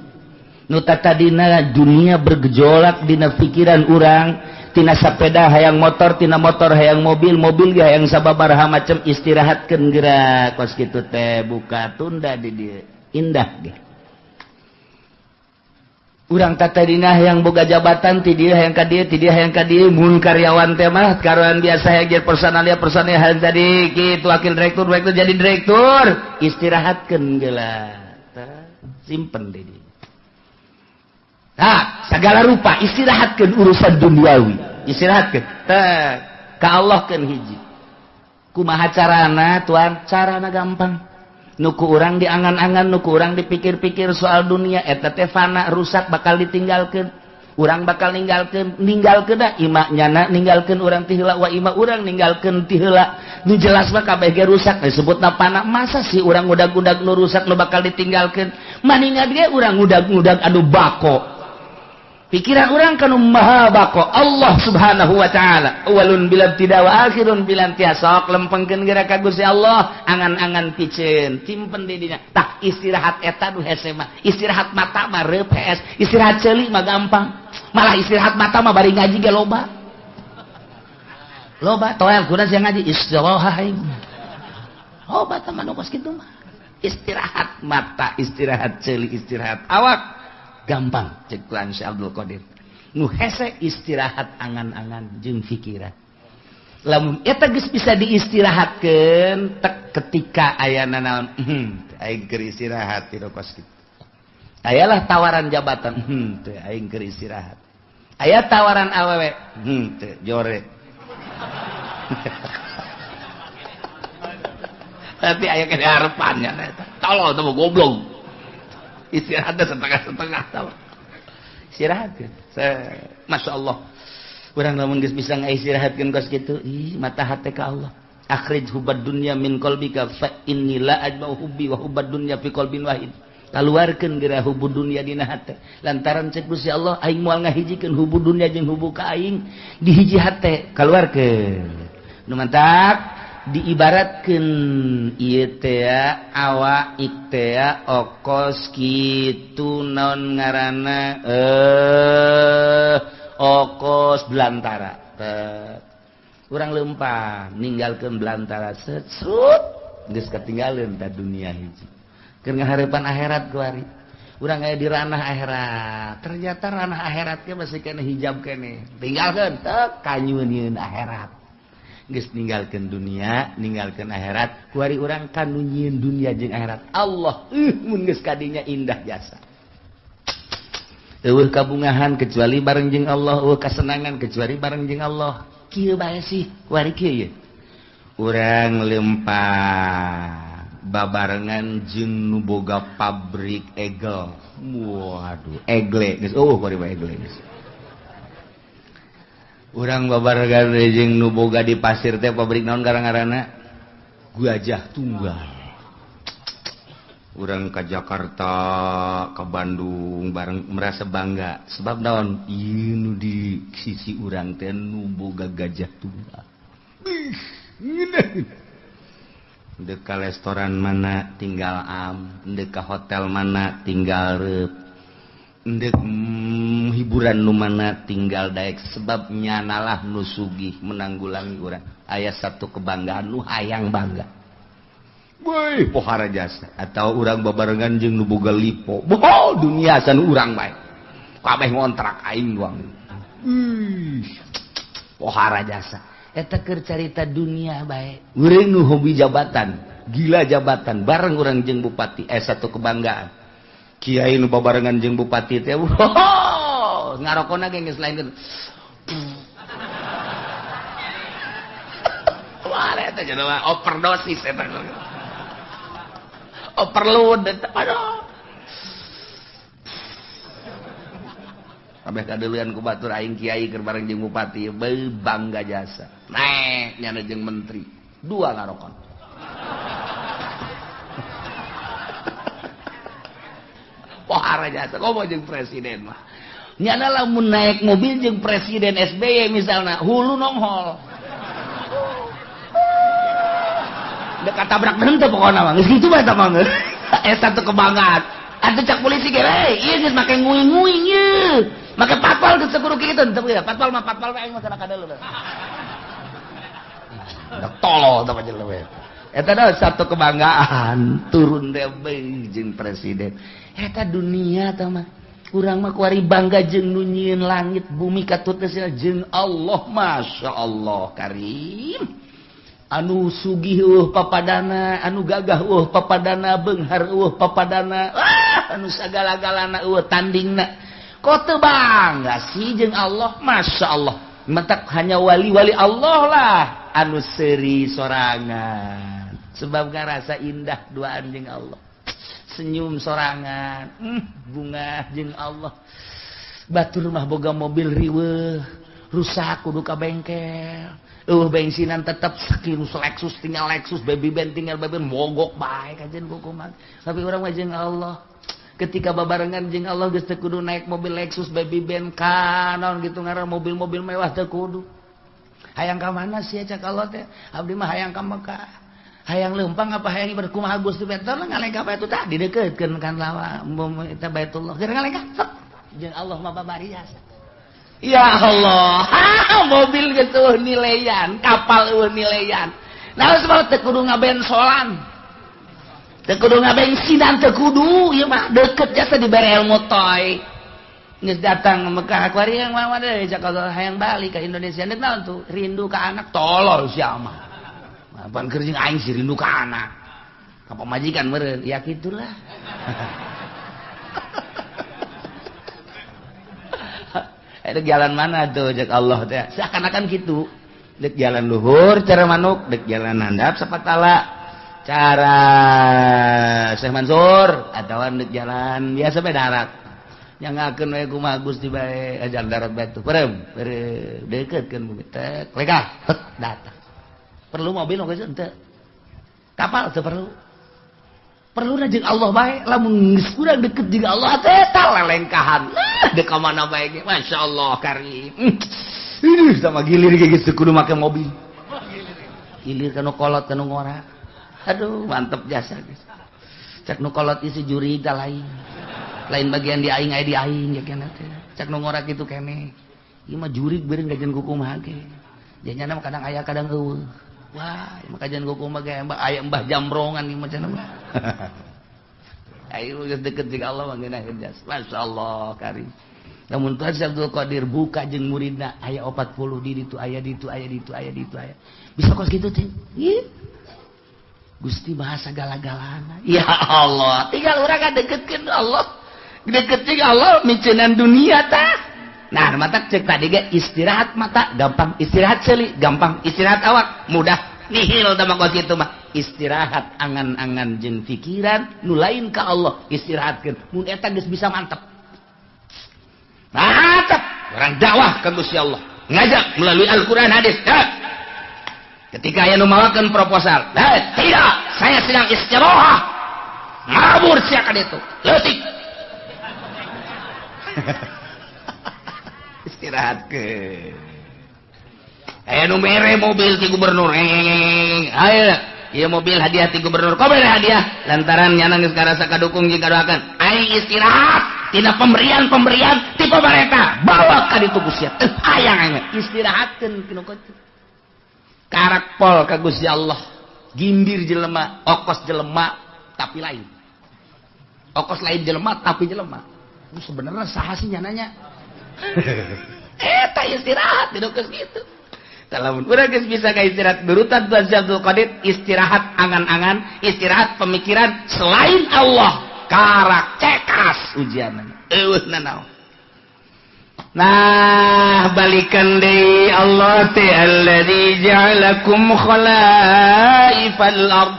Nu tatadina dunia bergejolak dina pikiran urang, tina sapeda hayang motor, tina motor hayang mobil, mobil ge hayang sababaraha macam istirahatkeun geura kos kitu teh buka tunda di dieu. Indah ge. Urang tatadina hayang boga jabatan ti dieu hayang ka dieu, ti dieu hayang ka dieu, mun karyawan teh mah karyawan biasa hayang jadi personalia, personalia hayang jadi kitu wakil direktur, direktur jadi direktur, istirahatkeun geula. Simpen di dieu. Nah, segala rupa istirahatkeun urusan duniawi, istirahatkeun. Teh ka Allah keun hiji. Kumaha carana Tuan? Carana gampang. Nu ku urang diangan-angan, nu ku urang dipikir-pikir soal dunia eta teh fana rusak bakal ditinggalkeun. Urang bakal ninggalkeun, ninggalkeun da ima nyana ninggalkeun urang ti heula wa ima urang ninggalkeun ti heula. Nu jelas mah kabeh ge rusak disebutna fana. Masa sih urang ngudag-ngudag nu rusak nu bakal ditinggalkeun? Maningat ge urang ngudag-ngudag anu bako. Pikiran orang kanu maha bako Allah subhanahu wa ta'ala awalun bila tidak wa akhirun bila intiha. Sok lempengkeun geura ka Gusti Allah, angan-angan piceun simpen di dinya. Tah istirahat eta nu hese mah, istirahat mata mah reup hees, istirahat ceuli mah gampang. Malah istirahat mata mah bari ngaji ge loba. Loba toel kuna sia ngaji istirahat aing. Loba tah mah nu kos kitu mah. Istirahat mata, istirahat ceuli, istirahat awak gampang cek Tuan Syekh Abdul Qadir. Nu hese istirahat angan-angan jeung pikiran. Lamun eta geus bisa diistirahatkeun tek ketika ayana naon, aing keur istirahat ti kos kitu. Ayalah tawaran jabatan, teu aing keur istirahat. Aya tawaran awewe, teu jore. Tapi aya kene harepannya eta. Tolol teh goblok. Istirahatna setengah-setengah tah. Istirahatkeun. Masya Allah. Urang lamun geus bisa ngaistirahatkeun kos kitu, ih mata hate ka Allah. Akhrij hubbad dunya min qalbika fa inni la ajma'u hubbi wa hubbad dunya fi qalbin wahid. Kaluarkeun geura hubbu dunya dina hate. Lantaran cek Gusti Allah aing moal ngahijikeun hubbu dunya jeung hubbu ka aing di hiji hate, kaluarkeun. Nu mantak diibaratkeun ieu teh awak teh okos kitu naon ngaranna okos belantara. Urang leumpang ninggalkeun belantara sesut geus katinggaleun ta dunia hiji. Keur ngahareupan akhirat kuari. Urang aya di ranah akhirat. Ternyata ranah akhirat ge masih keneh hijab keneh. Tinggalkeun teu kanyueun akhirat. Geus ninggalkeun dunia, ninggalkeun akhirat, kuari urang kanu nyieun dunia jeung akhirat. Allah mun geus kadinya indah jasa. Eueuh kabungahan kecuali bareng jeung Allah, eueuh kasenangan kecuali bareng jeung Allah. Kieu bae sih, kuari kieu ye. Urang lempah babarengan jeung nu boga pabrik egel. Waduh, egle geus eueuh kuari mah egle geus. Urang babarengan jeung nu boga di pasir teh pabrik naon ngaranna? Gajah Tunggal. Urang ke Jakarta, ke Bandung bareng merasa bangga sebab naon ieu nu di sisi urang teh nu boga gajah tunggal. Ndek ka restoran mana tinggal am, ndek ka hotel mana tinggal reup, ndek hiburan nu mana tinggal daek sebab nyanalah nu sugih menanggulangi urang. Aya satu kebanggaan nu hayang bangga. Woi, pohara jasa atau urang babarengan jeung nu boga lipo. Boh, dunia san urang bae. Kabeh ngontrak aing doang. Pohara jasa. Eta keur carita dunia bae. Urang nu hobi jabatan, gila jabatan, bareng urang jeung bupati. Satu kebanggaan. Kiai nu babarengan jeung bupati teh, wow, ngarokona ge geus lain. Wah, eta jelema overdosis eta. Overload, aduh. Kabeh kadeuleun ku batur aing kiai keur bareng jeung bupati, beuh bangga jasa. Naek nyana jeung menteri, dua ngarokon. Pohara jasa, komo jeung presiden mah. Nyana lamun naik mobil jeung presiden SBY misalna, hulu nonghol. Dekat tabrak henteu pokona mah. Geus kitu bae eta mah geus. Eta satu kebanggaan. Atuh cak polisi ge, "Hei, ieu geus make nguing-nguing ieu. Make patwal geus kudu kitu henteu ya. Patwal mah patwal we aing mah kana kadeuleu." Tolol tah jelema. Eta adalah satu kebanggaan turun teh jeung presiden. Eta dunia tah mah. Urang mah kuari bangga jeung nu nyieun langit bumi katut jeung Allah, masyaallah karim. Anu sugih eueuh papadana, anu gagah eueuh papadana, beunghar eueuh papadana, anu sagala-galana eueuh tandingna. Kok teu bangga sih jeung Allah, masya Allah. Mentak hanya wali-wali Allah lah anu seuri sorangan. Sebab ngarasa indah duaan jeung Allah. Senyum sorangan, bunga jeung Allah. Batur mah boga mobil riweuh, rusak kudu ka bengkel. Bensinan tetep sakieu Lexus tinggal Lexus, baby band tinggal baby band, mogok bae kajen kukuman. Tapi urang mah jeung Allah. Ketika babarengan jeung Allah geus teu kudu naik mobil Lexus, baby band kanon gitu ngaran mobil-mobil mewah teu kudu. Hayang ka mana sih cak Allah teh? Abdi mah hayang ka Mekah. Hayang leumpang apa hayang ibadah kumaha Gusti betul ngalengkah bae tah didekeutkeun kan lawa eta Baitullah. Keur ngalengkah sok jeung Allah mah babari jasa. Ya Allah, mobil gitu nilaian, kapal nilaian. Nah, sebab teu kudu ngabensolan. Teu kudu ngabensinan teu kudu ieu mah deket jasa dibere ilmu toy. Geus datang ke Mekah kuari yang mah deui cak hayang balik ka Indonesia deuk naon tuh rindu ka anak tolol sia mah. Apaan keur jeung aing sih rindu ka anak. Ka pamajikan meureun ya kitulah. Dek jalan mana tuh cek Allah teh seakan-akan gitu. Dek jalan luhur cara manuk, dek jalan handap sapatala cara Syekh Mansur atawa dek jalan biasa bae darat. Nyangakeun we kumaha Gusti bae ajar darat bae tuh. Perem, perem deukeutkeun bumi teh legah datang. Perlu mobil oge henteu. Kapal teu perlu. Perlu jeung Allah bae lamun geus urang deket jeung Allah teh tah lelengkahan. Dek ka mana bae ge masyaallah karim. Ih sama gilir ge geus kudu make mobil. Gilir kana kolot kana ngora. Aduh mantep jasa geus. Cek nu kolot isi juri tah lain. Lain bagian di aing aya di aing ya kana teh. Cek nu ngora kitu keneh. Ieu mah jurig beureun gajian kukumaha ge. Janyana mah kadang aya kadang eueuh. Wah, maka jangan kukumaha ge aya mbah jamrongan ieu mah cenah mah. Ayo geus deket jeung Allah mah ngeunaheun jas. Masyaallah karim. Lamun Tuhan Syekh Abdul Qadir buka jeung muridna aya 40 di ditu aya ditu aya ditu aya ditu aya. Bisa kos kitu teh. Ieu. Gusti bahasa gala-galana. Ya Allah, tinggal urang kadeketkeun Allah. Deket jeung Allah miceunan dunia tah. Nah, mata cek tadi ge istirahat mata gampang, istirahat seuli gampang, istirahat awak mudah. Nihil tah mah kos kitu mah. Istirahat angan-angan jeung pikiran nu lain ka Allah istirahatkeun. Mun eta geus bisa mantep. Mantep orang dakwah ka Gusti Allah. Ngajak melalui Al-Qur'an hadis. Ha. Ketika aya nu mawakeun proposal, tidak, saya sedang istirahat. Ngabur sia ka ditu. Leutik. Istirahatkeun. Aya nu mere mobil ti gubernur. Ayo, ieu mobil hadiah ti gubernur. Kok mere hadiah? Lantaran nyana geus karasa kadukung jeung kadoakeun. Aing istirahat tina pemberian-pemberian ti pamarentah. Bawa ka ditu ku sia. Teu hayang aing istirahatkeun kinu kitu. Karak pol ka Gusti Allah. Gimbir jelema, okos jelema tapi lain. Okos lain jelema tapi jelema. Sebenarnya saha sih nyananya? Eta istirahat di geus kitu. Lamun urang geus bisa ka istirahat berutan Tuhan Syekh Abdul Qadir istirahat angan-angan, istirahat pemikiran selain Allah, karak cekas ujianna. Eueuh nanaon. Nah, balikan deui Allah teh alladzi ja'alakum khalaifal ard.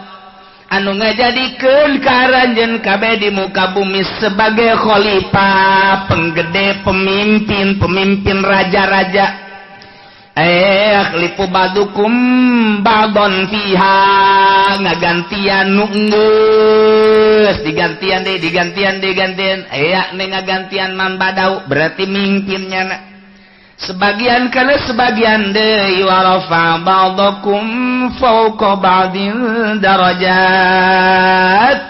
Anu ngajadikeun ka aranjeun kabeh di muka bumi sebagai khalifah, penggede, pemimpin, pemimpin raja-raja. Khalifu ba'dukum ba'don fiha, ngagantian nu geus digantian deui, digantian digantian. Aya ne ngagantian man badau berarti mimpinnya na. Sebagian kana sebagian deui wa rafa ba'dakum fawqa ba'din darajat.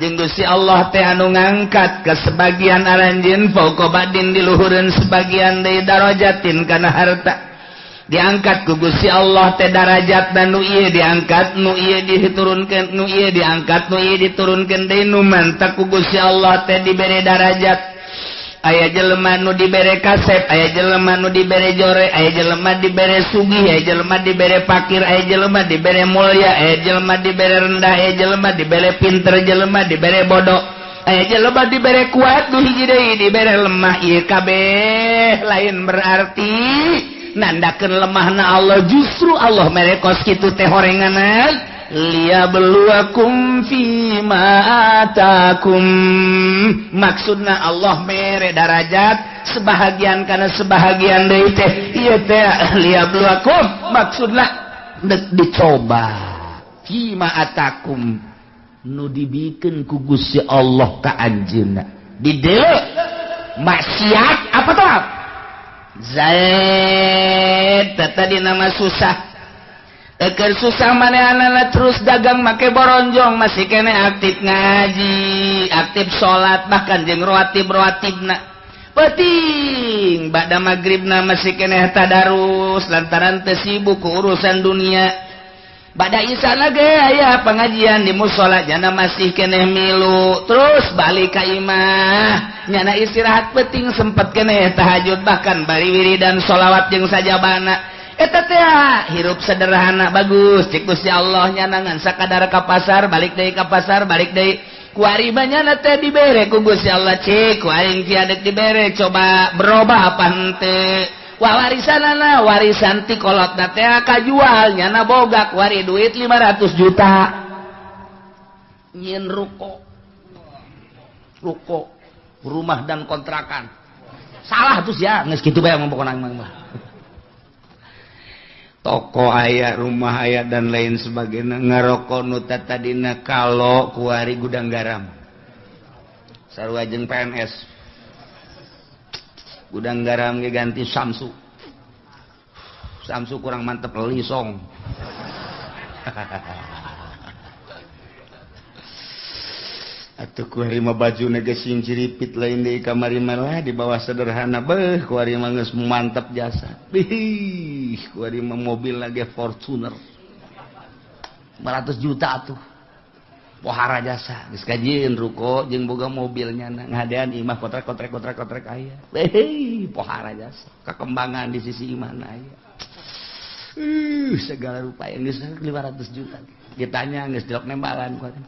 Jeung Gusti Allah teh anu ngangkat ke sebagian aranjeun fawqa ba'din diluhureun sebagian deui darajatin kana harta. Diangkat ku Gusti Allah teh darajat dan nu ieu diangkat, nu ieu diturunkeun, nu ieu diangkat, nu ieu diturunkeun deui nu mantak ku Gusti Allah teh dibere darajat. Aya jelema nu dibere kasep, aya jelema nu dibere jore, aya jelema dibere sugih, aya jelema dibere fakir, aya jelema dibere mulia, aya jelema dibere rendah, aya jelema dibere pinter, jelema dibere bodoh, aya jelema dibere kuat, nu hiji deui dibere lemah. Ieu kabeh lain berarti nandakeun lemahna Allah, justru Allah mere kos kitu teh horenganan liyabluwakum fima atakum. Maksudna Allah mere darajat sebahagian kana sebahagian deui teh ieu teh liyabluwakum maksudna deuk dicoba fima atakum nu dibikeun ku Gusti Allah ka anjeunna di deuleu maksiat apa taat Zaid tadi nama susah. Eker susah manehanana terus dagang make boronjong masih kene aktif ngaji, aktif salat bahkan jeung rawatib-rawatibna. Penting ba'da magribna masih kene tadarus lantaran teu sibuk ku urusan dunia. Bada isana ge aya pengajian di musola nyana masih keneh milu terus balik ka imah nyana istirahat penting sempet keneh tahajud bahkan bari wiridan sholawat jeung sajabana. Eta teh hirup sederhana bagus cik Gusti Allah nyana ngan sakadar ka pasar balik deui ka pasar balik deui kuari nyana teh dibere ku Gusti Allah cik ku aing ciadek dibere coba berubah apa henteu wah warisanana warisan ti kolotna teh kajual nyana boga kuari duit 500 juta nyieun ruko ruko rumah dan kontrakan salah tuh sia geus kitu bae pokona mah toko aya rumah aya dan lain sebagainya ngarokok nu tadina kalau kuari gudang garam sarua jeung PNS gudang garam ge ganti Samsu Samsu kurang mantep lisong atuh kuari mah bajuna ge sing ciripit lain deui kamari mah di bawah sederhana beuh kuari mah geus mantep jasa bih kuari mah mobil lagi Fortuner 500 juta atuh pohara jasa geus kajieun ruko jeung boga mobilnya ngadean imah kotrek kotrek kotrek kotrek aya beuh pohara jasa kekembangan di sisi imahna aya segala rupa yang geus 500 juta ditanya geus dilok nembalan kuari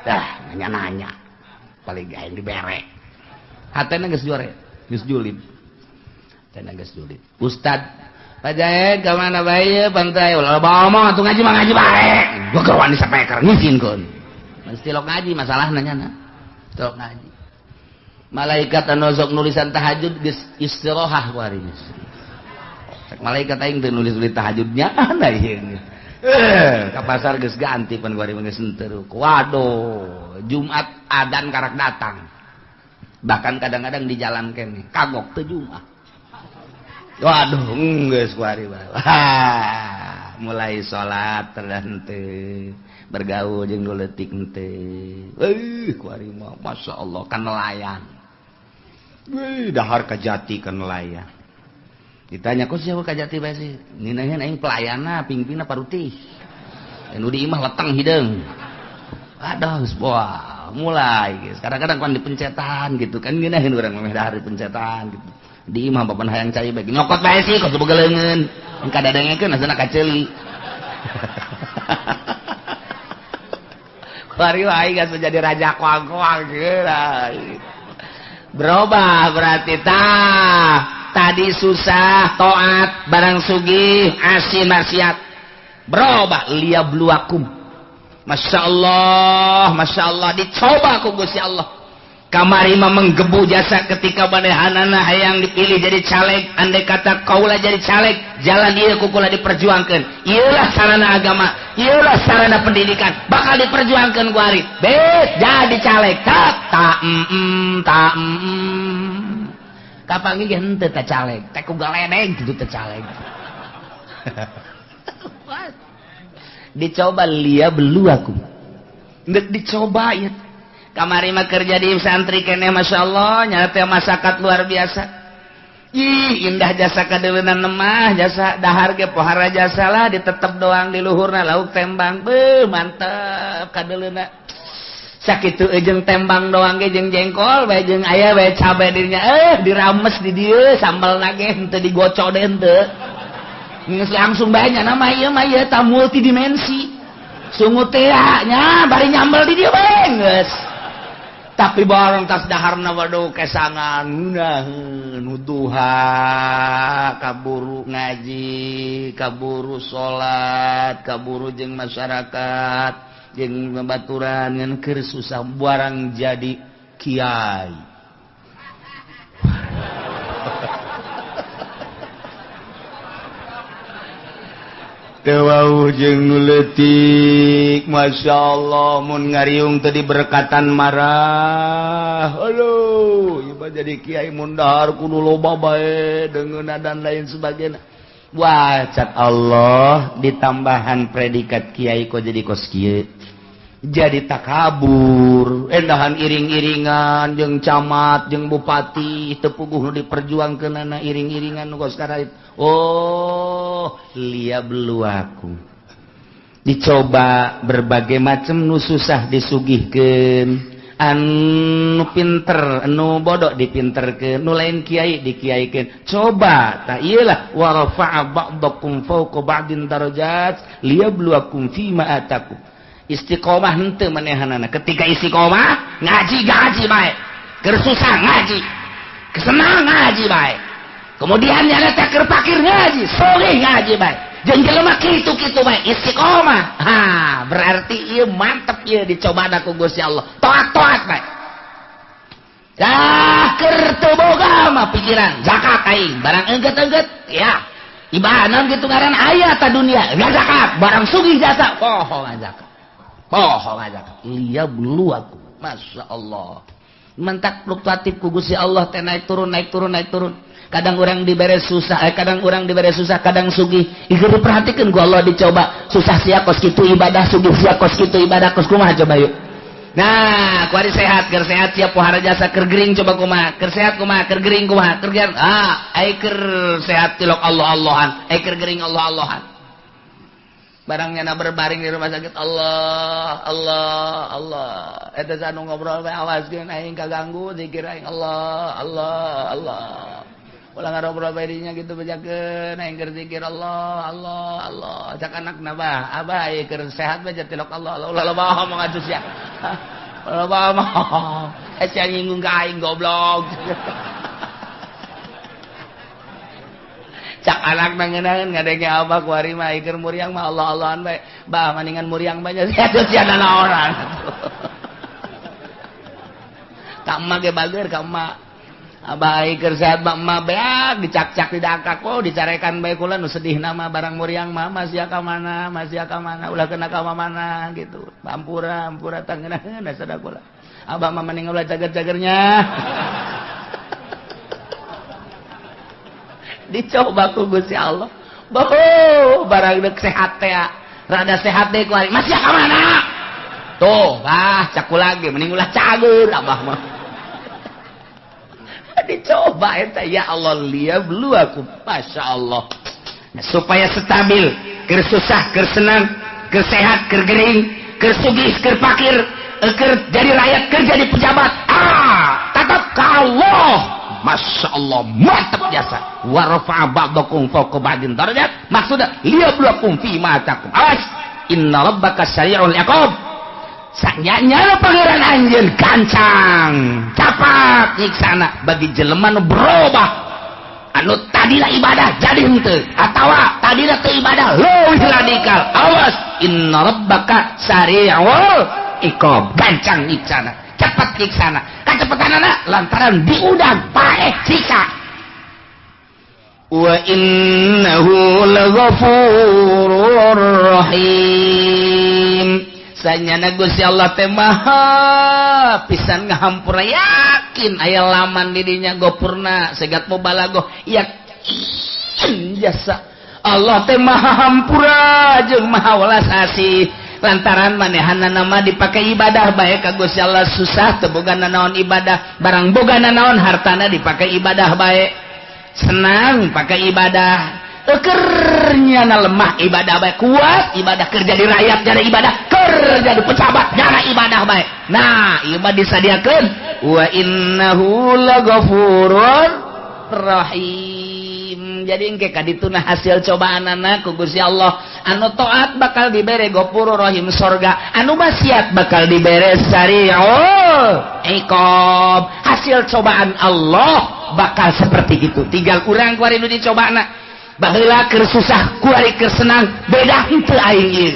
dah nanya-nanya paling gaeng dibere hatena geus jore geus julid hatena geus julid ustad Pak Jae ka mana bae pantai ulah loba omong atuh ngaji mah ngaji bae gua keur wani sapeker ngizinkeun mesti lok ngaji masalahna nyana lok ngaji malaikat anu sok nulisan tahajud geus istirahat ku ari geus malaikat aing teu nulis-nulis tahajudnya da ieu ke pasar geus ganti pan kuari geus henteu. Waduh, Jumat adan karak datang. Bahkan kadang-kadang di jalan kene kagok teu Jumat. Waduh, geus kuari bae. Mulai salat henteu, bergaul jeung nu leutik henteu. Kuari mah masyaallah ka nelayan. Dahar ka jati ka nelayan. Ditanya kok siapa kajati bae sih? Nginaheun aing pelayana pingpina parutih. Anu di imah leteng hideung. Aduh, wah, mulai geus. Kadang-kadang kan dipencetan gitu kan nginaheun urang meh dahar dipencetan gitu. Di imah papan hayang cai bae. Nyokot bae sih kok bogeleungeun. Engka dadengekeun asana kaceuli. Kuari wae geus jadi raja koang-koang geus. Berubah berarti tah. Tadi susah toat barang sugih asin maksiat berubah liyabluwakum Masya Allah dicoba ku Gusti Allah kamari mah menggebu jasa ketika manehanana hayang dipilih jadi caleg andai kata kaula jadi caleg jalan ieu ku kula diperjuangkeun ieulah sarana agama ieulah sarana pendidikan bakal diperjuangkeun ku ari bet jadi caleg tak ta ta kapanggih ge henteu teh caleg teh ku galedeg kitu teh caleg dicoba lia beluaku ndek dicoba ieu kamari mah kerja di santri keneh masyaallah nya teh masakat luar biasa ih indah jasa kadeuleunna mah jasa dahar ge pohara jasa lah ditetep doang di luhurna lauk tembang beuh mantep kadeuleunna sakitu jeung tembang doang ge jeung jengkol bae jeung aya bae cabe dirinya dirames di dieu sambelna ge henteu digocok deui henteu geus langsung bae nya mah ieu mah ieu ta multidimensi sungut teh nya bari nyambel di dieu bae geus tapi barang tas daharna waduh kesangan ngeunaheun duha kaburu ngaji kaburu salat kaburu jeung masyarakat jeung baturan ngan keur susah barang jadi kiai teu wauh jeung nu leutik masyaallah mun ngariung teu diberkatan marah aduh ieu mah jadi kiai mun dahar kudu loba bae deungeunna dan lain sebagainya wah cat Allah ditambahan predikat kiai kok jadi kos kieu jadi takabur endahan iring-iringan jeung camat jeung bupati teu puguh nu diperjuangkeunana iring-iringan nu kos karait oh Oh, liyabluwakum. Dicoba berbagai macam nu susah disugihkeun, anu pinter anu bodoh dipinterkeun, nu lain kiai dikiaikeun. Coba tah ieu lah wa rafa'a ba'dakum fawqa ba'din darajat liyabluwakum fima atakum. Istiqomah henteu manehanana. Ketika istiqomah ngaji-ngaji bae, keur susah ngaji, kesenang ngaji bae. Kemudian nyana teh keur pakir ngaji, soleh ngaji bae. Jeung jelema kitu-kitu bae istiqomah. Ha, berarti ieu mantep ieu dicobana ku Gusti Allah. Toat-toat bae. Dah keur teu boga mah pikiran zakat aing, barang engget-engget ya. Ibadah kitu ngaran aya ta dunia, enggak zakat, barang sugih jasa poho zakat. Poho zakat. Liyabluwakum. Masya Allah. Mentak fluktuatif ku Gusti Allah teh naik turun naik turun naik turun. Kadang orang dibere susah, kadang orang dibere susah, kadang sugih. Ieu diperhatikeun ku Allah dicoba. Susah sia kos kitu ibadah, sugih sia kos kitu ibadah, kos kumaha coba yuk. Nah, kuari sehat, keur sehat sia pohara jasa, keur gering coba kumaha, keur sehat kumaha, keur gering kumaha, keur gering. Ah, ai keur sehat tilok Allah-Allahan, ai keur gering Allah-Allahan. Barangnya na berbaring di rumah sakit Allah Allah Allah eta anu ngobrol bae awaskeun aing kaganggu zikir aing Allah Allah Allah ulah ngarobrol bae dinya kitu bejakeun aing keur zikir Allah Allah Allah cak anakna bah abah ieu keur sehat bae tilok Allah Allah ulah loba omong atuh sia ulah loba omong sia nyinggung ka aing goblok. Cak anak nangenaheun ngadenge abah kuari mah iker muriang mah Allah-Allahan bae. Bah maningan muriang banyak sia teu sia nanaonan. Ka emak ge bager ka emak. Abah iker sehat mah emak beak dicak-cak didakak oh dicarekan bae kula nu sedihna mah barang muriang mah masih ka mana, masih ka mana, ulah kena ka mana gitu. Ampura, ampura tangenaheun sada kula. Abah mah mending ulah cager-cagernya. Dicoba ku Gusti Allah. Boh, barang deuk sehat teh. Rada sehat deh ku ari. Masih ka mana? Tuh, ah caku lagi mending ulah cager abah mah. Dicoba eta ya Allah liyabluwakum. Masya Allah. Nah, supaya stabil, keur susah, keur senang, keur sehat, keur gering, keur sugih, keur pakir, keur jadi rakyat, keur jadi pejabat. Ah, tetap ka Allah. Masya Allah mantap jasa. Wa rafa'a ba'dakum fawqa ba'din darajat. Maksudnya liyabluwakum fi ma atakum. Awas, inna rabbaka sari'ul iqab. Sanyanya pangeran anjeun gancang, capat nyiksana bagi jelema nu berubah. Anu tadina ibadah jadi henteu atawa tadina teu ibadah leuwih radikal. Awas, inna rabbaka sari'ul iqab. Gancang nyiksana, cepat nyiksana. Kacepetanana lantaran diundang paeh siksa. Wa innahu laghafurur rahim. Sanyana Gusti Allah teh maha pisan ngahampura, yakin aya laman di dinya gopurna segat mubalagoh yakin jasa Allah teh maha hampura jeung maha welas asih. Lantaran manehanna mah dipake ibadah bae ka Gusti Allah susah teu boga nanaon ibadah, barang boga nanaon hartana dipake ibadah bae, senang pake ibadah, ekernya na lemah ibadah bae, kuat ibadah, kerja di rakyat jadi ibadah, kerja di pejabat jadi ibadah bae. Nah ieu mah disadiakeun wa innahu laghafurur rahim. Jadi engke kadituna hasil cobaanana ku Gusti Allah. Anu taat bakal dibere ghafurur rahim sorga, anu maksiat bakal dibere sari'ul iqab. Hasil cobaan Allah bakal seperti itu. Tinggal urang kuari nu dicobana. Baheula keur susah kuari keur senang, beda henteu aing ieu.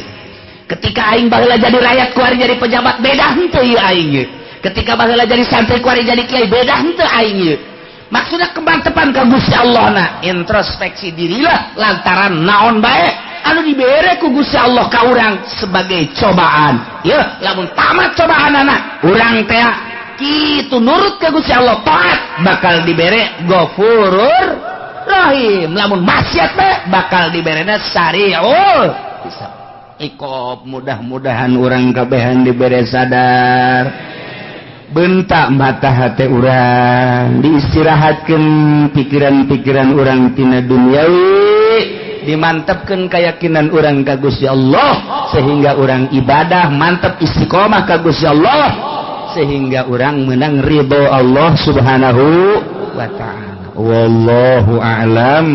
Ketika aing baheula jadi rakyat kuari jadi pejabat, beda henteu ieu aing ieu. Ketika baheula jadi santri kuari jadi kiai, beda henteu aing ieu. Maksudnya kemantepan ka Gusti Allah na introspeksi dirilah lantaran naon bae anu dibere ku Gusti Allah ka urang sebagai cobaan. Yeuh, lamun tamat cobaanana urang teh kitu nurut ka Gusti Allah taat bakal dibere Ghafurur Rahim. Lamun maksiat bae bakal diberena sari'ul hisab. Iqab. Mudah-mudahan urang kabehan dibere sadar. Bentak mata hati urang, diistirahatkan pikiran-pikiran urang tina duniawi, Dimantapkan keyakinan urang ka Gusti Allah sehingga urang ibadah mantap, istiqomah ka Gusti Allah, sehingga urang menang ridho Allah Subhanahu wa Ta'ala. Wallahu a'lam.